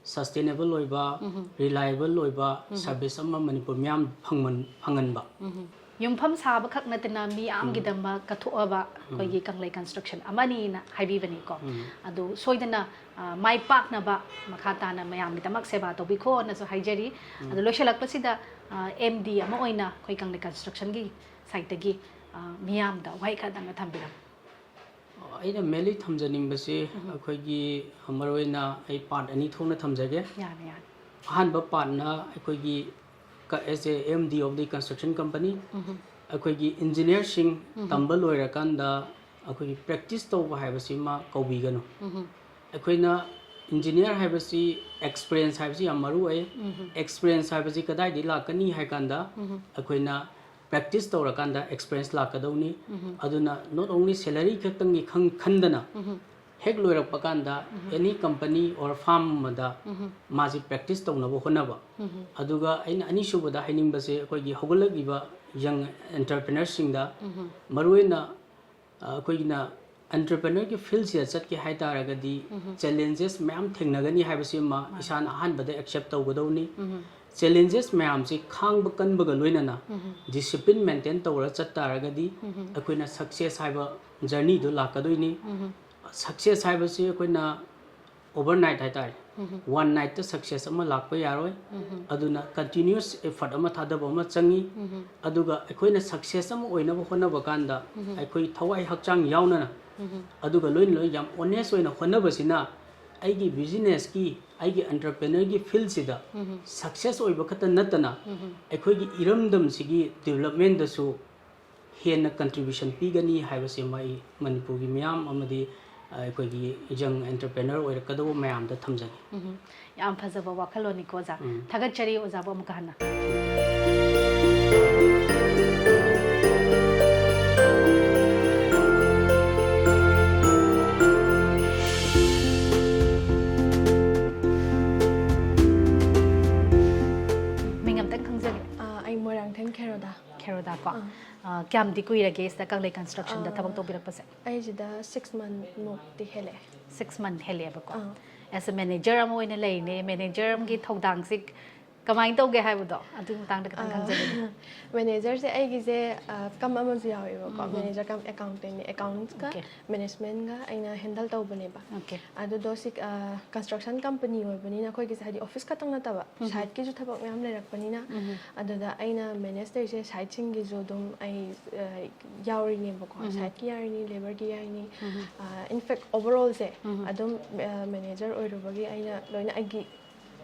ꯁꯁꯇꯦꯅꯦꯕꯜ ꯑꯣꯏꯕ, ꯎꯝ꯫ ꯔꯤꯂꯥꯏꯕꯜ ꯑꯣꯏꯕ ꯎꯝ꯫ ꯁꯥꯔꯚꯤꯁ ꯑꯃ ꯃꯅꯤꯄꯨꯔ ꯃꯤꯌꯥꯝ ꯐꯪꯃꯟ-, ꯐꯪꯍꯟꯕ꯫ ꯎꯝ꯫ ꯌꯨꯝꯐꯝ ꯁꯥꯕꯈꯛ ꯅꯠꯇꯅ ꯃꯤꯌꯥꯝꯒꯤꯗꯃꯛ ꯀꯠꯊꯣꯛꯑꯕ ꯎꯝ꯫ ꯑꯩꯈꯣꯏꯒꯤ ꯀꯪꯂꯩ ꯀꯟꯁꯇ꯭ꯔꯛꯁꯟ ꯑꯃꯅꯤꯅ ꯍꯥꯏꯕꯤꯕꯅꯤꯀꯣ꯫ ꯎꯝ꯫ ꯑꯗꯨ ꯁꯣꯏꯗꯅ, ꯑ, ꯃꯥꯏ ꯄꯥꯛꯅꯕ ꯃꯈꯥ ꯇꯥꯅ ꯃꯌꯥꯝꯒꯤꯗꯃꯛ ꯁꯦꯕꯥ ꯇꯧꯕꯤꯈꯣꯅꯁꯨ ꯍꯥꯏꯖꯔꯤ꯫ ꯎꯝ꯫ ꯑꯗꯨ ꯂꯣꯏꯁꯤꯜꯂꯛꯄꯁꯤꯗ, ꯑ, ꯑꯦꯝ ꯗꯤ ꯑꯃ ꯑꯣꯏꯅ ꯑꯩꯈꯣꯏ ꯀꯪꯂꯩ ꯀꯟꯁꯇ꯭ꯔꯛꯁꯟꯒꯤ ꯁꯥꯏꯠꯇꯒꯤ, ꯑ, ꯃꯤꯌꯥꯝꯗ ꯋꯥꯍꯩ ꯈꯔꯗꯪꯒ ꯊꯝꯕꯤꯔꯝꯃꯨ꯫ ꯑꯩꯅ mainly ꯊꯝꯖꯅꯤꯡꯕꯁꯤ ꯎꯝ꯫ ꯑꯩꯈꯣꯏꯒꯤ, ꯃꯔꯨꯑꯣꯏꯅ ꯑꯩ ꯄꯥꯔꯠ ꯑꯅꯤ ꯊꯣꯛꯅ ꯊꯝꯖꯒꯦ꯫ ꯌꯥꯅꯤ, ꯌꯥꯅꯤ꯫ ꯑꯍꯥꯟꯕ ꯄꯥꯔꯠꯅ ꯑꯩꯈꯣꯏꯒꯤ ꯀ-, as a M D of the construction company, ꯎꯝ꯫ ꯑꯩꯈꯣꯏꯒꯤ ꯏꯟꯖꯤꯅꯤꯌꯔꯁꯤꯡ ꯎꯝ꯫ ꯇꯝꯕ ꯂꯣꯏꯔꯀꯥꯟꯗ ꯑꯩꯈꯣꯏꯒꯤ ꯄ꯭ꯔꯦꯛꯇꯤꯁ ꯇꯧꯕ ꯍꯥꯏꯕꯁꯤꯃ ꯀꯧꯕꯤꯒꯅꯨ꯫ ꯎꯝ꯫ ꯑꯩꯈꯣꯏꯅ ꯏꯟꯖꯤꯅꯤꯌꯔ ꯍꯥꯏꯕꯁꯤ ꯑꯦꯛꯁꯄꯤꯔꯤꯌꯦꯟꯁ ꯍꯥꯏꯕꯁꯤ ꯌꯥꯝ ꯃꯔꯨ ꯑꯣꯏ꯫ ꯎꯝ꯫ ꯑꯦꯛꯁꯄꯤꯔꯤꯌꯦꯟꯁ ꯍꯥꯏꯕꯁꯤ ꯀꯗꯥꯏꯗꯒꯤ ꯂꯥꯛꯀꯅꯤ ꯍꯥꯏ ꯀꯥꯟꯗ ꯎꯝ꯫ ꯑꯩꯈꯣꯏꯅ ꯄ꯭ꯔꯦꯛꯇꯤꯁ ꯇꯧꯔꯀꯥꯟꯗ ꯑꯦꯛꯁꯄꯤꯔꯤꯌꯦꯟꯁ ꯂꯥꯛꯀꯗꯧꯅꯤ꯫ ꯎꯝ꯫ ꯑꯗꯨꯅ not only salary ꯈꯛꯇꯪꯒꯤ ꯈꯪ-, ꯈꯟꯗꯅ ꯎꯝ꯫ ꯍꯦꯛ ꯂꯣꯏꯔꯛꯄ ꯀꯥꯟꯗ any company or firm ꯑꯃꯗ ꯃꯥꯁꯤ practice ꯇꯧꯅꯕ ꯍꯣꯠꯅꯕ꯫ ꯑꯗꯨꯒ ꯑꯩꯅ ꯑꯅꯤꯁꯨꯕꯗ ꯍꯥꯏꯅꯤꯡꯕꯁꯦ ꯑꯩꯈꯣꯏꯒꯤ ꯍꯧꯒꯠꯂꯛꯂꯤꯕ young entrepreneurꯁꯤꯡꯗ ꯃꯔꯨꯑꯣꯏꯅ ꯑ, ꯑꯩꯈꯣꯏꯒꯤꯅ entrepreneurꯒꯤ fieldꯁꯤꯗ ꯆꯠꯀꯦ ꯍꯥꯏ ꯇꯥꯔꯒꯗꯤ challenges ꯃꯌꯥꯝ ꯊꯦꯡꯅꯒꯅꯤ ꯍꯥꯏꯕꯁꯤꯃ ꯏꯁꯥꯅ ꯑꯍꯥꯟꯕꯗ accept ꯇꯧꯒꯗꯧꯅꯤ꯫ Challenges ꯃꯌꯥꯝꯁꯤ ꯈꯥꯡꯕ ꯀꯟꯕꯒ ꯂꯣꯏꯅꯅ discipline maintain ꯇꯧꯔ ꯆꯠ ꯇꯥꯔꯒꯗꯤ ꯑꯩꯈꯣꯏꯅ success ꯍꯥꯏꯕ journeyꯗꯨ ꯂꯥꯛꯀꯗꯣꯏꯅꯤ꯫ Success ꯍꯥꯏꯕꯁꯤ ꯑꯩꯈꯣꯏꯅ overnight ꯍꯥꯏꯇꯥꯔꯦ, one nightꯇ success ꯑꯃ ꯂꯥꯛꯄ ꯌꯥꯔꯣꯏ꯫ ꯑꯗꯨꯅ continuous effort ꯑꯃ ꯊꯥꯗꯕ ꯑꯃ ꯆꯪꯉꯤ꯫ ꯑꯗꯨꯒ ꯑꯩꯈꯣꯏꯅ success ꯑꯃ ꯑꯣꯏꯅꯕ ꯍꯣꯠꯅꯕ ꯀꯥꯟꯗ ꯑꯩꯈꯣꯏ ꯊꯋꯥꯏ ꯍꯛꯆꯥꯡ ꯌꯥꯎꯅꯅ, ꯑꯗꯨꯒ ꯂꯣꯏꯅ ꯂꯣꯏꯅ ꯌꯥꯝ honest ꯑꯣꯏꯅ ꯍꯣꯠꯅꯕꯁꯤꯅ ꯑꯩꯒꯤ businessꯀꯤ, ꯑꯩꯒꯤ entrepreneurꯒꯤ fieldꯁꯤꯗ success ꯑꯣꯏꯕ ꯈꯛꯇ ꯅꯠꯇꯅ ꯑꯩꯈꯣꯏꯒꯤ ꯏꯔꯝꯗꯝꯁꯤꯒꯤ developmentꯗꯁꯨ ꯍꯦꯟꯅ contribution ꯄꯤꯒꯅꯤ ꯍꯥꯏꯕꯁꯤꯃ ꯑꯩ ꯃꯅꯤꯄꯨꯔꯒꯤ ꯃꯤꯌꯥꯝ ꯑꯃꯗꯤ ꯑꯩꯈꯣꯏꯒꯤ young entrepreneur ꯑꯣꯏꯔꯛꯀꯗꯧꯕ ꯃꯌꯥꯝꯗ ꯊꯝꯖꯒꯦ꯫ ꯎꯝ, ꯌꯥꯝ ꯐꯖꯕ ꯋꯥꯈꯜꯂꯣꯟꯅꯤꯀꯣ ꯑꯣꯖꯥ꯫ ꯎꯝ꯫ ꯊꯥꯒꯠꯆꯔꯤ ꯑꯣꯖꯥꯕꯨ ꯑꯃꯨꯛꯀ ꯍꯟꯅ꯫ ꯃꯤꯡ ꯑꯝꯇꯪ ꯈꯪꯖꯒꯦ꯫ ꯑꯥ, ꯑꯩ ꯃꯣꯏꯔꯥꯡꯊꯦꯝ ꯈꯦꯔꯣꯗꯥ꯫ ꯈꯦꯔꯣꯗꯥ ꯀꯣ꯫ ꯑꯥ꯫ ꯑꯥ, ꯀꯌꯥꯝꯗꯤ ꯀꯨꯏꯔꯒꯦ ꯁꯤꯗ ꯀꯪꯂꯩ constructionꯗ ꯑꯥ, ꯊꯕꯛ ꯇꯧꯕꯤꯔꯛꯄꯁꯦ? ꯑꯩ ꯁꯤꯗ six month ꯃꯨꯛꯇꯤ ꯍꯦꯜꯂꯛꯑꯦ꯫ Six month ꯍꯦꯜꯂꯛꯑꯦꯕꯀꯣ꯫ Ah. As a manager ꯑꯃ ꯑꯣꯏꯅ ꯂꯩꯔꯤꯅꯦ, manager ꯑꯃꯒꯤ ꯊꯧꯗꯥꯡꯁꯤ ꯀꯃꯥꯏꯅ ꯇꯧꯒꯦ ꯍꯥꯏꯕꯗꯣ ꯑꯗꯨꯒꯤ ꯃꯇꯥꯡꯗ ꯈꯤꯇꯪ ꯑꯥ, ꯈꯪꯖꯅꯤꯡꯉꯤ꯫ Managerꯁꯦ ꯑꯩꯒꯤꯁꯦ, ꯑꯥ, cum ꯑꯃꯁꯨ ꯌꯥꯎꯋꯦꯕꯀꯣ꯫ ꯎꯝ, ꯎꯝ꯫ Manager cum accountantꯅꯦ, accountsꯀ Okay꯫ Managementꯀ ꯑꯩꯅ handle ꯇꯧꯕꯅꯦꯕ꯫ Okay꯫ ꯑꯗꯨꯗꯣ ꯁꯤ, ꯑꯥ, construction company ꯑꯣꯏꯕꯅꯤꯅ ꯑꯩꯈꯣꯏꯒꯤꯁꯦ ꯍꯥꯏꯗꯤ office ꯈꯛꯇꯪ ꯅꯠꯇꯕ, ꯎꯝ꯫ Siteꯀꯤꯁꯨ ꯊꯕꯛ ꯃꯌꯥꯝ ꯂꯩꯔꯛꯄꯅꯤꯅ, ꯎꯝ꯫ ꯑꯗꯨꯗ ꯑꯩꯅ manage ꯇꯧꯔꯤꯁꯦ siteꯁꯤꯡꯒꯤꯁꯨ ꯑꯗꯨꯝ ꯑꯩ, ꯑꯥ, ꯌꯥꯎꯔꯤꯅꯦꯕꯀꯣ꯫ ꯎꯝ꯫ Siteꯀꯤ ꯌꯥꯎꯔꯤꯅꯤ, labourꯒꯤ ꯌꯥꯎꯔꯤꯅꯤ꯫ ꯎꯝ꯫ ꯑꯥ, in fact, overallꯁꯦ ꯎꯝ꯫ ꯑꯗꯨꯝ, ꯑꯥ, manager ꯑꯣꯏꯔꯨꯕꯒꯤ ꯑꯩꯅ ꯂꯣꯏꯅ ꯑꯩꯒꯤ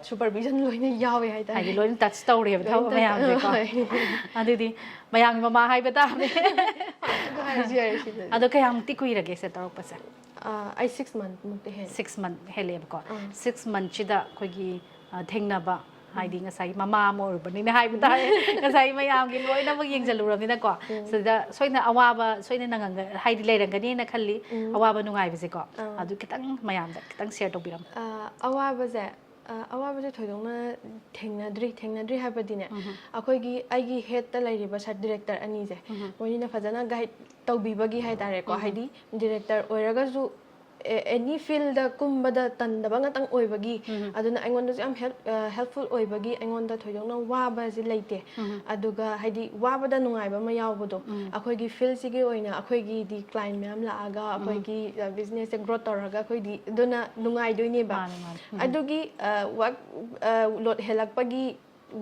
supervision ꯂꯣꯏꯅ ꯌꯥꯎꯋꯦ ꯍꯥꯏꯇꯥꯔꯦ꯫ ꯍꯥꯏꯗꯤ ꯂꯣꯏꯅ touch ꯇꯧꯔꯦꯕ ꯊꯕꯛ ꯂꯣꯏꯅ touch ꯃꯌꯥꯝꯁꯦꯀꯣ꯫ ꯇꯧꯔꯦ꯫ ꯍꯣꯏ꯫ ꯑꯗꯨꯗꯤ ꯃꯌꯥꯝꯒꯤ ꯃꯃꯥ ꯍꯥꯏꯕ ꯇꯥꯕꯅꯦ꯫ ꯑꯗꯨ ꯍꯥꯏꯔꯁꯨ ꯌꯥꯔꯦ ꯁꯤꯗꯗꯤ꯫ ꯑꯗꯣ ꯀꯌꯥꯃꯨꯛꯇꯤ ꯀꯨꯏꯔꯒꯦ ꯁꯦ ꯇꯧꯔꯛꯄꯁꯦ? ꯑꯥ, ꯑꯩ six month ꯃꯨꯛꯇꯤ ꯍꯦꯜꯂꯦ꯫ Six month ꯍꯦꯜꯂꯦꯕꯀꯣ꯫ ꯑꯥ꯫ Six monthꯁꯤꯗ ꯑꯩꯈꯣꯏꯒꯤ, ꯑ, ꯊꯦꯡꯅꯕ ꯍꯥꯏꯗꯤ ꯉꯁꯥꯏꯒꯤ ꯃꯃꯥ ꯑꯃ ꯑꯣꯏꯔꯨꯕꯅꯤꯅ ꯍꯥꯏꯕ ꯇꯥꯔꯦ꯫ ꯉꯁꯥꯏ ꯃꯌꯥꯝꯒꯤ ꯂꯣꯏꯅꯃꯛ ꯌꯦꯡꯁꯤꯜꯂꯨꯔꯕꯅꯤꯅꯀꯣ, ꯁꯤꯗ ꯁꯣꯏꯗꯅ ꯑꯋꯥꯕ ꯁꯣꯏꯅ ꯅꯪꯉꯝꯒ-, ꯍꯥꯏꯗꯤ ꯂꯩꯔꯝꯒꯅꯤꯅ ꯈꯜꯂꯤ꯫ ꯑꯋꯥꯕ ꯅꯨꯡꯉꯥꯏꯕꯁꯦꯀꯣ, ꯑꯥ꯫ ꯑꯗꯨ ꯈꯤꯇꯪ ꯃꯌꯥꯝꯗ ꯈꯤꯇꯪ ꯁꯤꯌꯔ ꯇꯧꯕꯤꯔꯝꯃꯣ꯫ ꯑꯥ, ꯑꯋꯥꯕꯁꯦ, ꯑꯥ, ꯑꯋꯥꯕꯁꯦ ꯊꯣꯏꯗꯣꯛꯅ ꯊꯦꯡꯅꯗ꯭ꯔꯤ꯫ ꯊꯦꯡꯅꯗ꯭ꯔꯤ ꯍꯥꯏꯕꯗꯤꯅꯦ, ꯑꯩꯈꯣꯏꯒꯤ, ꯑꯩꯒꯤ ꯍꯦꯠꯇ ꯂꯩꯔꯤꯕ ꯁꯥꯏꯠ ꯗꯤꯔꯦꯛꯇꯔ ꯑꯅꯤꯁꯦ, ꯃꯣꯏꯅꯤꯅ ꯐꯖꯅ ꯒꯥꯏꯗ ꯇꯧꯕꯤꯕꯒꯤ ꯍꯥꯏꯇꯥꯔꯦꯀꯣ꯫ ꯍꯥꯏꯗꯤ ꯗꯤꯔꯦꯛꯇꯔ ꯑꯣꯏꯔꯒꯁꯨ ꯑꯦꯅꯤ ꯐꯤꯜꯗ ꯀꯨꯝꯕꯗ ꯇꯟꯗꯕ ꯉꯥꯛꯇꯪ ꯑꯣꯏꯕꯒꯤ, ꯑꯗꯨꯅ ꯑꯩꯉꯣꯟꯗꯁꯨ ꯌꯥꯝ ꯍꯦꯜꯞ ꯍꯦꯜꯞꯐꯨꯜ ꯑꯣꯏꯕꯒꯤ ꯑꯩꯉꯣꯟꯗ ꯊꯣꯏꯗꯣꯛꯅ ꯋꯥꯕꯁꯦ ꯂꯩꯇꯦ꯫ ꯑꯗꯨꯒ ꯍꯥꯏꯗꯤ ꯋꯥꯕꯗ ꯅꯨꯡꯉꯥꯏꯕ ꯑꯃ ꯌꯥꯎꯕꯗꯣ, ꯑꯩꯈꯣꯏꯒꯤ ꯐꯤꯜꯁꯤꯒꯤ ꯑꯣꯏꯅ ꯑꯩꯈꯣꯏꯒꯤꯗꯤ ꯀ꯭ꯂꯥꯏꯟ ꯃꯌꯥꯝ ꯂꯥꯛꯑꯒ ꯑꯩꯈꯣꯏꯒꯤ ꯕꯤꯖꯤꯅꯦꯁꯁꯦ ꯒ꯭ꯔꯣ ꯇꯧꯔꯒ ꯑꯩꯈꯣꯏꯗꯤ ꯑꯗꯨꯅ ꯅꯨꯡꯉꯥꯏꯗꯣꯏꯅꯦꯕ꯫ ꯃꯥꯅꯦ, ꯃꯥꯅꯦ꯫ ꯑꯗꯨꯒꯤ ꯋꯥꯛ ꯂꯣꯗ ꯍꯦꯜꯂꯛꯄꯒꯤ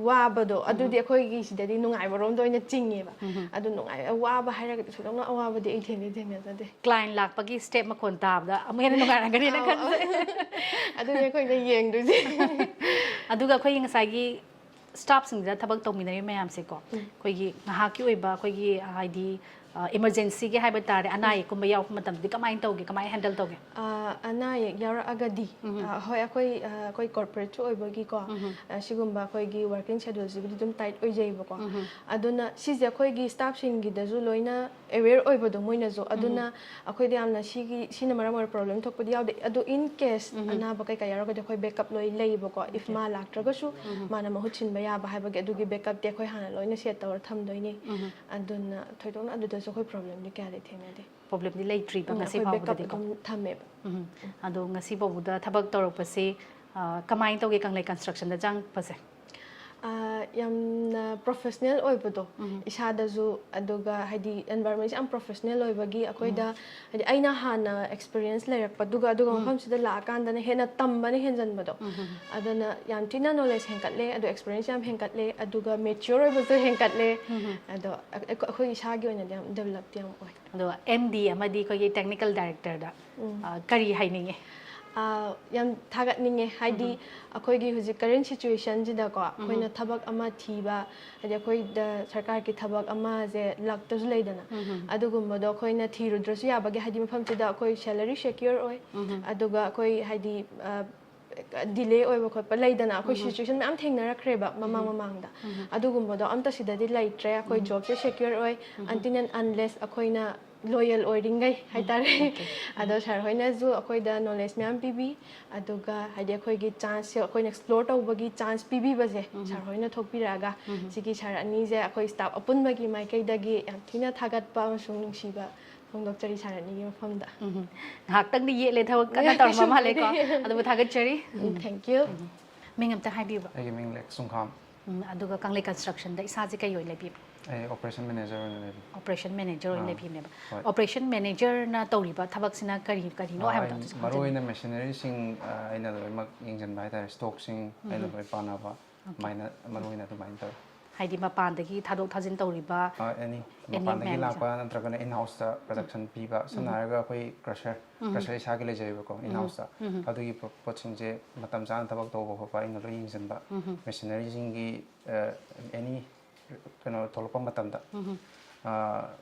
ꯋꯥꯕꯗꯣ ꯑꯗꯨꯗꯤ ꯑꯩꯈꯣꯏꯒꯤ ꯁꯤꯗꯗꯤ ꯅꯨꯡꯉꯥꯏꯕꯔꯣꯝꯗ ꯑꯣꯏꯅ ꯆꯤꯡꯉꯦꯕ꯫ ꯑꯗꯨ ꯅꯨꯡꯉꯥꯏ, ꯋꯥꯕ ꯍꯥꯏꯔꯒꯗꯤ ꯊꯣꯏꯗꯣꯛꯅ ꯑꯋꯥꯕꯗꯤ ꯑꯩ ꯊꯦꯡꯗꯤ ꯊꯦꯡꯅꯖꯗꯦ꯫ ꯀ꯭ꯂꯥꯏꯟ ꯂꯥꯛꯄꯒꯤ ꯁ꯭ꯇꯦꯞ ꯃꯈꯣꯟ ꯇꯥꯕꯗ ꯑꯃꯨꯛ ꯍꯦꯟꯅ ꯅꯨꯡꯉꯥꯏꯔꯝꯒꯅꯤꯅ ꯈꯟꯖꯩ꯫ ꯑꯗꯨꯅꯦ ꯑꯩꯈꯣꯏꯅ ꯌꯦꯡꯗꯣꯏꯁꯦ꯫ ꯑꯗꯨꯒ ꯑꯩꯈꯣꯏꯒꯤ ꯉꯁꯥꯏꯒꯤ ꯁ꯭ꯇꯥꯐꯁꯤꯡꯁꯤꯗ ꯊꯕꯛ ꯇꯧꯃꯤꯟꯅꯔꯤꯕ ꯃꯌꯥꯝꯁꯦꯀꯣ, ꯑꯩꯈꯣꯏꯒꯤ ꯉꯥꯏꯍꯥꯛꯀꯤ ꯑꯣꯏꯕ ꯑꯩꯈꯣꯏꯒꯤ, ꯑ, ꯍꯥꯏꯗꯤ, ꯑ, ꯏꯃꯔꯖꯦꯟꯁꯤꯒꯤ ꯍꯥꯏꯕ ꯇꯥꯔꯦ, ꯑꯅꯥ ꯑꯌꯦꯛꯀꯨꯝꯕ ꯌꯥꯎꯔꯛꯄ ꯃꯇꯝꯗꯗꯤ ꯀꯃꯥꯏꯅ ꯇꯧꯒꯦ, ꯀꯃꯥꯏꯅ ꯍꯦꯟꯗꯜ ꯇꯧꯒꯦ? ꯑ, ꯑꯅꯥ ꯑꯌꯦꯛ ꯌꯥꯎꯔꯛꯑꯒꯗꯤ, ꯑ, ꯍꯣꯏ, ꯑꯩꯈꯣꯏ, ꯑ, ꯑꯩꯈꯣꯏ ꯀꯣꯔꯄꯣꯔꯦꯠꯁꯨ ꯑꯣꯏꯕꯒꯤꯀꯣ, ꯑ, ꯁꯤꯒꯨꯝꯕ ꯑꯩꯈꯣꯏꯒꯤ ꯋꯥꯔꯀꯤꯡ ꯁꯦꯗ꯭ꯌꯨꯜꯁꯤꯕꯨꯗꯤ ꯑꯗꯨꯝ ꯇꯥꯏꯠ ꯑꯣꯏꯖꯩꯕꯀꯣ꯫ ꯑꯗꯨꯅ ꯁꯤꯁꯦ ꯑꯩꯈꯣꯏꯒꯤ ꯁ꯭ꯇꯥꯐꯁꯤꯡꯒꯤꯗꯁꯨ ꯂꯣꯏꯅ ꯑꯦꯋꯦꯌꯔ ꯑꯣꯏꯕꯗꯣ ꯃꯣꯏꯅꯁꯨ꯫ ꯑꯗꯨꯅ ꯑꯩꯈꯣꯏꯗ ꯌꯥꯝꯅ ꯁꯤꯒꯤ, ꯁꯤꯅ ꯃꯔꯝ ꯑꯣꯏꯔ ꯄ꯭ꯔꯣꯕ꯭ꯂꯦꯝ ꯊꯣꯛꯄꯗꯤ ꯌꯥꯎꯗꯦ꯫ ꯑꯗꯨ ꯏꯟ ꯀꯦꯁ ꯑꯅꯥꯕ ꯀꯩꯀꯥ ꯌꯥꯎꯔꯒꯗꯤ ꯑꯩꯈꯣꯏ ꯕꯦꯛꯀꯞ ꯂꯣꯏ ꯂꯩꯌꯦꯕꯀꯣ꯫ ꯏꯐ ꯃꯥ ꯂꯥꯛꯇ꯭ꯔꯒꯁꯨ ꯃꯥꯅ ꯃꯍꯨꯠ ꯁꯤꯟꯕ ꯌꯥꯕ ꯍꯥꯏꯕꯒꯤ ꯑꯗꯨꯒꯤ ꯕꯦꯛꯀꯞꯇꯤ ꯑꯩꯈꯣꯏ ꯍꯥꯟꯅ ꯂꯣꯏꯅ ꯁꯦꯠ ꯇꯧꯔ ꯊꯝꯗꯣꯏꯅꯤ꯫ ꯑꯗꯨꯅ ꯊꯣꯏꯗꯣꯛꯅ ꯑꯗꯨꯗꯁꯨ ꯑꯩꯈꯣꯏ ꯄ꯭ꯔꯣꯕ꯭ꯂꯦꯝꯗꯤ ꯀꯌꯥꯗꯤ ꯊꯦꯡꯅꯗꯦ꯫ ꯄ꯭ꯔꯣꯕ꯭ꯂꯦꯝꯗꯤ ꯂꯩꯇ꯭ꯔꯤꯕ ꯎꯝ, ꯉꯁꯤ ꯑꯩꯈꯣꯏ ꯕꯦꯛꯀꯞ ꯐꯥꯎꯕꯗꯗꯤꯀꯣ? ꯑꯗꯨꯝ ꯊꯝꯃꯦꯕ꯫ ꯎꯝ꯫ ꯑꯗꯣ ꯉꯁꯤ ꯐꯥꯎꯕꯗ ꯊꯕꯛ ꯇꯧꯔꯛꯄꯁꯤ, ꯑ, ꯀꯃꯥꯏꯅ ꯇꯧꯒꯦ ꯀꯪꯂꯩ ꯀꯟꯁꯇ꯭ꯔꯛꯁꯟꯗ ꯆꯪꯉꯛꯄꯁꯦ? ꯑ, ꯌꯥꯝꯅ ꯄ꯭ꯔꯣꯐꯦꯁꯅꯦꯜ ꯑꯣꯏꯕꯗꯣ ꯏꯁꯥꯗꯁꯨ, ꯑꯗꯨꯒ ꯍꯥꯏꯗꯤ ꯑꯦꯟꯚꯥꯏꯔꯣꯟꯃꯦꯟꯁꯦ ꯌꯥꯝ ꯄ꯭ꯔꯣꯐꯦꯁꯅꯦꯜ ꯑꯣꯏꯕꯒꯤ ꯑꯩꯈꯣꯏꯗ ꯍꯥꯏꯗꯤ ꯑꯩꯅ ꯍꯥꯟꯅ ꯑꯦꯛꯁꯄꯤꯔꯤꯌꯦꯟꯁ ꯂꯩꯔꯛꯄꯗꯨꯒ ꯑꯗꯨꯒ ꯃꯐꯝꯁꯤꯗ ꯂꯥꯛꯑꯀꯥꯟꯗꯅ ꯍꯦꯟꯅ ꯇꯝꯕꯅ ꯍꯦꯟꯖꯟꯕꯗꯣ꯫ ꯑꯗꯨꯅ ꯌꯥꯝ ꯊꯤꯅ ꯅꯣꯂꯦꯖ ꯍꯦꯟꯒꯠꯂꯦ, ꯑꯗꯣ ꯑꯦꯛꯁꯄꯤꯔꯤꯌꯦꯟꯁ ꯌꯥꯝ ꯍꯦꯟꯒꯠꯂꯦ, ꯑꯗꯨꯒ ꯃꯦꯆ꯭ꯌꯣꯔ ꯑꯣꯏꯕꯁꯨ ꯍꯦꯟꯒꯠꯂꯦ꯫ ꯑꯗꯣ ꯑꯩꯈꯣꯏ, ꯑꯩꯈꯣꯏ ꯏꯁꯥꯒꯤ ꯑꯣꯏꯅꯗꯤ ꯌꯥꯝ ꯗꯦꯕꯂꯞꯇꯤ ꯌꯥꯝ ꯑꯣꯏ꯫ ꯑꯗꯣ ꯑꯦꯝ ꯗꯤ ꯑꯃꯗꯤ ꯑꯩꯈꯣꯏꯒꯤ ꯇꯦꯛꯅꯤꯀꯦꯜ ꯗꯥꯏꯔꯦꯛꯇꯔꯗ, ꯎꯝ꯫ ꯑ, ꯀꯔꯤ ꯍꯥꯏꯅꯤꯡꯉꯤ? ꯑ, ꯌꯥꯝ ꯊꯥꯒꯠꯅꯤꯡꯉꯦ꯫ ꯍꯥꯏꯗꯤ, ꯎꯝ꯫ ꯑꯩꯈꯣꯏꯒꯤ ꯍꯧꯖꯤꯛ ꯀꯔꯦꯟ ꯁꯤꯆꯨꯋꯦꯁꯟꯁꯤꯗꯀꯣ, ꯎꯝ꯫ ꯑꯩꯈꯣꯏꯅ ꯊꯕꯛ ꯑꯃ ꯊꯤꯕ, ꯍꯥꯏꯗꯤ ꯑꯩꯈꯣꯏꯗ ꯁꯔꯀꯥꯔꯒꯤ ꯊꯕꯛ ꯑꯃꯁꯦ ꯂꯥꯛꯇꯁꯨ ꯂꯩꯗꯅ, ꯎꯝ꯫ ꯑꯗꯨꯒꯨꯝꯕꯗꯣ ꯑꯩꯈꯣꯏꯅ ꯊꯤꯔꯨꯗ꯭ꯔꯁꯨ ꯌꯥꯕꯒꯤ, ꯍꯥꯏꯗꯤ ꯃꯐꯝꯁꯤꯗ ꯑꯩꯈꯣꯏ ꯁꯦꯂꯔꯤ ꯁꯦꯀ꯭ꯌꯣꯔ ꯑꯣꯏ, ꯎꯝ꯫ ꯑꯗꯨꯒ ꯑꯩꯈꯣꯏ ꯍꯥꯏꯗꯤ, ꯑ, ꯗꯤꯂꯦ ꯑꯣꯏꯕ ꯈꯣꯠꯄ ꯂꯩꯗꯅ, ꯑꯩꯈꯣꯏ ꯁꯤꯆꯨꯋꯦꯁꯟ ꯃꯌꯥꯝ ꯊꯦꯡꯅꯔꯛꯈ꯭ꯔꯦꯕ ꯃꯃꯥꯡ ꯃꯃꯥꯡꯗ꯫ ꯑꯗꯨꯒꯨꯝꯕꯗꯣ ꯑꯝꯇ ꯁꯤꯗꯗꯤ ꯂꯩꯇ꯭ꯔꯦ꯫ ꯑꯩꯈꯣꯏ ꯖꯣꯕꯁꯦ ꯁꯦꯀ꯭ꯌꯣꯔ ꯑꯣꯏ until and unless ꯑꯩꯈꯣꯏꯅ ꯂꯣꯌꯦꯜ ꯑꯣꯏꯔꯤꯉꯩ ꯍꯥꯏꯇꯥꯔꯦ꯫ ꯑꯗꯣ ꯁꯥꯔ ꯍꯣꯏꯅꯁꯨ ꯑꯩꯈꯣꯏꯗ ꯅꯣꯂꯦꯖ ꯃꯌꯥꯝ ꯄꯤꯕꯤ, ꯑꯗꯨꯒ ꯍꯥꯏꯗꯤ ꯑꯩꯈꯣꯏꯒꯤ ꯆꯥꯟꯁꯁꯦ ꯑꯩꯈꯣꯏꯅ ꯑꯦꯛꯁꯄ꯭ꯂꯣꯔ ꯇꯧꯕꯒꯤ ꯆꯥꯟꯁ ꯄꯤꯕꯤꯕꯁꯦ ꯁꯥꯔ ꯍꯣꯏꯅ ꯊꯣꯛꯄꯤꯔꯛꯑꯒ, ꯁꯤꯒꯤ ꯁꯥꯔ ꯑꯅꯤꯁꯦ ꯑꯩꯈꯣꯏ ꯁ꯭ꯇꯥꯐ ꯑꯄꯨꯟꯕꯒꯤ ꯃꯥꯏꯀꯩꯗꯒꯤ ꯌꯥꯝ ꯊꯤꯅ ꯊꯥꯒꯠꯄ ꯑꯃꯁꯨꯡ ꯅꯨꯡꯁꯤꯕ ꯐꯣꯡꯗꯣꯛꯆꯔꯤ ꯁꯥꯔ ꯑꯅꯤꯒꯤ ꯃꯐꯝꯗ꯫ ꯎꯝ꯫ ꯉꯥꯏꯍꯥꯛꯇꯪꯗꯤ ꯌꯦꯠꯂꯦ, ꯊꯕꯛ ꯀꯟꯅ ꯇꯧꯔꯝꯕ ꯃꯥꯜꯂꯦꯀꯣ꯫ ꯑꯗꯨꯕꯨ ꯊꯥꯒꯠꯆꯔꯤ꯫ ꯎꯝ, thank you꯫ ꯃꯤꯡ ꯑꯝꯇ ꯍꯥꯏꯕꯤꯌꯨꯕ꯫ ꯑꯩꯒꯤ ꯃꯤꯡ ꯂꯦꯛꯁ ꯁꯨꯡꯈꯥꯝ꯫ ꯎꯝ, ꯑꯗꯨꯒ ꯀꯪꯂꯩ ꯀꯟꯁꯇ꯭ꯔꯛꯁꯟꯗ ꯏꯁꯥꯁꯦ ꯀꯩ ꯑꯣꯏꯅ ꯂꯩꯕꯤꯕ? ꯑꯩ ꯑꯣꯄꯔꯦꯁꯟ ꯃꯦꯅꯦꯖꯔ ꯑꯣꯏꯅ ꯂꯩꯕꯅꯤ꯫ ꯑꯣꯄꯔꯦꯁꯟ ꯃꯦꯅꯦꯖꯔ ꯑꯣꯏꯅ ꯑꯥ, ꯂꯩꯕꯤꯕꯅꯦꯕ꯫ ꯍꯣꯏ꯫ ꯑꯣꯄꯔꯦꯁꯟ ꯃꯦꯅꯦꯖꯔꯅ ꯇꯧꯔꯤꯕ ꯊꯕꯛꯁꯤꯅ ꯀꯔꯤ ꯀꯔꯤꯅꯣ ꯑꯥ, ꯍꯥꯏꯕꯗꯣ ꯑꯩ ꯑꯝꯇꯁꯨ ꯃꯔꯨ ꯈꯪꯖꯅꯤꯡꯉꯤ꯫ ꯑꯣꯏꯅ ꯃꯦꯁꯤꯅꯔꯤꯁꯤꯡ ꯑꯩꯅ ꯂꯣꯏꯅꯃꯛ ꯌꯦꯡꯁꯤꯟꯕ ꯍꯥꯏꯇꯥꯔꯦ, ꯁ꯭ꯇꯣꯛꯁꯤꯡ ꯑꯩꯅ ꯂꯣꯏ ꯄꯥꯟꯅꯕ, ꯑꯗꯨꯃꯥꯏꯅ ꯃꯔꯨ ꯑꯣꯏꯅ ꯑꯗꯨꯃꯥꯏꯅ ꯇꯧꯋꯤ꯫ ꯍꯥꯏꯗꯤ ꯃꯄꯥꯟꯗꯒꯤ ꯊꯥꯗꯣꯛ ꯊꯥꯖꯤꯟ ꯇꯧꯔꯤꯕ? ꯑꯦꯅꯤ Any ꯃꯄꯥꯟꯗꯒꯤ ꯃꯌꯥꯝꯁꯦ? ꯂꯥꯛꯄ ꯅꯠꯇ꯭ꯔꯒꯅ ꯏꯟ ꯍꯥꯎꯁꯇ ꯄ꯭ꯔꯗꯛꯁꯟ ꯄꯤꯕ, ꯁꯝꯅ ꯍꯥꯏꯔꯒ ꯑꯩꯈꯣꯏ ꯀ꯭ꯔꯁꯔ, ꯀ꯭ꯔꯁꯔ ꯏꯁꯥꯒꯤ ꯂꯩꯖꯩꯕꯀꯣ, ꯏꯟ ꯍꯥꯎꯁꯇ꯫ ꯑꯗꯨꯒꯤ ꯄꯣ- ꯄꯣꯠꯁꯤꯡꯁꯦ ꯃꯇꯝ ꯆꯥꯅ ꯊꯕꯛ ꯇꯧꯕ ꯈꯣꯠꯄ ꯑꯩꯅ ꯂꯣꯏ ꯌꯦꯡꯁꯤꯟꯕ꯫ ꯃꯦꯁꯤꯅꯔꯤꯁꯤꯡꯒꯤ ꯑꯦꯅꯤ ꯀꯩꯅꯣ ꯊꯣꯛꯂꯛꯄ ꯃꯇꯝꯗ,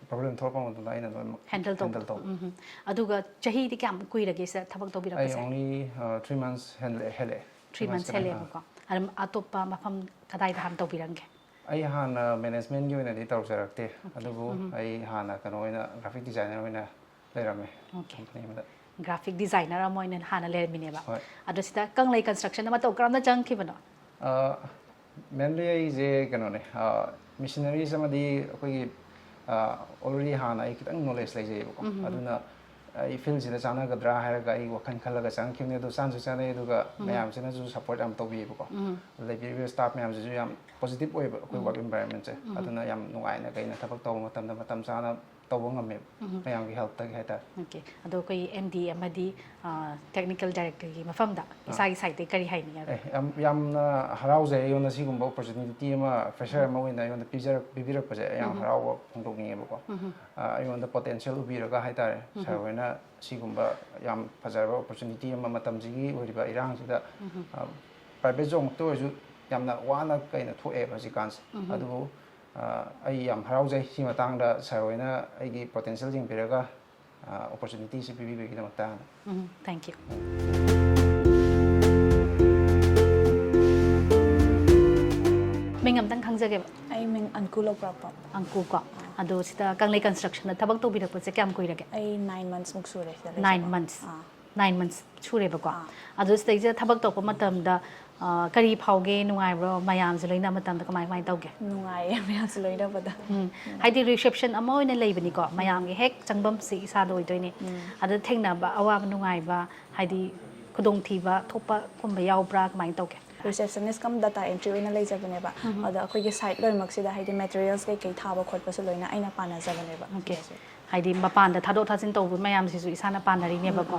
ꯄ꯭ꯔꯣꯕ꯭ꯂꯦꯝ ꯊꯣꯛꯂꯛꯄ ꯃꯇꯝꯗ ꯑꯩꯅ ꯂꯣꯏꯅꯃꯛ ꯍꯦꯟꯗꯜ ꯇꯧꯕ꯫ ꯍꯦꯟꯗꯜ ꯇꯧꯕ꯫ ꯎꯝ꯫ ꯑꯗꯨꯒ ꯆꯍꯤꯗꯤ ꯀꯌꯥꯝ ꯀꯨꯏꯔꯒꯦ ꯁꯤꯗ ꯊꯕꯛ ꯑꯩ ꯇꯧꯕꯤꯔꯛꯄꯁꯦ? ꯑꯣꯡꯂꯤ ꯊ꯭ꯔꯤ ꯃꯟꯁ ꯍꯦꯜꯂꯛꯑꯦ꯫ ꯍꯦꯜꯂꯛꯑꯦ꯫ ꯊ꯭ꯔꯤ ꯃꯟꯁ ꯍꯦꯜꯂꯛꯑꯦꯕꯀꯣ꯫ ꯑꯗꯨꯝ ꯑꯇꯣꯞꯄ ꯃꯐꯝ ꯀꯗꯥꯏꯗ ꯍꯥꯟꯅ ꯇꯧꯕꯤꯔꯝꯒꯦ? ꯑꯩ ꯍꯥꯟꯅ ꯃꯦꯅꯦꯖꯃꯦꯟꯒꯤ ꯑꯣꯏꯅꯗꯤ ꯇꯧꯖꯔꯛꯇꯦ, ꯑꯗꯨꯕꯨ ꯑꯩ ꯍꯥꯟꯅ ꯀꯩꯅꯣ ꯑꯣꯏꯅ ꯒ꯭ꯔꯥꯐꯤꯛ ꯗꯤꯖꯥꯏꯅꯔ ꯑꯣꯏꯅ ꯂꯩꯔꯝꯃꯦ ꯑꯣꯀꯦ꯫ ꯀꯝꯄꯅꯤ ꯑꯃꯗ꯫ ꯒ꯭ꯔꯥꯐꯤꯛ ꯗꯤꯖꯥꯏꯅꯔ ꯑꯃ ꯑꯣꯏꯅ ꯍꯥꯟꯅ ꯂꯩꯔꯝꯃꯤꯅꯦꯕ꯫ ꯍꯣꯏ꯫ ꯑꯗꯣ ꯁꯤꯗ ꯀꯪꯂꯩ ꯀꯟꯁꯇ꯭ꯔꯛꯁꯟꯗ ꯃꯇꯧ ꯀꯔꯝꯅ ꯆꯪꯈꯤꯕꯅꯣ? ꯃꯦꯟꯂꯤ ꯑꯩꯁꯦ ꯀꯩꯅꯣꯅꯦ, ꯃꯦꯁꯤꯅꯔꯤꯁ ꯑꯃꯗꯤ ꯑꯩꯈꯣꯏꯒꯤ ꯑꯣꯜꯔꯦꯗꯤ ꯍꯥꯟꯅ ꯑꯩ ꯈꯤꯇꯪ ꯅꯣꯂꯦꯖ ꯂꯩꯖꯩꯕꯀꯣ, ꯑꯗꯨꯅ ꯑꯩ ꯐꯤꯜꯁꯤꯗ ꯆꯥꯟꯅꯒꯗ꯭ꯔꯥ ꯍꯥꯏꯔꯒ ꯑꯩ ꯋꯥꯈꯜ ꯈꯜꯂꯒ ꯆꯪꯉꯛꯈꯤꯕꯅꯦ꯫ ꯑꯗꯣ ꯆꯥꯟꯁꯨ ꯆꯥꯟꯅꯩ, ꯑꯗꯨꯒ ꯃꯌꯥꯝꯁꯤꯅꯁꯨ ꯁꯞꯄꯣꯔꯠ ꯌꯥꯝ ꯇꯧꯕꯤꯌꯦꯕꯀꯣ꯫ ꯂꯩꯕꯤꯔꯤꯕ ꯁ꯭ꯇꯥꯐ ꯃꯌꯥꯝꯁꯤꯁꯨ ꯌꯥꯝ ꯄꯣꯖꯤꯇꯤꯚ ꯑꯣꯏꯕ ꯑꯩꯈꯣꯏ ꯋꯥꯔꯛ ꯏꯟꯚꯥꯏꯔꯣꯟꯃꯦꯟꯁꯦ꯫ ꯑꯗꯨꯅ ꯌꯥꯝ ꯅꯨꯡꯉꯥꯏꯅ ꯀꯩꯅ ꯊꯕꯛ ꯇꯧꯕ ꯃꯇꯝꯗ ꯃꯇꯝ ꯆꯥꯅ ꯇꯧꯕ ꯉꯝꯃꯦꯕ, ꯃꯌꯥꯝꯒꯤ ꯍꯦꯜꯞꯇꯒꯤ ꯍꯥꯏꯇꯥꯔꯦ꯫ ꯑꯣꯀꯦ꯫ ꯑꯗꯣ ꯑꯩꯈꯣꯏ ꯑꯦꯝ ꯗꯤ ꯑꯃꯗꯤ ꯇꯦꯛꯅꯤꯀꯦꯜ ꯗꯥꯏꯔꯦꯛꯇꯔꯒꯤ ꯃꯐꯝꯗ ꯏꯁꯥꯒꯤ ꯁꯥꯏꯠꯇꯒꯤ ꯀꯔꯤ ꯍꯥꯏꯅꯤꯡꯉꯦ? ꯑꯦ, ꯌꯥꯝ ꯌꯥꯝꯅ ꯍꯔꯥꯎꯖꯩ ꯑꯩꯉꯣꯟꯗ ꯁꯤꯒꯨꯝꯕ ꯑꯣꯄꯣꯔꯆꯨꯅꯤꯇꯤ ꯑꯃ ꯐ꯭ꯔꯦꯁꯔ ꯑꯃ ꯑꯣꯏꯅ ꯑꯩꯉꯣꯟꯗ ꯄꯤꯖꯔꯛ ꯄꯤꯕꯤꯔꯛꯄꯁꯦ꯫ ꯑꯩ ꯌꯥꯝ ꯍꯔꯥꯎꯕ ꯐꯣꯡꯗꯣꯛꯅꯤꯡꯉꯦꯕꯀꯣ꯫ ꯑ, ꯑꯩꯉꯣꯟꯗ ꯄꯣꯇꯦꯟꯁꯤꯌꯦꯜ ꯎꯕꯤꯔꯒ ꯍꯥꯏꯇꯥꯔꯦ, ꯁꯥꯔ ꯍꯣꯏꯅ ꯁꯤꯒꯨꯝꯕ ꯌꯥꯝ ꯐꯖꯔꯕ ꯑꯣꯄꯣꯔꯆꯨꯅꯤꯇꯤ ꯑꯃ ꯃꯇꯝꯁꯤꯒꯤ ꯑꯣꯏꯔꯤꯕ ꯏꯔꯥꯡꯁꯤꯗ, ꯑ, ꯄ꯭ꯔꯥꯏꯚꯦꯠ ꯖꯣꯕꯃꯛꯇ ꯑꯣꯏꯔꯁꯨ ꯌꯥꯝꯅ ꯋꯥꯅ ꯀꯩꯅ ꯊꯣꯛꯑꯦꯕ ꯍꯧꯖꯤꯛꯀꯥꯟꯁꯦ꯫ ꯑꯗꯨꯕꯨ ꯑ, ꯑꯩ ꯌꯥꯝ ꯍꯔꯥꯎꯖꯩ ꯁꯤ ꯃꯇꯥꯡꯗ ꯁꯥꯔ ꯍꯣꯏꯅ ꯑꯩꯒꯤ ꯄꯣꯇꯦꯟꯁꯤꯌꯦꯜ ꯌꯦꯡꯕꯤꯔꯒ ꯑꯣꯄꯣꯔꯆꯨꯅꯤꯇꯤꯁꯤ ꯄꯤꯕꯤꯕꯒꯤꯗꯃꯛꯇ꯫ ꯎꯝ, thank you꯫ ꯈꯪꯖꯒꯦꯕ? ꯑꯩ ꯃꯤꯡ ꯑꯟꯀꯨ ꯂꯧꯄ꯭ꯔꯥꯛꯄꯝ꯫ ꯑꯪꯀꯨꯀꯣ꯫ ꯑꯗꯣ ꯁꯤꯗ ꯀꯪꯂꯩ ꯀꯟꯁꯇ꯭ꯔꯛꯁꯟꯗ ꯊꯕꯛ ꯇꯧꯕꯤꯔꯛꯄꯁꯦ ꯀꯌꯥꯝ ꯀꯨꯏꯔꯒꯦ? ꯑꯩ ꯅꯥꯏꯟ ꯃꯟꯁꯃꯨꯛ ꯁꯨꯔꯦ ꯁꯤꯗ ꯅꯥꯏꯟ ꯂꯩꯖꯕ꯫ ꯃꯟꯁ꯫ ꯑꯥ꯫ ꯅꯥꯏꯟ ꯃꯟꯁ ꯁꯨꯔꯦꯕꯀꯣ꯫ ꯑꯥ꯫ ꯑꯗꯣ ꯁꯤꯗꯩꯁꯤꯗ ꯊꯕꯛ ꯇꯧꯔꯛꯄ ꯃꯇꯝꯗ ꯑ, ꯀꯔꯤ ꯐꯥꯎꯒꯦ? ꯅꯨꯡꯉꯥꯏꯕ꯭ꯔꯣ? ꯃꯌꯥꯝꯁꯦ ꯂꯣꯏꯅ ꯃꯇꯝꯗ ꯀꯃꯥꯏ ꯀꯃꯥꯏꯅ ꯇꯧꯒꯦ? ꯅꯨꯡꯉꯥꯏꯌꯦ ꯃꯌꯥꯝꯁꯦ ꯂꯣꯏꯅꯕꯗ꯫ ꯎꯝ꯫ ꯍꯥꯏꯗꯤ ꯔꯤꯁꯦꯞꯁꯟ ꯑꯃ ꯑꯣꯏꯅ ꯂꯩꯕꯅꯤꯀꯣ, ꯃꯌꯥꯝꯒꯤ ꯍꯦꯛ ꯆꯪꯐꯝꯁꯦ ꯏꯁꯥꯗ ꯑꯣꯏꯗꯣꯏꯅꯦ꯫ ꯑꯗ ꯊꯦꯡꯅꯕ ꯑꯋꯥꯕ ꯅꯨꯡꯉꯥꯏꯕ, ꯍꯥꯏꯗꯤ ꯈꯨꯗꯣꯡꯊꯤꯕ ꯊꯣꯛꯄꯒꯨꯝꯕ ꯌꯥꯎꯕ꯭ꯔꯥ? ꯀꯃꯥꯏꯅ ꯇꯧꯒꯦ? ꯔꯤꯁꯦꯞꯁꯅꯤꯁ ꯀꯝ ꯗꯇꯥ ꯑꯦꯟꯇ꯭ꯔꯤ ꯑꯣꯏꯅ ꯂꯩꯖꯕꯅꯦꯕ꯫ ꯑꯗꯣ ꯑꯩꯈꯣꯏꯒꯤ ꯁꯥꯏꯠ ꯂꯣꯏꯅꯃꯛꯁꯤꯗ ꯍꯥꯏꯗꯤ ꯃꯦꯇꯔꯤꯌꯦꯜꯁ ꯀꯩꯀꯩ ꯊꯥꯕ ꯈꯣꯠꯄꯁꯨ ꯂꯣꯏꯅ ꯑꯩꯅ ꯄꯥꯟꯅꯖꯕꯅꯦꯕ꯫ ꯑꯣꯀꯦ꯫ ꯍꯥꯏꯗꯤ ꯃꯄꯥꯟꯗ ꯊꯥꯗꯣꯛ ꯊꯥꯖꯤꯟ ꯇꯧꯕ ꯃꯌꯥꯝꯁꯤꯁꯨ ꯏꯁꯥꯅ ꯄꯥꯟꯅꯔꯤꯅꯦꯕꯀꯣ꯫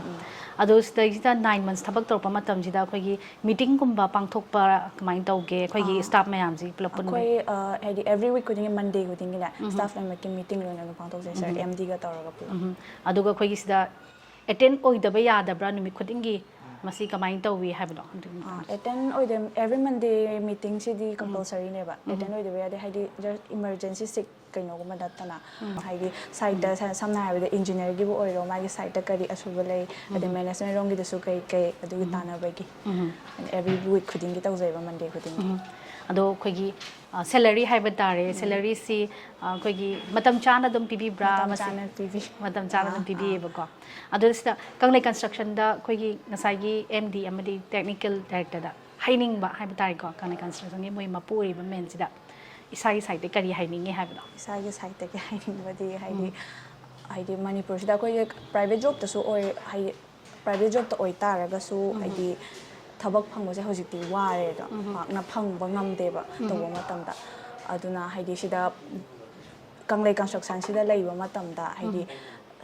ꯑꯗꯣ ꯁꯤꯗꯩꯁꯤꯗ ꯅꯥꯏꯟ ꯃꯟꯁ ꯊꯕꯛ ꯇꯧꯔꯛꯄ ꯃꯇꯝꯁꯤꯗ ꯑꯩꯈꯣꯏꯒꯤ ꯃꯤꯇꯤꯡꯒꯨꯝꯕ ꯄꯥꯡꯊꯣꯛꯄ ꯀꯃꯥꯏꯅ ꯇꯧꯒꯦ? ꯑꯩꯈꯣꯏꯒꯤ ꯁ꯭ꯇꯥꯐ ꯃꯌꯥꯝꯁꯤ ꯄꯨꯂꯞ ꯄꯨꯟꯕꯒꯤ? ꯑꯩꯈꯣꯏ ꯑ, ꯍꯥꯏꯗꯤ ꯑꯦꯕ꯭ꯔꯤ ꯋꯤꯛ ꯈꯨꯗꯤꯡꯒꯤ ꯃꯟꯗꯦ ꯈꯨꯗꯤꯡꯒꯤꯅꯦ ꯁ꯭ꯇꯥꯐ ꯂꯣꯏꯅꯃꯛꯀꯤ ꯃꯤꯇꯤꯡ ꯂꯣꯏꯅ ꯑꯗꯨꯝ ꯄꯥꯡꯊꯣꯛꯆꯩ ꯁꯥꯔ ꯑꯦꯝ ꯗꯤꯒ ꯇꯧꯔꯒ ꯄꯨꯂꯞ꯫ ꯎꯝ꯫ ꯑꯗꯨꯒ ꯑꯩꯈꯣꯏꯒꯤ ꯁꯤꯗ ꯑꯦꯇꯦꯟ ꯑꯣꯏꯗꯕ ꯌꯥꯗꯕ꯭ꯔꯥ ꯅꯨꯃꯤꯠ ꯈꯨꯗꯤꯡꯒꯤ? ꯃꯁꯤ ꯀꯃꯥꯏꯅ ꯇꯧꯏ ꯍꯥꯏꯕꯗꯣ ꯑꯗꯨꯒꯤ ꯃꯇꯥꯡꯗ꯫ ꯑꯦꯇꯦꯟ ꯑꯣꯏꯗꯦ꯫ ꯑꯦꯕ꯭ꯔꯤ ꯃꯟꯗꯦ ꯃꯤꯇꯤꯡꯁꯤꯗꯤ ꯀꯝꯄꯜꯁꯔꯤꯅꯦꯕ꯫ ꯑꯦꯇꯦꯟ ꯑꯣꯏꯗꯕ ꯌꯥꯗꯦ, ꯍꯥꯏꯗꯤ ꯖꯁ ꯏꯃꯔꯖꯦꯟꯁꯤ ꯁꯤꯛ ꯀꯩꯅꯣꯒꯨꯝꯕ ꯅꯠꯇꯅ꯫ ꯍꯥꯏꯗꯤ ꯁꯥꯏꯠꯇ ꯁ-, ꯁꯝꯅ ꯍꯥꯏꯔꯕꯗ ꯏꯟꯖꯤꯅꯤꯌꯔꯒꯤꯕꯨ ꯑꯣꯏꯔꯣ, ꯃꯥꯒꯤ ꯁꯥꯏꯠꯇ ꯀꯔꯤ ꯑꯁꯨꯕ ꯂꯩ, ꯑꯗꯩ ꯃꯦꯅꯦꯖꯃꯦꯟ ꯔꯣꯝꯒꯤꯗꯁꯨ ꯀꯩ ꯀꯩ ꯑꯗꯨꯒꯤ ꯇꯥꯟꯅꯕꯒꯤ꯫ ꯑꯦꯕ꯭ꯔꯤ ꯋꯤꯛ ꯈꯨꯗꯤꯡꯒꯤ ꯇꯧꯖꯩꯕ, ꯃꯟꯗꯦ ꯈꯨꯗꯤꯡꯒꯤ꯫ ꯑꯗꯣ ꯑꯩꯈꯣꯏꯒꯤ ꯁꯦꯂꯔꯤ ꯍꯥꯏꯕ ꯇꯥꯔꯦ, ꯁꯦꯂꯔꯤꯁꯤ ꯑꯩꯈꯣꯏꯒꯤ ꯃꯇꯝ ꯆꯥꯅ ꯑꯗꯨꯝ ꯄꯤꯕꯤꯕ꯭ꯔꯥ? ꯃꯇꯝ ꯃꯁꯤ ꯆꯥꯅ ꯄꯤꯕꯤ꯫ ꯃꯇꯝ ꯆꯥꯅ ꯑꯗꯨꯝ ꯄꯤꯕꯤꯌꯦꯕꯀꯣ꯫ ꯑꯗꯣ ꯁꯤꯗ ꯀꯪꯂꯩ ꯀꯟꯁꯇ꯭ꯔꯛꯁꯟꯗ ꯑꯩꯈꯣꯏꯒꯤ ꯉꯁꯥꯏꯒꯤ ꯑꯦꯝ ꯗꯤ ꯑꯃꯗꯤ ꯇꯦꯛꯅꯤꯀꯦꯜ ꯗꯥꯏꯔꯦꯛꯇꯔꯗ ꯍꯥꯏꯅꯤꯡꯕ ꯍꯥꯏꯕ ꯇꯥꯔꯦꯀꯣ, ꯀꯪꯂꯩ ꯀꯟꯁꯇ꯭ꯔꯛꯁꯟꯒꯤ ꯃꯣꯏ ꯃꯄꯨ ꯑꯣꯏꯔꯤꯕ ꯃꯦꯟꯁꯤꯗ ꯏꯁꯥꯒꯤ ꯁꯥꯏꯠꯇꯒꯤ ꯀꯔꯤ ꯍꯥꯏꯅꯤꯡꯉꯤ ꯍꯥꯏꯕꯗꯣ? ꯏꯁꯥꯒꯤ ꯁꯥꯏꯠꯇꯒꯤ ꯍꯥꯏꯅꯤꯡꯕꯗꯤ ꯍꯥꯏꯗꯤ, ꯍꯥꯏꯗꯤ ꯃꯅꯤꯄꯨꯔꯁꯤꯗ ꯑꯩꯈꯣꯏꯒꯤ ꯄ꯭ꯔꯥꯏꯚꯦꯠ ꯖꯣꯕꯇꯁꯨ ꯑꯣꯏ, ꯍꯥꯏꯗꯤ ꯄ꯭ꯔꯥꯏꯚꯦꯠ ꯖꯣꯕꯇ ꯑꯣꯏꯇꯥꯔꯒꯁꯨ ꯍꯥꯏꯗꯤ ꯊꯕꯛ ꯐꯪꯕꯁꯦ ꯍꯧꯖꯤꯛꯇꯤ ꯋꯥꯔꯦꯗꯣ, ꯄꯥꯛꯅ ꯐꯪꯕ ꯉꯝꯗꯦꯕ ꯇꯧꯕ ꯃꯇꯝꯗ꯫ ꯑꯗꯨꯅ ꯍꯥꯏꯗꯤ ꯁꯤꯗ ꯀꯪꯂꯩ ꯀꯟꯁꯇ꯭ꯔꯛꯁꯟꯁꯤꯗ ꯂꯩꯕ ꯃꯇꯝꯗ ꯍꯥꯏꯗꯤ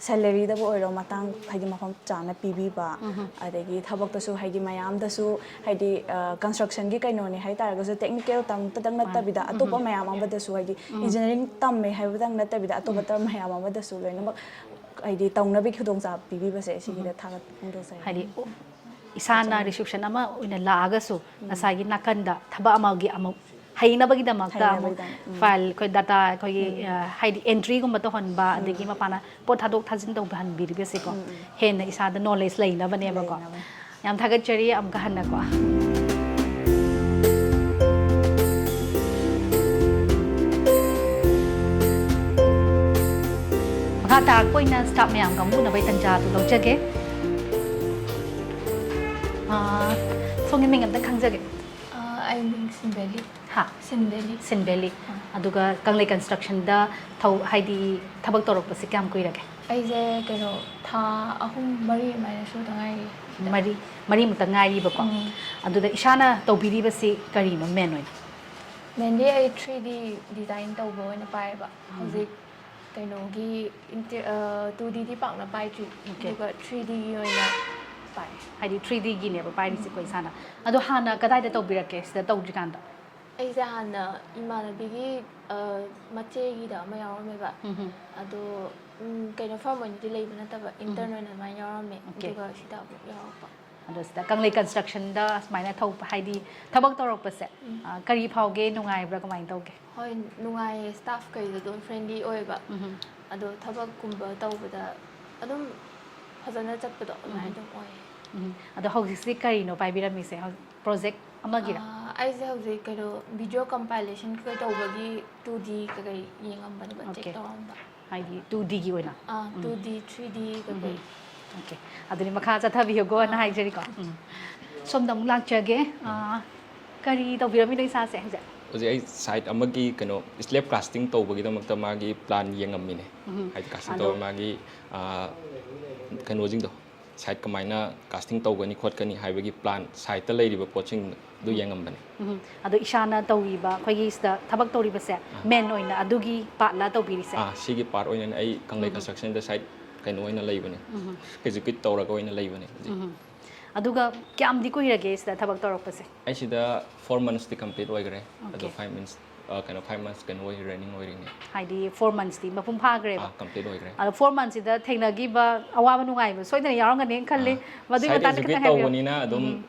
ꯁꯦꯂꯔꯤꯗꯕꯨ ꯑꯣꯏꯔꯣ ꯃꯇꯥꯡ ꯍꯥꯏꯗꯤ ꯃꯐꯝ ꯆꯥꯅ ꯄꯤꯕꯤꯕ, ꯑꯗꯒꯤ ꯊꯕꯛꯇꯁꯨ ꯍꯥꯏꯗꯤ ꯃꯌꯥꯝꯗꯁꯨ ꯍꯥꯏꯗꯤ ꯀꯟꯁꯇ꯭ꯔꯛꯁꯟꯒꯤ ꯀꯩꯅꯣꯅꯦ ꯍꯥꯏꯇꯥꯔꯒꯁꯨ ꯇꯦꯛꯅꯤꯀꯦꯜ ꯇꯝꯇꯗꯪ ꯅꯠꯇꯕꯤꯗ ꯑꯇꯣꯞꯄ ꯃꯌꯥꯝ ꯑꯃꯗꯁꯨ ꯍꯥꯏꯗꯤ ꯏꯟꯖꯤꯅꯤꯌꯥꯔꯤꯡ ꯇꯝꯃꯦ ꯍꯥꯏꯕꯗꯪ ꯅꯠꯇꯕꯤꯗ ꯑꯇꯣꯞ ꯑꯇꯣꯞꯄ ꯃꯌꯥꯝ ꯑꯃꯗꯁꯨ ꯂꯣꯏꯅꯃꯛ ꯍꯥꯏꯗꯤ ꯇꯧꯅꯕꯒꯤ ꯈꯨꯗꯣꯡꯆꯥꯕ ꯄꯤꯕꯤꯕꯁꯦ ꯁꯤꯒꯤꯗ ꯊꯥꯒꯠ ꯐꯣꯡꯗꯣꯛꯆꯔꯤ꯫ ꯍꯥꯏꯗꯤ ꯏꯁꯥꯅ ꯔꯤꯁꯦꯞꯁꯟ ꯑꯃ ꯑꯣꯏꯅ ꯂꯥꯛꯑꯒꯁꯨ ꯉꯁꯥꯏꯒꯤ ꯅꯥꯀꯟꯗ ꯊꯕꯛ ꯑꯃꯒꯤ ꯑꯃꯨꯛ ꯍꯩꯅꯕꯒꯤꯗꯃꯛꯇ ꯑꯃꯨꯛ ꯍꯩꯅꯕꯒꯤꯗꯃꯛ, ꯎꯝ꯫ ꯐꯥꯏꯜ ꯑꯩꯈꯣꯏ ꯗꯇꯥ ꯑꯩꯈꯣꯏꯒꯤ ꯑ, ꯍꯥꯏꯗꯤ ꯑꯦꯟꯇ꯭ꯔꯤꯒꯨꯝꯕ ꯇꯧꯍꯟꯕ, ꯑꯗꯒꯤ ꯃꯄꯥꯟꯅ ꯄꯣꯠ ꯊꯥꯗꯣꯛ ꯊꯥꯖꯤꯟ ꯇꯧꯍꯟꯕꯤꯔꯤꯕꯁꯦꯀꯣ, ꯍꯦꯟꯅ ꯏꯁꯥꯗ ꯅꯣꯂꯦꯖ ꯂꯩꯅꯕꯅꯦꯕꯀꯣ꯫ ꯂꯩꯅꯕꯅꯦ꯫ ꯌꯥꯝ ꯊꯥꯒꯠꯆꯔꯤ ꯑꯃꯨꯛꯀ ꯍꯟꯅꯀꯣ꯫ ꯇꯥꯔꯛꯄ ꯑꯣꯏꯅ ꯁ꯭ꯇꯥꯐ ꯃꯌꯥꯝꯒ ꯑꯃꯨꯛ ꯎꯅꯕꯒꯤ ꯇꯟꯖꯥꯗꯨ ꯂꯧꯖꯒꯦ꯫ ꯑꯥ, ꯁꯣꯝꯒꯤ ꯃꯤꯡ ꯑꯝꯇ ꯈꯪꯖꯒꯦ꯫ ꯑꯩ ꯃꯤꯡ ꯁꯤꯟꯕꯦꯂꯤ꯫ ꯍꯥ? ꯁꯤꯟꯕꯦꯂꯤ꯫ ꯁꯤꯟꯕꯦꯂꯤ꯫ ꯑꯥ꯫ ꯑꯗꯨꯒ ꯀꯪꯂꯩ ꯀꯟꯁꯇ꯭ꯔꯛꯁꯟꯗ ꯊꯧ ꯍꯥꯏꯗꯤ ꯊꯕꯛ ꯇꯧꯔꯛꯄꯁꯦ ꯀꯌꯥꯝ ꯀꯨꯏꯔꯒꯦ? ꯑꯩꯁꯦ ꯀꯩꯅꯣ ꯊꯥ ꯑꯍꯨꯝ ꯃꯔꯤ ꯑꯗꯨꯃꯥꯏꯅ ꯁꯨꯗ ꯉꯥꯏꯔꯤ꯫ ꯃꯔꯤ, ꯃꯔꯤꯃꯨꯛꯇ ꯉꯥꯏꯔꯤꯕꯀꯣ꯫ ꯎꯝ꯫ ꯑꯗꯨꯗ ꯏꯁꯥꯅ ꯇꯧꯕꯤꯔꯤꯕꯁꯤ ꯀꯔꯤꯅꯣ ꯃꯦꯟ ꯑꯣꯏꯅ? ꯃꯦꯟꯂꯤ ꯑꯩ ꯊ꯭ꯔꯤ ꯗꯤ ꯗꯤꯖꯥꯏꯟ ꯇꯧꯕ ꯑꯣꯏꯅ ꯄꯥꯏꯌꯦꯕ꯫ ꯍꯧꯖꯤꯛ ꯀꯩꯅꯣꯒꯤ ꯏꯟꯇꯤ-, ꯑ, ꯇꯨ ꯗꯤꯗꯤ ꯄꯥꯛꯅ ꯄꯥꯏꯗ꯭ꯔꯤ꯫ Okay. ꯑꯗꯨꯒ ꯊ꯭ꯔꯤ ꯗꯤꯒꯤ ꯑꯣꯏꯅ ꯄꯥꯏ꯫ ꯍꯥꯏꯗꯤ ꯊ꯭ꯔꯤ ꯗꯤꯒꯤꯅꯦꯕ ꯄꯥꯏꯔꯤꯁꯦꯀꯣ ꯏꯁꯥꯅ꯫ ꯑꯗꯣ ꯍꯥꯟꯅ ꯀꯗꯥꯏꯗ ꯇꯧꯕꯤꯔꯛꯀꯦ ꯁꯤꯗ ꯇꯧꯗ꯭ꯔꯤꯀꯥꯟꯗ? ꯑꯩꯁꯦ ꯍꯥꯟꯅ ꯏꯃꯥꯟꯅꯕꯤꯒꯤ, ꯑ, ꯃꯆꯦꯒꯤꯗ ꯑꯃ ꯌꯥꯎꯔꯝꯃꯦꯕ꯫ ꯎꯝ꯫ ꯑꯗꯣ, ꯎꯝ, ꯀꯩꯅꯣ ꯐꯥꯔꯝ ꯑꯣꯏꯅꯗꯤ ꯂꯩꯕ ꯅꯠꯇꯕ, ꯏꯟꯇꯔꯟ ꯑꯣꯏꯅ ꯑꯗꯨꯃꯥꯏꯅ ꯌꯥꯎꯔꯝꯃꯦ꯫ Okay. ꯑꯗꯨꯒ ꯁꯤꯗ ꯑꯃꯨꯛ ꯌꯥꯎꯔꯛꯄ꯫ ꯑꯗꯣ ꯁꯤꯗ ꯀꯪꯂꯩ ꯀꯟꯁꯇ꯭ꯔꯛꯁꯟꯗ ꯁꯨꯃꯥꯏꯅ ꯊꯧ ꯍꯥꯏꯗꯤ ꯊꯕꯛ ꯇꯧꯔꯛꯄꯁꯦ, ꯎꯝ꯫ ꯑ, ꯀꯔꯤ ꯐꯥꯎꯒꯦ? ꯅꯨꯡꯉꯥꯏꯕ꯭ꯔꯥ? ꯀꯃꯥꯏꯅ ꯇꯧꯒꯦ? ꯍꯣꯏ, ꯅꯨꯡꯉꯥꯏꯌꯦ꯫ ꯁ꯭ꯇꯥꯐ ꯀꯩꯗꯣ ꯑꯗꯨꯝ ꯐ꯭ꯔꯦꯟꯂꯤ ꯑꯣꯏꯕ꯫ ꯎꯝ꯫ ꯑꯗꯣ ꯊꯕꯛꯀꯨꯝꯕ ꯇꯧꯕꯗ ꯑꯗꯨꯝ ꯐꯖꯅ ꯆꯠꯄꯗꯣ ꯑꯗꯨꯃꯥꯏꯅ ꯑꯗꯨꯝ ꯑꯣꯏꯌꯦ꯫ ꯎꯝ꯫ ꯑꯗꯣ ꯍꯧꯖꯤꯛꯁꯤ ꯀꯔꯤꯅꯣ ꯄꯥꯏꯕꯤꯔꯝꯃꯤꯁꯦ? ꯍꯧ-, ꯄ꯭ꯔꯣꯖꯦꯛ ꯑꯃꯒꯤꯔ? ꯑꯥ, ꯑꯩꯁꯦ ꯍꯧꯖꯤꯛ ꯀꯩꯅꯣ ꯚꯤꯗꯤꯑꯣ ꯀꯝꯄꯥꯏꯂꯦꯁꯟ ꯀꯩꯀꯩ ꯇꯧꯕꯒꯤ ꯇꯨ ꯗꯤ ꯀꯩꯀꯩ ꯌꯦꯡꯉꯝꯕꯅꯦꯕ, ꯆꯦꯛ Okay. ꯇꯧꯔꯝꯕ꯫ ꯍꯥꯏꯗꯤ ꯇꯨ ꯗꯤꯒꯤ ꯑꯣꯏꯅ? ꯑꯥ, ꯇꯨ ꯗꯤ, ꯊ꯭ꯔꯤ ꯗꯤ ꯀꯩꯀꯩ꯫ Okay. ꯑꯗꯨꯗꯤ ꯃꯈꯥ ꯆꯠꯊꯕꯤꯌꯨꯀꯣꯅ ꯑꯥ꯫ ꯍꯥꯏꯖꯔꯤꯀꯣ꯫ ꯎꯝ꯫ ꯁꯣꯝꯗ ꯑꯃꯨꯛ ꯂꯥꯛꯆꯒꯦ꯫ ꯑꯥ, ꯀꯔꯤ ꯇꯧꯕꯤꯔꯝꯃꯤꯅꯣ ꯏꯁꯥꯁꯦ ꯍꯧꯖꯤꯛ? ꯍꯧꯖꯤꯛ ꯑꯩ ꯁꯥꯏꯠ ꯑꯃꯒꯤ ꯀꯩꯅꯣ ꯁ꯭ꯂꯦꯕ ꯀꯥꯁꯇꯤꯡ ꯇꯧꯕꯒꯤꯗꯃꯛꯇ ꯃꯥꯒꯤ ꯄ꯭ꯂꯥꯟ ꯌꯦꯡꯉꯝꯃꯤꯅꯦ꯫ ꯎꯝ꯫ ꯍꯥꯏꯗꯤ ꯀꯥꯁꯇꯤꯡ ꯑꯗꯣ ꯇꯧꯕ ꯃꯥꯒꯤ, ꯑꯥ, ꯀꯩꯅꯣꯁꯤꯡꯗꯣ, ꯁꯥꯏꯠ ꯀꯃꯥꯏꯅ ꯀꯥꯁꯇꯤꯡ ꯇꯧꯒꯅꯤ ꯈꯣꯠꯀꯅꯤ ꯍꯥꯏꯕꯒꯤ ꯄ꯭ꯂꯥꯟ, ꯁꯥꯏꯠꯇ ꯂꯩꯔꯤꯕ ꯄꯣꯠꯁꯤꯡꯗꯨ ꯌꯦꯡꯉꯝꯕꯅꯦ꯫ ꯎꯝ꯫ ꯑꯗꯣ ꯏꯁꯥꯅ ꯇꯧꯔꯤꯕ ꯑꯩꯈꯣꯏꯒꯤ ꯁꯤꯗ ꯊꯕꯛ ꯇꯧꯔꯤꯕꯁꯦ, ꯑꯥ꯫ ꯃꯦꯟ ꯑꯣꯏꯅ ꯑꯗꯨꯒꯤ ꯄꯥꯔꯠꯂ ꯇꯧꯕꯤꯔꯤꯁꯦ? ꯑꯥ, ꯁꯤꯒꯤ ꯄꯥꯔꯠ ꯑꯣꯏꯅ ꯑꯩ ꯀꯪꯂꯩ ꯀꯟꯁꯇ꯭ꯔꯛꯁꯟꯗ ꯁꯥꯏꯠ ꯀꯩꯅꯣ ꯑꯣꯏꯅ ꯂꯩꯕꯅꯦ, ꯎꯝ꯫ ꯑꯦꯛꯖꯤꯀ꯭ꯌꯨꯠ ꯇꯧꯔꯒ ꯑꯣꯏꯅ ꯂꯩꯕꯅꯦ ꯍꯧꯖꯤꯛ꯫ ꯎꯝ꯫ ꯑꯗꯨꯒ ꯀꯌꯥꯝꯗꯤ ꯀꯨꯏꯔꯒꯦ ꯁꯤꯗ ꯊꯕꯛ ꯇꯧꯔꯛꯄꯁꯦ? ꯑꯩ ꯁꯤꯗ ꯐꯣꯔ ꯃꯟꯁꯇꯤ ꯀꯝꯄ꯭ꯂꯤꯠ ꯑꯣꯏꯈ꯭ꯔꯦ꯫ ꯑꯗꯣ Okay. ꯐꯥꯏꯚ ꯃꯟꯁ, ꯀꯩꯅꯣ, ꯐꯥꯏꯚ ꯃꯟꯁ ꯀꯩꯅꯣ ꯑꯣꯏ, ꯔꯟꯅꯤꯡ ꯑꯣꯏꯔꯤꯅꯦ꯫ ꯍꯥꯏꯗꯤ ꯐꯣꯔ ꯃꯟꯁꯇꯤ ꯃꯄꯨꯡ ꯐꯥꯈ꯭ꯔꯦꯕ? ꯑꯥ, ꯀꯝꯄ꯭ꯂꯤꯠ ꯑꯣꯏꯈ꯭ꯔꯦ꯫ ꯑꯗꯣ ꯐꯣꯔ ꯃꯟꯁꯁꯤꯗ ꯊꯦꯡꯅꯈꯤꯕ ꯑꯋꯥꯕ ꯅꯨꯡꯉꯥꯏꯕ ꯁꯣꯏꯗꯅ ꯌꯥꯎꯔꯝꯒꯅꯦꯅ ꯈꯜꯂꯤ꯫ ꯑꯥ, ꯃꯗꯨꯒꯤ ꯁꯥꯏꯠ ꯃꯇꯥꯡꯗ ꯑꯦꯛꯖꯤꯀ꯭ꯌꯨꯠ ꯈꯤꯇꯪ ꯍꯥꯏꯕꯤꯌꯨ꯫ ꯇꯧꯕꯅꯤꯅ ꯑꯗꯨꯝ, ꯎꯝ꯫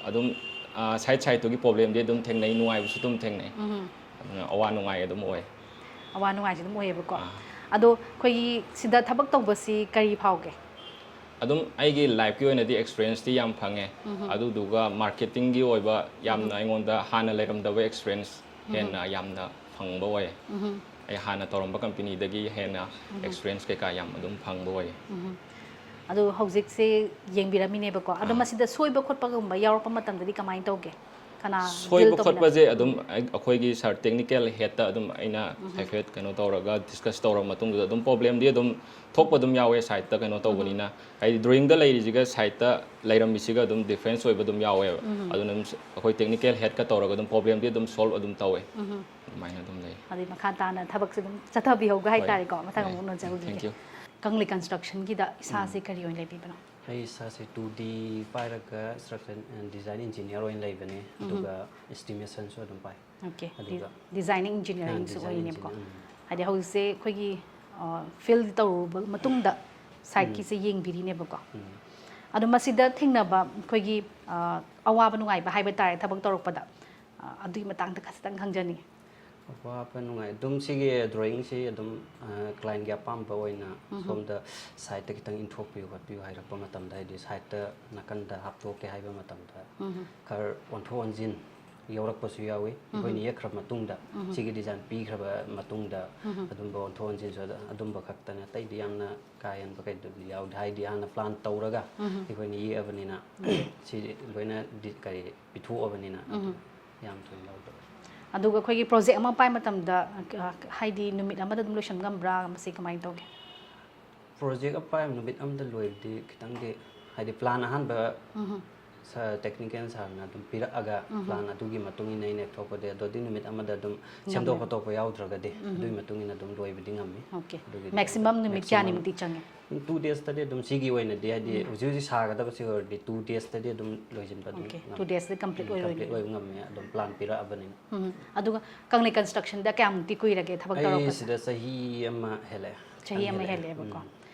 ꯑꯗꯨꯝ, ꯑꯥ, ꯁꯥꯏꯠ ꯁꯥꯏꯠꯇꯨꯒꯤ ꯄ꯭ꯔꯣꯕ꯭ꯂꯦꯝꯗꯤ ꯑꯗꯨꯝ ꯊꯦꯡꯅꯩ, ꯅꯨꯡꯉꯥꯏꯕꯁꯨ ꯑꯗꯨꯝ ꯊꯦꯡꯅꯩ꯫ ꯎꯝ꯫ ꯑꯗꯨꯅ ꯑꯋꯥ ꯅꯨꯡꯉꯥꯏ ꯑꯗꯨꯝ ꯑꯣꯏ꯫ ꯑꯋꯥ ꯅꯨꯡꯉꯥꯏꯁꯤ ꯑꯗꯨꯝ ꯑꯣꯏꯌꯦꯕꯀꯣ꯫ ꯑꯥ꯫ ꯑꯗꯣ ꯑꯩꯈꯣꯏꯒꯤ ꯁꯤꯗ ꯊꯕꯛ ꯇꯧꯕꯁꯤ ꯀꯔꯤ ꯐꯥꯎꯒꯦ? ꯑꯗꯨꯝ ꯑꯩꯒꯤ ꯂꯥꯏꯐꯀꯤ ꯑꯣꯏꯅꯗꯤ ꯑꯦꯛꯁꯄꯤꯔꯦꯟꯁꯇꯤ ꯌꯥꯝ ꯐꯪꯉꯦ꯫ ꯎꯝ꯫ ꯑꯗꯨꯗꯨꯒ ꯃꯥꯔꯀꯦꯇꯤꯡꯒꯤ ꯑꯣꯏꯕ ꯌꯥꯝꯅ ꯑꯩꯉꯣꯟꯗ ꯍꯥꯟꯅ ꯂꯩꯔꯝꯗꯕ ꯑꯦꯛꯁꯄꯤꯔꯦꯟꯁ ꯍꯦꯟꯅ ꯌꯥꯝꯅ ꯐꯪꯕ ꯑꯣꯏꯌꯦ꯫ ꯎꯝ꯫ ꯑꯩ ꯍꯥꯟꯅ ꯇꯧꯔꯝꯕ ꯀꯝꯄꯅꯤꯗꯒꯤ ꯍꯦꯟꯅ ꯑꯦꯛꯁꯄꯤꯔꯤꯌꯦꯟꯁ ꯀꯩꯀꯥ ꯌꯥꯝ ꯑꯗꯨꯝ ꯐꯪꯕ ꯑꯣꯏꯌꯦ꯫ ꯑꯗꯣ ꯍꯧꯖꯤꯛꯁꯦ ꯌꯦꯡꯕꯤꯔꯝꯃꯤꯅꯦꯕꯀꯣ꯫ ꯑꯗꯣ ꯑꯥ꯫ ꯃꯁꯤꯗ ꯁꯣꯏꯕ ꯈꯣꯠꯄꯒꯨꯝꯕ ꯌꯥꯎꯔꯛꯄ ꯃꯇꯝꯗꯗꯤ ꯀꯃꯥꯏꯅ ꯇꯧꯒꯦ? ꯀꯅꯥ deal ꯁꯣꯏꯕ ꯇꯧꯃꯤꯟꯅ- ꯈꯣꯠꯄꯁꯦ ꯑꯗꯨꯝ ꯑꯩ- ꯑꯩꯈꯣꯏꯒꯤ ꯁꯥꯔ ꯇꯦꯛꯅꯤꯀꯦꯜ ꯍꯦꯠꯇ ꯑꯗꯨꯝ ꯑꯩꯅ ꯍꯥꯏꯐꯦꯠ ꯀꯩꯅꯣ ꯇꯧꯔꯒ ꯗꯤꯁꯀꯁ ꯇꯧꯔꯕ ꯃꯇꯨꯡꯗꯨꯗ ꯑꯗꯨꯝ ꯄ꯭ꯔꯣꯕ꯭ꯂꯦꯝꯗꯤ ꯑꯗꯨꯝ ꯊꯣꯛꯄ ꯑꯗꯨꯝ ꯌꯥꯎꯋꯦ ꯁꯥꯏꯠꯇ ꯀꯩꯅꯣ ꯇꯧꯕꯅꯤꯅ꯫ ꯍꯥꯏꯗꯤ ꯗ꯭ꯔꯣꯌꯤꯡꯗ ꯂꯩꯔꯤꯁꯤꯒ ꯁꯥꯏꯠꯇ ꯂꯩꯔꯝꯃꯤꯁꯤꯒ ꯑꯗꯨꯝ ꯗꯤꯐ꯭ꯔꯦꯟꯁ ꯑꯣꯏꯕ ꯑꯗꯨꯝ ꯌꯥꯎꯋꯦꯕ꯫ ꯑꯗꯨꯅ ꯑꯗꯨꯝ ꯑꯩꯈꯣꯏ ꯇꯦꯛꯅꯤꯀꯦꯜ ꯍꯦꯠꯀ ꯇꯧꯔꯒ ꯑꯗꯨꯝ ꯄ꯭ꯔꯣꯕ꯭ꯂꯦꯝꯗꯤ ꯑꯗꯨꯝ ꯁꯣꯜꯕ ꯑꯗꯨꯝ ꯇꯧꯋꯦ꯫ ꯑꯗꯨꯃꯥꯏꯅ ꯑꯗꯨꯝ ꯂꯩ꯫ ꯑꯗꯩ ꯃꯈꯥ ꯇꯥꯅ ꯊꯕꯛꯁꯦ ꯑꯗꯨꯝ ꯆꯠꯊꯕꯤꯍꯧꯒ ꯍꯣꯏ꯫ ꯍꯥꯏꯇꯥꯔꯦꯀꯣ꯫ ꯃꯊꯪ ꯌꯥꯏ꯫ ꯑꯃꯨꯛ ꯎꯅꯖꯔꯨꯒꯦ꯫ Thank you꯫ ꯀꯪꯂꯩ ꯀꯟꯁꯇ꯭ꯔꯛꯁꯟꯒꯤꯗ ꯏꯁꯥꯁꯦ ꯀꯔꯤ ꯑꯣꯏꯅ ꯂꯩꯕꯤꯕꯅꯣ? ꯑꯩ ꯏꯁꯥꯁꯦ ꯇꯨ ꯗꯤ ꯄꯥꯏꯔꯒ ꯏꯁꯇ꯭ꯔꯛꯆꯔ ꯗꯤꯖꯥꯏꯟ ꯏꯟꯖꯤꯅꯤꯌꯔ ꯑꯣꯏꯅ ꯂꯩꯕꯅꯦ꯫ ꯑꯗꯨꯒ ꯏꯁꯇꯤꯃꯦꯁꯟꯁꯨ ꯑꯗꯨꯝ ꯄꯥꯏ꯫ ꯑꯣꯀꯦ꯫ ꯑꯗꯨꯒ ꯗꯤꯖꯥꯏꯅꯤꯡ ꯏꯟꯖꯤꯅꯤꯌꯥꯔꯤꯡꯁꯨ design ꯑꯣꯏꯔꯤꯅꯦꯕꯀꯣ꯫ engineer, ꯎꯝ꯫ ꯍꯥꯏꯗꯤ ꯍꯧꯖꯤꯛꯁꯦ ꯑꯩꯈꯣꯏꯒꯤ ꯐꯤꯜ ꯇꯧꯔꯨꯕ ꯃꯇꯨꯡꯗ ꯁꯥꯏꯠꯀꯤꯁꯦ ꯌꯦꯡꯕꯤꯔꯤꯅꯦꯕꯀꯣ꯫ ꯎꯝ꯫ ꯑꯗꯣ ꯃꯁꯤꯗ ꯊꯦꯡꯅꯕ ꯑꯩꯈꯣꯏꯒꯤ ꯑ, ꯑꯋꯥꯕ ꯅꯨꯡꯉꯥꯏꯕ ꯍꯥꯏꯕ ꯇꯥꯔꯦ ꯊꯕꯛ ꯇꯧꯔꯛꯄꯗ, ꯑ, ꯑꯗꯨꯒꯤ ꯃꯇꯥꯡꯗ ꯈꯖꯤꯛꯇꯪ ꯈꯪꯖꯅꯤꯡꯉꯤ꯫ ꯑꯋꯥꯕ ꯅꯨꯡꯉꯥꯏ ꯑꯗꯨꯝ ꯁꯤꯒꯤ ꯗ꯭ꯔꯣꯌꯤꯡꯁꯤ ꯑꯗꯨꯝ ꯀ꯭ꯂꯥꯏꯟꯒꯤ ꯑꯄꯥꯝꯕ ꯑꯣꯏꯅ ꯁꯣꯝꯗ ꯁꯥꯏꯠꯇ ꯈꯤꯇꯪ ꯏꯟꯊꯣꯛꯄꯤꯌꯨ ꯈꯣꯠꯄꯤꯌꯨ ꯍꯥꯏꯔꯛꯄ ꯃꯇꯝꯗ, ꯍꯥꯏꯗꯤ ꯁꯥꯏꯠꯇ ꯅꯥꯀꯟꯗ ꯍꯥꯞꯇꯣꯛꯀꯦ ꯍꯥꯏꯕ ꯃꯇꯝꯗ ꯈꯔ ꯑꯣꯟꯊꯣꯛ ꯑꯣꯟꯁꯤꯟ ꯌꯧꯔꯛꯄꯁꯨ ꯌꯥꯎꯏ꯫ ꯑꯩꯈꯣꯏꯅ ꯌꯦꯛꯈ꯭ꯔ ꯃꯇꯨꯡꯗ, ꯁꯤꯒꯤ ꯗꯤꯖꯥꯏꯟ ꯄꯤꯈ꯭ꯔꯕ ꯃꯇꯨꯡꯗ ꯑꯗꯨꯝꯕ ꯑꯣꯟꯊꯣꯛ ꯑꯣꯟꯁꯤꯟꯁꯨ ꯑꯗ- ꯑꯗꯨꯝꯕ ꯈꯛꯇꯅꯦ꯫ ꯑꯇꯩꯗꯤ ꯌꯥꯝꯅ ꯀꯥ ꯍꯦꯟꯕ ꯀꯩꯗꯧꯗꯤ ꯌꯥꯎꯗꯦ꯫ ꯍꯥꯏꯗꯤ ꯍꯥꯟꯅ ꯄ꯭ꯂꯥꯟ ꯇꯧꯔꯒ ꯑꯩꯈꯣꯏꯅ ꯌꯦꯛꯑꯕꯅꯤꯅ ꯁꯤ ꯂꯣꯏꯅ ꯗꯤ- ꯀꯔꯤ ꯄꯤꯊꯣꯛꯑꯕꯅꯤꯅ ꯑꯗꯨ ꯌꯥꯝ ꯊꯣꯏꯅ ꯌꯥꯎꯗꯕ꯫ ꯑꯗꯨꯒ ꯑꯩꯈꯣꯏꯒꯤ ꯄ꯭ꯔꯣꯖꯦꯛ ꯑꯃ ꯄꯥꯏ ꯃꯇꯝꯗ, ꯑ, ꯍꯥꯏꯗꯤ ꯅꯨꯃꯤꯠ ꯑꯃꯗ ꯑꯗꯨꯝ ꯂꯣꯏꯁꯟ ꯉꯝꯕ꯭ꯔꯥ, ꯃꯁꯤ ꯀꯃꯥꯏꯅ ꯇꯧꯒꯦ? ꯄ꯭ꯔꯣꯖꯦꯛ ꯑꯃ ꯄꯥꯏ ꯅꯨꯃꯤꯠ ꯑꯃꯗ ꯂꯣꯏꯕꯗꯤ ꯈꯤꯇꯪꯗꯤ, ꯍꯥꯏꯗꯤ ꯄ꯭ꯂꯥꯟ ꯑꯍꯥꯟꯕ ꯁꯥꯔ ꯇꯦꯛꯅꯤꯀꯦꯜ ꯁꯥꯔꯅ ꯑꯗꯨꯝ ꯄꯤꯔꯛꯑꯒ ꯄ꯭ꯂꯥꯟ ꯑꯗꯨꯒꯤ ꯃꯇꯨꯡ ꯏꯟꯅ ꯑꯩꯅ ꯊꯣꯛꯄꯗꯤ, ꯑꯗꯣ ꯑꯗꯨꯒꯤ ꯅꯨꯃꯤꯠ ꯑꯃꯗ ꯑꯗꯨꯝ ꯁꯦꯝꯗꯣꯛ ꯈꯣꯠꯇꯣꯛꯄ ꯌꯥꯎꯗ꯭ꯔꯒꯗꯤ ꯑꯗꯨꯒꯤ ꯃꯇꯨꯡ ꯏꯟꯅ ꯑꯗꯨꯝ ꯂꯣꯏꯕꯗꯤ ꯉꯝꯃꯤ꯫ ꯑꯣꯀꯦ꯫ ꯑꯗꯨꯒꯤꯗꯤ ꯃꯦꯛꯁꯤꯃꯝ ꯅꯨꯃꯤꯠ maximum ꯀꯌꯥꯅꯤꯃꯨꯛꯇꯤ ꯆꯪꯉꯦ? ꯇꯨ ꯗꯦꯖꯇꯗꯤ ꯑꯗꯨꯝ ꯁꯤꯒꯤ ꯑꯣꯏꯅꯗꯤ, ꯍꯥꯏꯗꯤ ꯍꯧꯖꯤꯛ ꯍꯧꯖꯤꯛ ꯁꯥꯒꯗꯕꯁꯤ ꯑꯣꯏꯔꯗꯤ ꯇꯨ ꯗꯦꯖꯇꯗꯤ ꯑꯗꯨꯝ ꯂꯣꯏꯁꯤꯟꯕ ꯑꯗꯨꯝ ꯑꯣꯀꯦ, ꯉꯝꯃꯤ꯫ ꯇꯨ ꯗꯦꯖꯇ ꯀꯝꯄ꯭ꯂꯤꯠ ꯑꯣꯏꯔꯣꯏꯅꯦ? ꯀꯝꯄ꯭ꯂꯤꯠ ꯑꯣꯏꯕ ꯉꯝꯃꯦ ꯑꯗꯨꯝ ꯄ꯭ꯂꯥꯟ ꯄꯤꯔꯛꯑꯕꯅꯤꯅ꯫ ꯎꯝ꯫ ꯑꯗꯨꯒ ꯀꯪꯂꯩ ꯀꯟꯁꯇ꯭ꯔꯛꯁꯟꯗ ꯀꯌꯥꯃꯨꯛꯇꯤ ꯀꯨꯏꯔꯒꯦ ꯊꯕꯛ ꯑꯩ ꯇꯧꯔꯛꯄꯁꯦ? ꯁꯤꯗ ꯆꯍꯤ ꯑꯃ ꯍꯦꯜꯂꯛꯑꯦ꯫ ꯆꯍꯤ ꯑꯃ ꯍꯦꯜꯂꯛꯑꯦꯕꯀꯣ꯫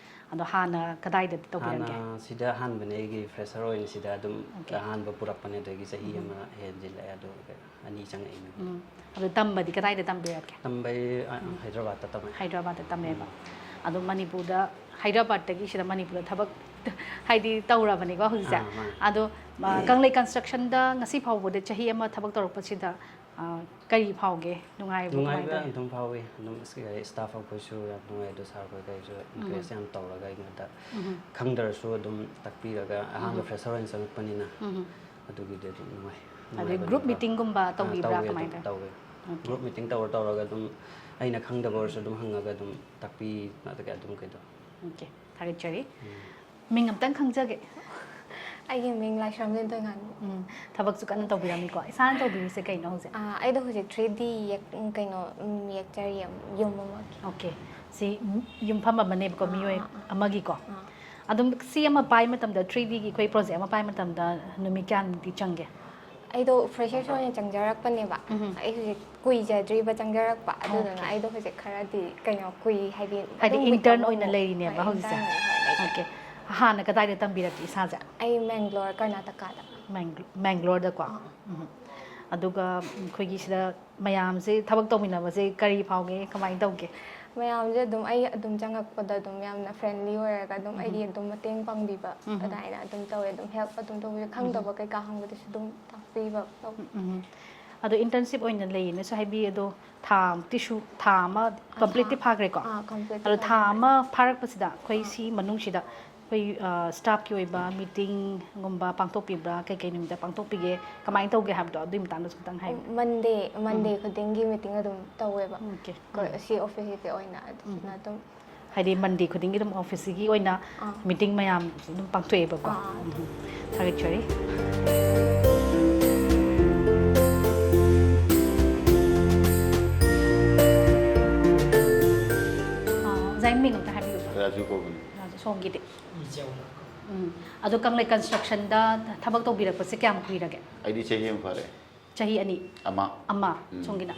ꯑꯗꯣ ꯍꯥꯟꯅ ꯀꯗꯥꯏꯗ ꯇꯧꯕꯤꯔꯝꯒꯦ? ꯍꯥꯟꯅ ꯁꯤꯗ ꯑꯍꯥꯟꯕꯅꯦ, ꯑꯩꯒꯤ ꯐ꯭ꯔꯦꯁꯔ ꯑꯣꯏꯅ ꯁꯤꯗ ꯑꯗꯨꯝ ꯑꯍꯥꯟꯕ ꯄꯨꯔꯛꯄꯅꯦ꯫ ꯑꯗꯒꯤ ꯆꯍꯤ ꯑꯃ ꯍꯦꯟꯖꯤꯜꯂꯛꯑꯦ, ꯑꯗꯨ ꯑꯅꯤ ꯆꯪꯉꯛꯏꯅꯦ꯫ ꯎꯝ꯫ ꯑꯗꯣ ꯇꯝꯕꯗꯤ ꯀꯗꯥꯏꯗ ꯇꯝꯕꯤꯔꯛꯀꯦ? ꯇꯝꯕꯩ ꯑ, ꯍꯥꯏꯗ꯭ꯔꯕꯥꯗꯇ ꯇꯝꯃꯦ꯫ ꯍꯥꯏꯗ꯭ꯔꯕꯥꯗꯇ ꯇꯝꯃꯦꯕ꯫ ꯑꯗꯣ ꯃꯅꯤꯄꯨꯔꯗ, ꯍꯥꯏꯗ꯭ꯔꯕꯥꯗꯇꯒꯤ ꯁꯤꯗ ꯃꯅꯤꯄꯨꯔꯗ ꯊꯕꯛ ꯍꯥꯏꯗꯤ ꯇꯧꯔꯕꯅꯤꯀꯣ ꯍꯧꯖꯤꯛꯁꯦ꯫ ꯑꯥ, ꯃꯥꯅꯦ꯫ ꯑꯗꯣ ꯀꯪꯂꯩ ꯀꯟꯁꯇ꯭ꯔꯛꯁꯟꯗ ꯉꯁꯤ ꯐꯥꯎꯕꯗ ꯆꯍꯤ ꯑꯃ ꯊꯕꯛ ꯇꯧꯔꯛꯄꯁꯤꯗ ꯀꯔꯤ ꯐꯥꯎꯒꯦ? ꯅꯨꯡꯉꯥꯏꯕ? ꯅꯨꯡꯉꯥꯏꯕ ꯑꯗꯨꯝ ꯐꯥꯎꯏ꯫ ꯑꯗꯨꯝ ꯏꯁꯇꯥꯐ ꯑꯩꯈꯣꯏꯁꯨ ꯌꯥꯝ ꯅꯨꯡꯉꯥꯏ, ꯑꯗꯣ ꯁꯥꯔ ꯑꯩꯈꯣꯏ ꯀꯩꯁꯨ ꯏꯟꯀꯔꯦꯖ ꯌꯥꯝ ꯇꯧꯔꯒ ꯑꯩꯉꯣꯟꯗ ꯈꯪꯗ꯭ꯔꯁꯨ ꯑꯗꯨꯝ ꯇꯥꯛꯄꯤꯔꯒ, ꯑꯍꯥꯟꯕ ꯐ꯭ꯔꯦꯁꯔ ꯑꯣꯏꯅ ꯆꯪꯉꯛꯄꯅꯤꯅ ꯑꯗꯨꯒꯤꯗꯤ ꯑꯗꯨꯝ ꯅꯨꯡꯉꯥꯏ꯫ ꯑꯗꯩ ꯒ꯭ꯔꯨꯞ ꯃꯤꯇꯤꯡꯒꯨꯝꯕ ꯇꯧꯕꯤꯕ꯭ꯔꯥ? ꯀꯃꯥꯏꯅ ꯇꯧꯋꯤ? ꯇꯧꯋꯤ꯫ ꯒ꯭ꯔꯨꯞ ꯃꯤꯇꯤꯡ ꯇꯧꯔ ꯇꯧꯔꯒ ꯑꯗꯨꯝ ꯑꯩꯅ ꯈꯪꯗꯕ ꯑꯣꯏꯔꯁꯨ ꯑꯗꯨꯝ ꯍꯪꯉꯒ ꯑꯗꯨꯝ ꯇꯥꯛꯄꯤ ꯑꯗꯨꯝ ꯀꯩꯗꯣ꯫ ꯑꯣꯀꯦ, ꯊꯥꯒꯠꯆꯔꯤ꯫ ꯃꯤꯡ ꯑꯝꯇꯪ ꯈꯪꯖꯒꯦ꯫ ꯑꯩꯒꯤ ꯃꯤꯡ ꯂꯥꯏꯁ꯭ꯔꯝ ꯂꯦꯟꯊꯣꯏꯉꯥꯟꯕꯤ꯫ ꯎꯝ, ꯊꯕꯛꯁꯨ ꯀꯟꯅ ꯇꯧꯕꯤꯔꯝꯃꯤꯀꯣ꯫ ꯏꯁꯥꯅ ꯇꯧꯕꯤꯔꯤꯁꯦ ꯀꯩꯅꯣ ꯍꯧꯖꯤꯛ? ꯑꯥ, ꯑꯩꯗꯣ ꯍꯧꯖꯤꯛ ꯊ꯭ꯔꯤ ꯗꯤ ꯌꯦꯛ ꯎꯝ, ꯀꯩꯅꯣ ꯎꯝ, ꯌꯦꯛꯆꯔꯤ꯫ ꯌꯨꯝ ꯑꯃꯒꯤ꯫ ꯑꯣꯀꯦ, ꯁꯤ ꯌꯨꯝꯐꯝ ꯑꯃꯅꯦꯕꯀꯣ, ꯑꯥ, ꯃꯤꯑꯣꯏ ꯑꯥ, ꯑꯥ꯫ ꯑꯃꯒꯤꯀꯣ꯫ ꯑꯗꯨꯝ ꯁꯤ ꯑꯃ ꯄꯥꯏ ꯃꯇꯝꯗ, ꯊ꯭ꯔꯤ ꯗꯤꯒꯤ ꯑꯩꯈꯣꯏ ꯄ꯭ꯔꯣꯖꯦꯛ ꯑꯃ ꯄꯥꯏ ꯃꯇꯝꯗ ꯅꯨꯃꯤꯠ ꯀꯌꯥꯅꯤꯃꯨꯛꯇꯤ ꯆꯪꯒꯦ? ꯑꯩꯗꯣ ꯐ꯭ꯔꯦꯁꯔꯁ ꯑꯣꯏꯅ ꯆꯪꯖꯔꯛꯄꯅꯦꯕ꯫ ꯎꯝ꯫ ꯑꯩ ꯍꯧꯖꯤꯛ ꯀꯨꯏꯖꯗ꯭ꯔꯤꯕ ꯆꯪꯖꯔꯛꯄ, ꯑꯗꯨꯗꯨꯅ ꯑꯣꯀꯦ꯫ ꯑꯩꯗꯣ ꯍꯧꯖꯤꯛ ꯈꯔꯗꯤ ꯀꯩꯅꯣ ꯀꯨꯏ, ꯍꯥꯏꯗꯤ ꯍꯥꯏꯗꯤ ꯑꯗꯨꯝ week ꯏꯟꯇꯔꯟ ꯑꯃꯃꯨꯛ꯫ ꯑꯣꯏꯅ ꯂꯩꯔꯤꯅꯦꯕ ꯍꯣꯏ, ꯍꯧꯖꯤꯛꯁꯦ? intern ꯑꯣꯏꯅ, ꯍꯣꯏ, ꯂꯩꯖꯩ꯫ ꯑꯣꯀꯦ, ꯍꯥꯟꯅ ꯀꯗꯥꯏꯗ ꯇꯝꯕꯤꯔꯛꯀꯦ ꯏꯁꯥꯁꯦ? ꯑꯩ ꯃꯦꯡꯒ꯭ꯂꯣꯔ, ꯀꯔꯅꯥꯇꯀꯥꯗ꯫ ꯃꯦꯡꯒ꯭ꯂꯣꯔꯗꯀꯣ꯫ ꯎꯝ꯫ ꯑꯗꯨꯒ ꯑꯩꯈꯣꯏꯒꯤ ꯁꯤꯗ ꯃꯌꯥꯝꯁꯦ ꯊꯕꯛ ꯇꯧꯃꯤꯟꯅꯕꯁꯦ ꯀꯔꯤ ꯐꯥꯎꯒꯦ, ꯀꯃꯥꯏꯅ ꯇꯧꯒꯦ? ꯃꯌꯥꯝꯁꯦ ꯑꯗꯨꯝ ꯑꯩ ꯑꯗꯨꯝ ꯆꯪꯉꯛꯄꯗ ꯑꯗꯨꯝ ꯌꯥꯝꯅ ꯐ꯭ꯔꯦꯟꯂꯤ ꯑꯣꯏꯔꯒ ꯑꯗꯨꯝ ꯑꯩꯒꯤ ꯑꯗꯨꯝ ꯃꯇꯦꯡ ꯄꯥꯡꯕꯤꯕ ꯑꯗꯨꯃꯥꯏꯅ ꯑꯗꯨꯝ ꯇꯧꯋꯦ꯫ ꯑꯗꯨꯝ ꯍꯦꯜꯞ ꯑꯗꯨꯝ ꯇꯧꯕꯤꯕ, ꯈꯪꯗꯕ ꯀꯩꯀꯥ ꯍꯪꯕꯗꯁꯨ ꯑꯗꯨꯝ ꯇꯥꯛꯄꯤꯕ ꯇꯧ꯫ ꯎꯝ꯫ ꯑꯗꯣ ꯏꯟꯇꯔꯟꯁꯤꯞ ꯑꯣꯏꯅ ꯂꯩꯌꯦꯅꯁꯨ ꯍꯥꯏꯕꯤ, ꯑꯗꯣ ꯊꯥ ꯃꯨꯛꯇꯤꯁꯨ, ꯊꯥ ꯑꯃ ꯀꯝꯄ꯭ꯂꯤꯠꯇꯤ ꯊꯥ-, ꯐꯥꯈ꯭ꯔꯦꯀꯣ? ꯑꯥ, complete ꯑꯗꯣ ꯊꯥ ꯐꯥꯈ꯭ꯔꯦ꯫ ꯑꯃ ꯐꯥꯔꯛꯄꯁꯤꯗ ꯑꯩꯈꯣꯏ ꯁꯤ ꯃꯅꯨꯡꯁꯤꯗ ꯑꯩꯈꯣꯏ ꯁ꯭ꯇꯥꯐꯀꯤ ꯑꯣꯏꯕ ꯃꯤꯇꯤꯡꯒꯨꯝꯕ ꯄꯥꯡꯊꯣꯛꯄꯤꯕ꯭ꯔꯥ? ꯀꯩꯀꯩ ꯅꯨꯃꯤꯠꯇ ꯄꯥꯡꯊꯣꯛꯄꯤꯒꯦ? ꯀꯃꯥꯏꯅ ꯇꯧꯒꯦ ꯍꯥꯏꯕꯗꯣ ꯑꯗꯨꯒꯤ ꯃꯇꯥꯡꯗꯁꯨ ꯈꯤꯇꯪ ꯍꯥꯏꯕꯤꯌꯨ꯫ ꯃꯟꯗꯦ ꯃꯟꯗꯦ ꯈꯨꯗꯤꯡꯒꯤ ꯃꯤꯇꯤꯡ ꯑꯗꯨꯝ ꯇꯧꯋꯦꯕ꯫ ꯑꯣꯀꯦ꯫ ꯑꯩꯈꯣꯏ ꯁꯤ ꯑꯣꯐꯤꯁꯀꯤ ꯑꯣꯏꯅ ꯑꯗꯨꯅ ꯑꯗꯨꯝ ꯍꯥꯏꯗꯤ ꯃꯟꯗꯦ ꯈꯨꯗꯤꯡꯒꯤ ꯑꯗꯨꯝ ꯑꯣꯐꯤꯁꯀꯤ ꯑꯣꯏꯅ ꯑꯥ꯫ ꯃꯤꯇꯤꯡ ꯃꯌꯥꯝ ꯑꯗꯨꯝ ꯄꯥꯡꯊꯣꯛꯑꯦꯕꯀꯣ꯫ ꯑꯥ꯫ ꯎꯝ꯫ ꯊꯥꯒꯠꯆꯔꯤ꯫ ꯑꯥ, ꯑꯣꯖꯥꯒꯤ ꯃꯤꯡ ꯑꯝꯇ ꯍꯥꯏꯕꯤꯌꯨꯕ꯫ ꯔꯥꯖꯨ ꯀꯧꯕꯅꯤ꯫ ꯔꯥꯖꯨ, ꯁꯣꯝꯒꯤꯗꯤ? ꯎꯝ꯫ ꯑꯗꯣ ꯀꯪꯂꯩ ꯀꯟꯁꯇ꯭ꯔꯛꯁꯟꯗ ꯊꯕꯛ ꯇꯧꯕꯤꯔꯛꯄꯁꯦ ꯀꯌꯥꯝ ꯀꯨꯏꯔꯒꯦ? ꯑꯩꯗꯤ ꯆꯍꯤ ꯑꯃ ꯐꯥꯔꯦ꯫ ꯆꯍꯤ ꯑꯅꯤ? ꯑꯃ꯫ ꯑꯃ꯫ ꯎꯝ꯫ ꯁꯣꯝꯒꯤꯅ?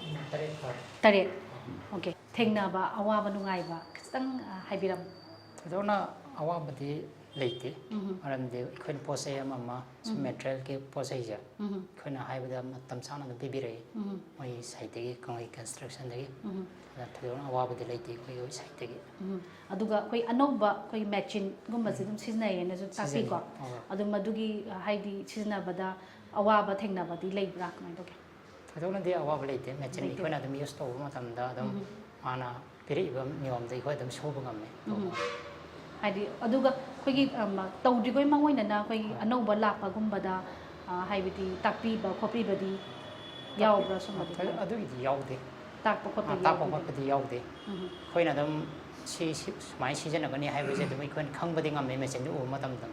ꯇꯔꯦꯠ꯫ ꯑꯣꯀꯦ꯫ ꯊꯦꯡꯅꯕ ꯑꯋꯥꯕ ꯅꯨꯡꯉꯥꯏꯕ ꯈꯤꯇꯪ, ꯑ, ꯍꯥꯏꯕꯤꯔꯝꯃꯨ꯫ ꯊꯣꯏꯗꯣꯛꯅ ꯑꯋꯥꯕꯗꯤ ꯂꯩꯇꯦ꯫ ꯃꯔꯝꯗꯤ ꯑꯩꯈꯣꯏꯅ ꯄꯣꯠ ꯆꯩ ꯑꯃ ꯑꯃ ꯁꯨꯝ ꯃꯦꯇꯔꯤꯌꯦꯜꯒꯤ ꯄꯣꯠ ꯆꯩꯁꯦ ꯑꯩꯈꯣꯏꯅ ꯍꯥꯏꯕꯗ ꯃꯇꯝ ꯆꯥꯅ ꯑꯗꯨꯝ ꯄꯤꯕꯤꯔꯛꯏ꯫ ꯃꯣꯏ ꯁꯥꯏꯠꯇꯒꯤ, ꯀꯪꯂꯩ ꯀꯟꯁꯇ꯭ꯔꯛꯁꯟꯗꯒꯤ꯫ ꯑꯗꯨꯅ ꯊꯣꯏꯗꯣꯛꯅ ꯑꯋꯥꯕꯗꯤ ꯂꯩꯇꯦ ꯑꯩꯈꯣꯏꯒꯤ ꯁꯥꯏꯠꯇꯒꯤ꯫ ꯑꯗꯨꯒ ꯑꯩꯈꯣꯏ ꯑꯅꯧꯕ ꯑꯩꯈꯣꯏ ꯃꯦꯆꯤꯟꯒꯨꯝꯕꯁꯦ ꯑꯗꯨꯝ ꯁꯤꯖꯤꯟꯅꯩꯌꯦꯅꯁꯨ ꯇꯥꯛꯄꯤꯀꯣ꯫ ꯁꯤꯖꯤꯟꯅꯩ꯫ ꯑꯣ꯫ ꯑꯗꯨ ꯃꯗꯨꯒꯤ ꯍꯥꯏꯗꯤ ꯁꯤꯖꯤꯟꯅꯕꯗ ꯑꯋꯥꯕ ꯊꯦꯡꯅꯕꯗꯤ ꯂꯩꯕ꯭ꯔꯥ, ꯀꯃꯥꯏꯅ ꯇꯧꯒꯦ? ꯊꯣꯏꯗꯣꯛꯅꯗꯤ ꯑꯋꯥꯕ ꯂꯩꯇꯦ꯫ ꯃꯦꯆꯤꯟ ꯑꯩꯈꯣꯏꯅ ꯑꯗꯨꯝ ꯌꯨꯁ ꯇꯧꯕ ꯃꯇꯝꯗ ꯑꯗꯨꯝ ꯃꯥꯅ ꯄꯤꯔꯛꯏꯕ ꯅꯤꯌꯣꯝꯗ ꯑꯩꯈꯣꯏ ꯑꯗꯨꯝ ꯁꯨꯕ ꯉꯝꯃꯦ꯫ ꯍꯥꯏꯗꯤ ꯑꯗꯨꯒ ꯑꯩꯈꯣꯏꯒꯤ ꯑꯝ, ꯇꯧꯗ꯭ꯔꯤꯕꯩ ꯃꯥꯡꯑꯣꯏꯅꯅ ꯑꯩꯈꯣꯏꯒꯤ ꯑꯅꯧꯕ ꯂꯥꯛꯄꯒꯨꯝꯕꯗ, ꯑ, ꯍꯥꯏꯕꯗꯤ ꯇꯥꯛꯄꯤꯕ ꯈꯣꯠꯄꯤꯕꯗꯤ ꯌꯥꯎꯕ꯭ꯔꯥ ꯁꯨꯝꯕꯗꯤ? ꯑꯗꯨꯒꯤꯗꯤ ꯌꯥꯎꯗꯦ꯫ ꯇꯥꯛꯄ ꯈꯣꯠꯄ ꯇꯥꯛꯄ ꯈꯣꯠꯄꯗꯤ ꯌꯥꯎꯗꯦ꯫ ꯑꯩꯈꯣꯏꯅ ꯑꯗꯨꯝ ꯁꯤ ꯁꯤ ꯁꯨꯃꯥꯏꯅ ꯁꯤꯖꯤꯟꯅꯒꯅꯤ ꯍꯥꯏꯕꯁꯦ ꯑꯗꯨꯝ ꯑꯩꯈꯣꯏꯅ ꯈꯪꯕꯗꯤ ꯉꯝꯃꯦ ꯃꯦꯆꯤꯟꯗꯨ ꯎꯕ ꯃꯇꯝꯗ꯫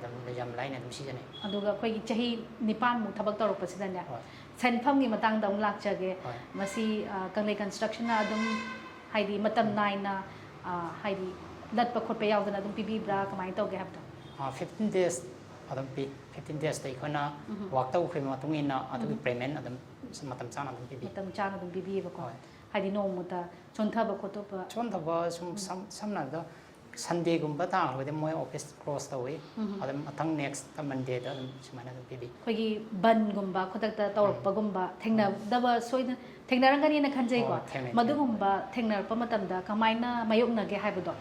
ꯑꯗꯨꯝ ꯌꯥꯝ ꯂꯥꯏꯅ ꯑꯗꯨꯝ ꯁꯤꯖꯤꯟꯅꯩ꯫ ꯑꯗꯨꯒ ꯑꯩꯈꯣꯏꯒꯤ ꯆꯍꯤ ꯅꯤꯄꯥꯟꯃꯨꯛ ꯊꯕꯛ ꯇꯧꯔꯛꯄꯁꯤꯗꯅꯦ, ꯍꯣꯏ꯫ ꯁꯦꯟꯐꯝꯒꯤ ꯃꯇꯥꯡꯗ ꯑꯃꯨꯛ ꯂꯥꯛꯆꯒꯦ꯫ ꯍꯣꯏ꯫ ꯃꯁꯤ, ꯑ, ꯀꯪꯂꯩ ꯀꯟꯁꯇ꯭ꯔꯛꯁꯟꯅ ꯑꯗꯨꯝ ꯍꯥꯏꯗꯤ ꯃꯇꯝ ꯅꯥꯏꯅ, ꯑ, ꯍꯥꯏꯗꯤ ꯂꯠꯄ ꯈꯣꯠꯄ ꯌꯥꯎꯗꯅ ꯑꯗꯨꯝ ꯄꯤꯕꯤꯕ꯭ꯔꯥ, ꯀꯃꯥꯏꯅ ꯇꯧꯒꯦ ꯍꯥꯏꯕꯗꯣ? ꯐꯤꯐꯇꯤꯟ ꯗꯦꯖ ꯑꯗꯨꯝ ꯄꯤ꯫ ꯐꯤꯐꯇꯤꯟ ꯗꯦꯖꯇ ꯑꯩꯈꯣꯏꯅ ꯋꯥꯛ ꯇꯧꯈꯤꯕ ꯃꯇꯨꯡ ꯏꯟꯅ ꯑꯗꯨꯒꯤ ꯄꯦꯃꯦꯟ ꯑꯗꯨꯝ ꯃꯇꯝ ꯆꯥꯅ ꯑꯗꯨꯝ ꯄꯤꯕꯤ꯫ ꯃꯇꯝ ꯆꯥꯅ ꯑꯗꯨꯝ ꯄꯤꯕꯤꯌꯦꯕꯀꯣ꯫ ꯍꯣꯏ꯫ ꯍꯥꯏꯗꯤ ꯅꯣꯡꯃꯇ ꯆꯣꯟꯊꯕ ꯈꯣꯠꯇꯣꯛꯄ꯫ ꯆꯣꯟꯊꯕ ꯁꯨꯝ ꯁꯝ-, ꯁꯝꯅ ꯍꯥꯏꯔꯕꯗ ꯁꯟꯗꯦꯒꯨꯝꯕ ꯇꯥꯔꯒꯗꯤ ꯃꯣꯏ ꯑꯣꯐꯤꯁ ꯀ꯭ꯂꯣꯁ ꯇꯧꯏ꯫ ꯑꯗꯨꯝ ꯃꯊꯪ ꯅꯦꯛꯁꯇ ꯃꯟꯗꯦꯗ ꯑꯗꯨꯝ ꯁꯨꯃꯥꯏꯅ ꯑꯗꯨꯝ ꯄꯤꯕꯤ꯫ ꯑꯩꯈꯣꯏꯒꯤ ꯕꯟꯒꯨꯝꯕ ꯈꯨꯗꯛꯇ ꯇꯧꯔꯛꯄꯒꯨꯝꯕ ꯊꯦꯡꯅꯗꯕ ꯁꯣꯏꯗꯅ ꯊꯦꯡꯅꯔꯝꯒꯅꯤꯅ ꯈꯟꯖꯩꯀꯣ꯫ ꯑꯣ, ꯊꯦꯡꯅꯩ, ꯃꯗꯨꯒꯨꯝꯕ ꯊꯦꯡꯅꯔꯛꯄ ꯃꯇꯝꯗ ꯀꯃꯥꯏꯅ ꯃꯥꯌꯣꯛꯅꯒꯦ ꯍꯥꯏꯕꯗꯣ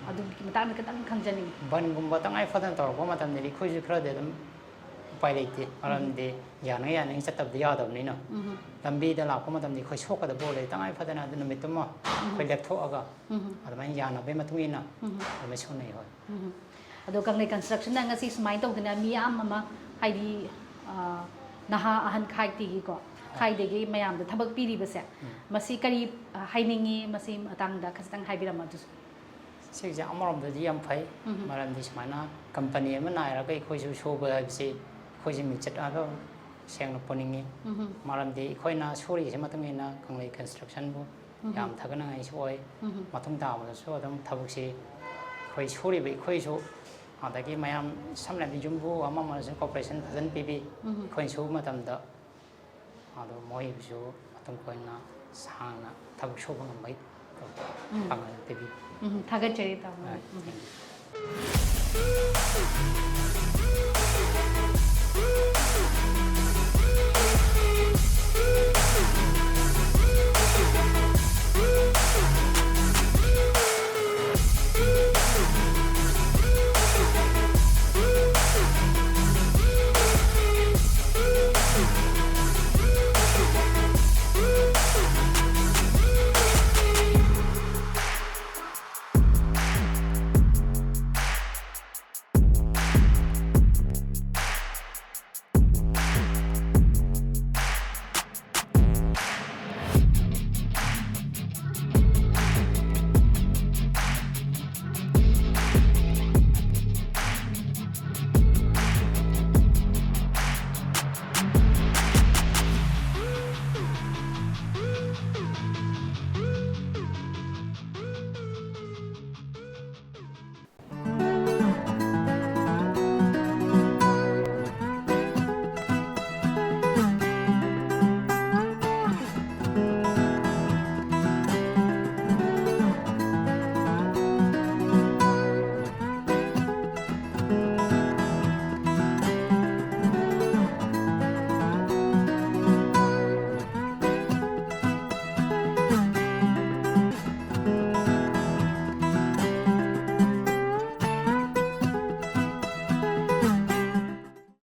ꯑꯗꯨꯒꯤ ꯃꯇꯥꯡꯗ ꯈꯤꯇꯪ ꯈꯪꯖꯅꯤꯡꯉꯤ꯫ ꯕꯟꯒꯨꯝꯕ ꯇꯉꯥꯏ ꯐꯗꯅ ꯇꯧꯔꯛꯄ ꯃꯇꯝꯗꯗꯤ ꯑꯩꯈꯣꯏꯁꯨ ꯈꯔꯗꯤ ꯑꯗꯨꯝ ꯎꯄꯥꯏ ꯂꯩꯇꯦ꯫ ꯃꯔꯝꯗꯤ ꯌꯥꯅ ꯌꯥꯅ ꯆꯠꯇꯕꯗꯤ ꯌꯥꯗꯕꯅꯤꯅ꯫ ꯂꯝꯕꯤꯗ ꯂꯥꯛꯄ ꯃꯇꯝꯗ ꯑꯩꯈꯣꯏ ꯁꯣꯛꯀꯗꯕ ꯑꯣꯏꯔꯦ, ꯇꯉꯥꯏ ꯐꯗꯅ ꯑꯗꯨ ꯅꯨꯃꯤꯠꯇꯨꯃ ꯑꯩꯈꯣꯏ ꯂꯦꯞꯊꯣꯛꯑꯒ ꯑꯗꯨꯃꯥꯏꯅ ꯌꯥꯅꯕꯒꯤ ꯃꯇꯨꯡ ꯏꯟꯅ ꯑꯗꯨꯃꯥꯏꯅ ꯁꯨꯅꯩ꯫ ꯍꯣꯏ꯫ ꯑꯗꯣ ꯀꯪꯂꯩ ꯀꯟꯁꯇ꯭ꯔꯛꯁꯟꯅ ꯉꯁꯤ ꯁꯨꯃꯥꯏꯅ ꯇꯧꯗꯅ ꯃꯤꯌꯥꯝ ꯑꯃ, ꯍꯥꯏꯗꯤ, ꯑ, ꯅꯍꯥ ꯑꯍꯟ ꯈꯥꯏꯗꯒꯤꯀꯣ, ꯈꯥꯏꯗꯒꯤ ꯃꯌꯥꯝꯗ ꯊꯕꯛ ꯄꯤꯔꯤꯕꯁꯦ, ꯃꯁꯤ ꯀꯔꯤ, ꯑ, ꯍꯥꯏꯅꯤꯡꯉꯤ? ꯃꯁꯤ ꯃꯇꯥꯡꯗ ꯈꯖꯤꯛꯇꯪ ꯍꯥꯏꯕꯤꯔꯝꯃꯣ ꯑꯗꯨꯁꯨ꯫ ꯁꯤꯒꯤꯁꯦ ꯑꯃꯔꯣꯝꯗꯗꯤ ꯌꯥꯝ ꯐꯩ꯫ ꯃꯔꯝꯗꯤ ꯁꯨꯃꯥꯏꯅ ꯀꯝꯄꯅꯤ ꯑꯃ ꯅꯥꯏꯔꯒ ꯑꯩꯈꯣꯏꯁꯨ ꯁꯨꯕ ꯍꯥꯏꯕꯁꯤ ꯑꯩꯈꯣꯏꯁꯨ ꯃꯤꯡꯆꯠ ꯍꯥꯏꯕ ꯁꯦꯡꯅ ꯄꯨꯅꯤꯡꯉꯤ꯫ ꯃꯔꯝꯗꯤ ꯑꯩꯈꯣꯏꯅ ꯁꯨꯔꯤꯁꯤ ꯃꯇꯨꯡ ꯏꯟꯅ ꯀꯪꯂꯩ ꯀꯟꯁꯇ꯭ꯔꯛꯁꯟꯕꯨ ꯌꯥꯝ ꯊꯥꯒꯠꯅꯤꯡꯉꯥꯏꯁꯨ ꯑꯣꯏ꯫ ꯃꯇꯨꯡ ꯇꯥꯕꯗꯁꯨ ꯑꯗꯨꯝ ꯊꯕꯛꯁꯤ ꯑꯩꯈꯣꯏ ꯁꯨꯔꯤꯕ ꯑꯩꯈꯣꯏꯁꯨ, ꯑꯗꯒꯤ ꯃꯌꯥꯝ ꯁꯝꯅ ꯍꯥꯏꯔꯕꯗ ꯌꯨꯝꯕꯨ ꯑꯃ ꯑꯃꯅꯁꯨ ꯀꯣꯑꯣꯄꯔꯦꯁꯟ ꯐꯖꯅ ꯄꯤꯕꯤ꯫ ꯑꯩꯈꯣꯏꯅ ꯁꯨꯕ ꯃꯇꯝꯗ ꯑꯗꯣ ꯃꯣꯏꯕꯨꯁꯨ ꯃꯇꯨꯡ ꯀꯣꯏꯅ ꯁꯥꯡꯅ ꯊꯕꯛ ꯁꯨꯕ ꯉꯝꯕꯒꯤ ꯄꯥꯡꯒꯜ ꯄꯤꯕꯤ꯫ ꯎꯝ, ꯊꯥꯒꯠꯆꯔꯤ, ꯇꯥꯃꯣ꯫ ꯑ, ꯎꯝ꯫ thank you꯫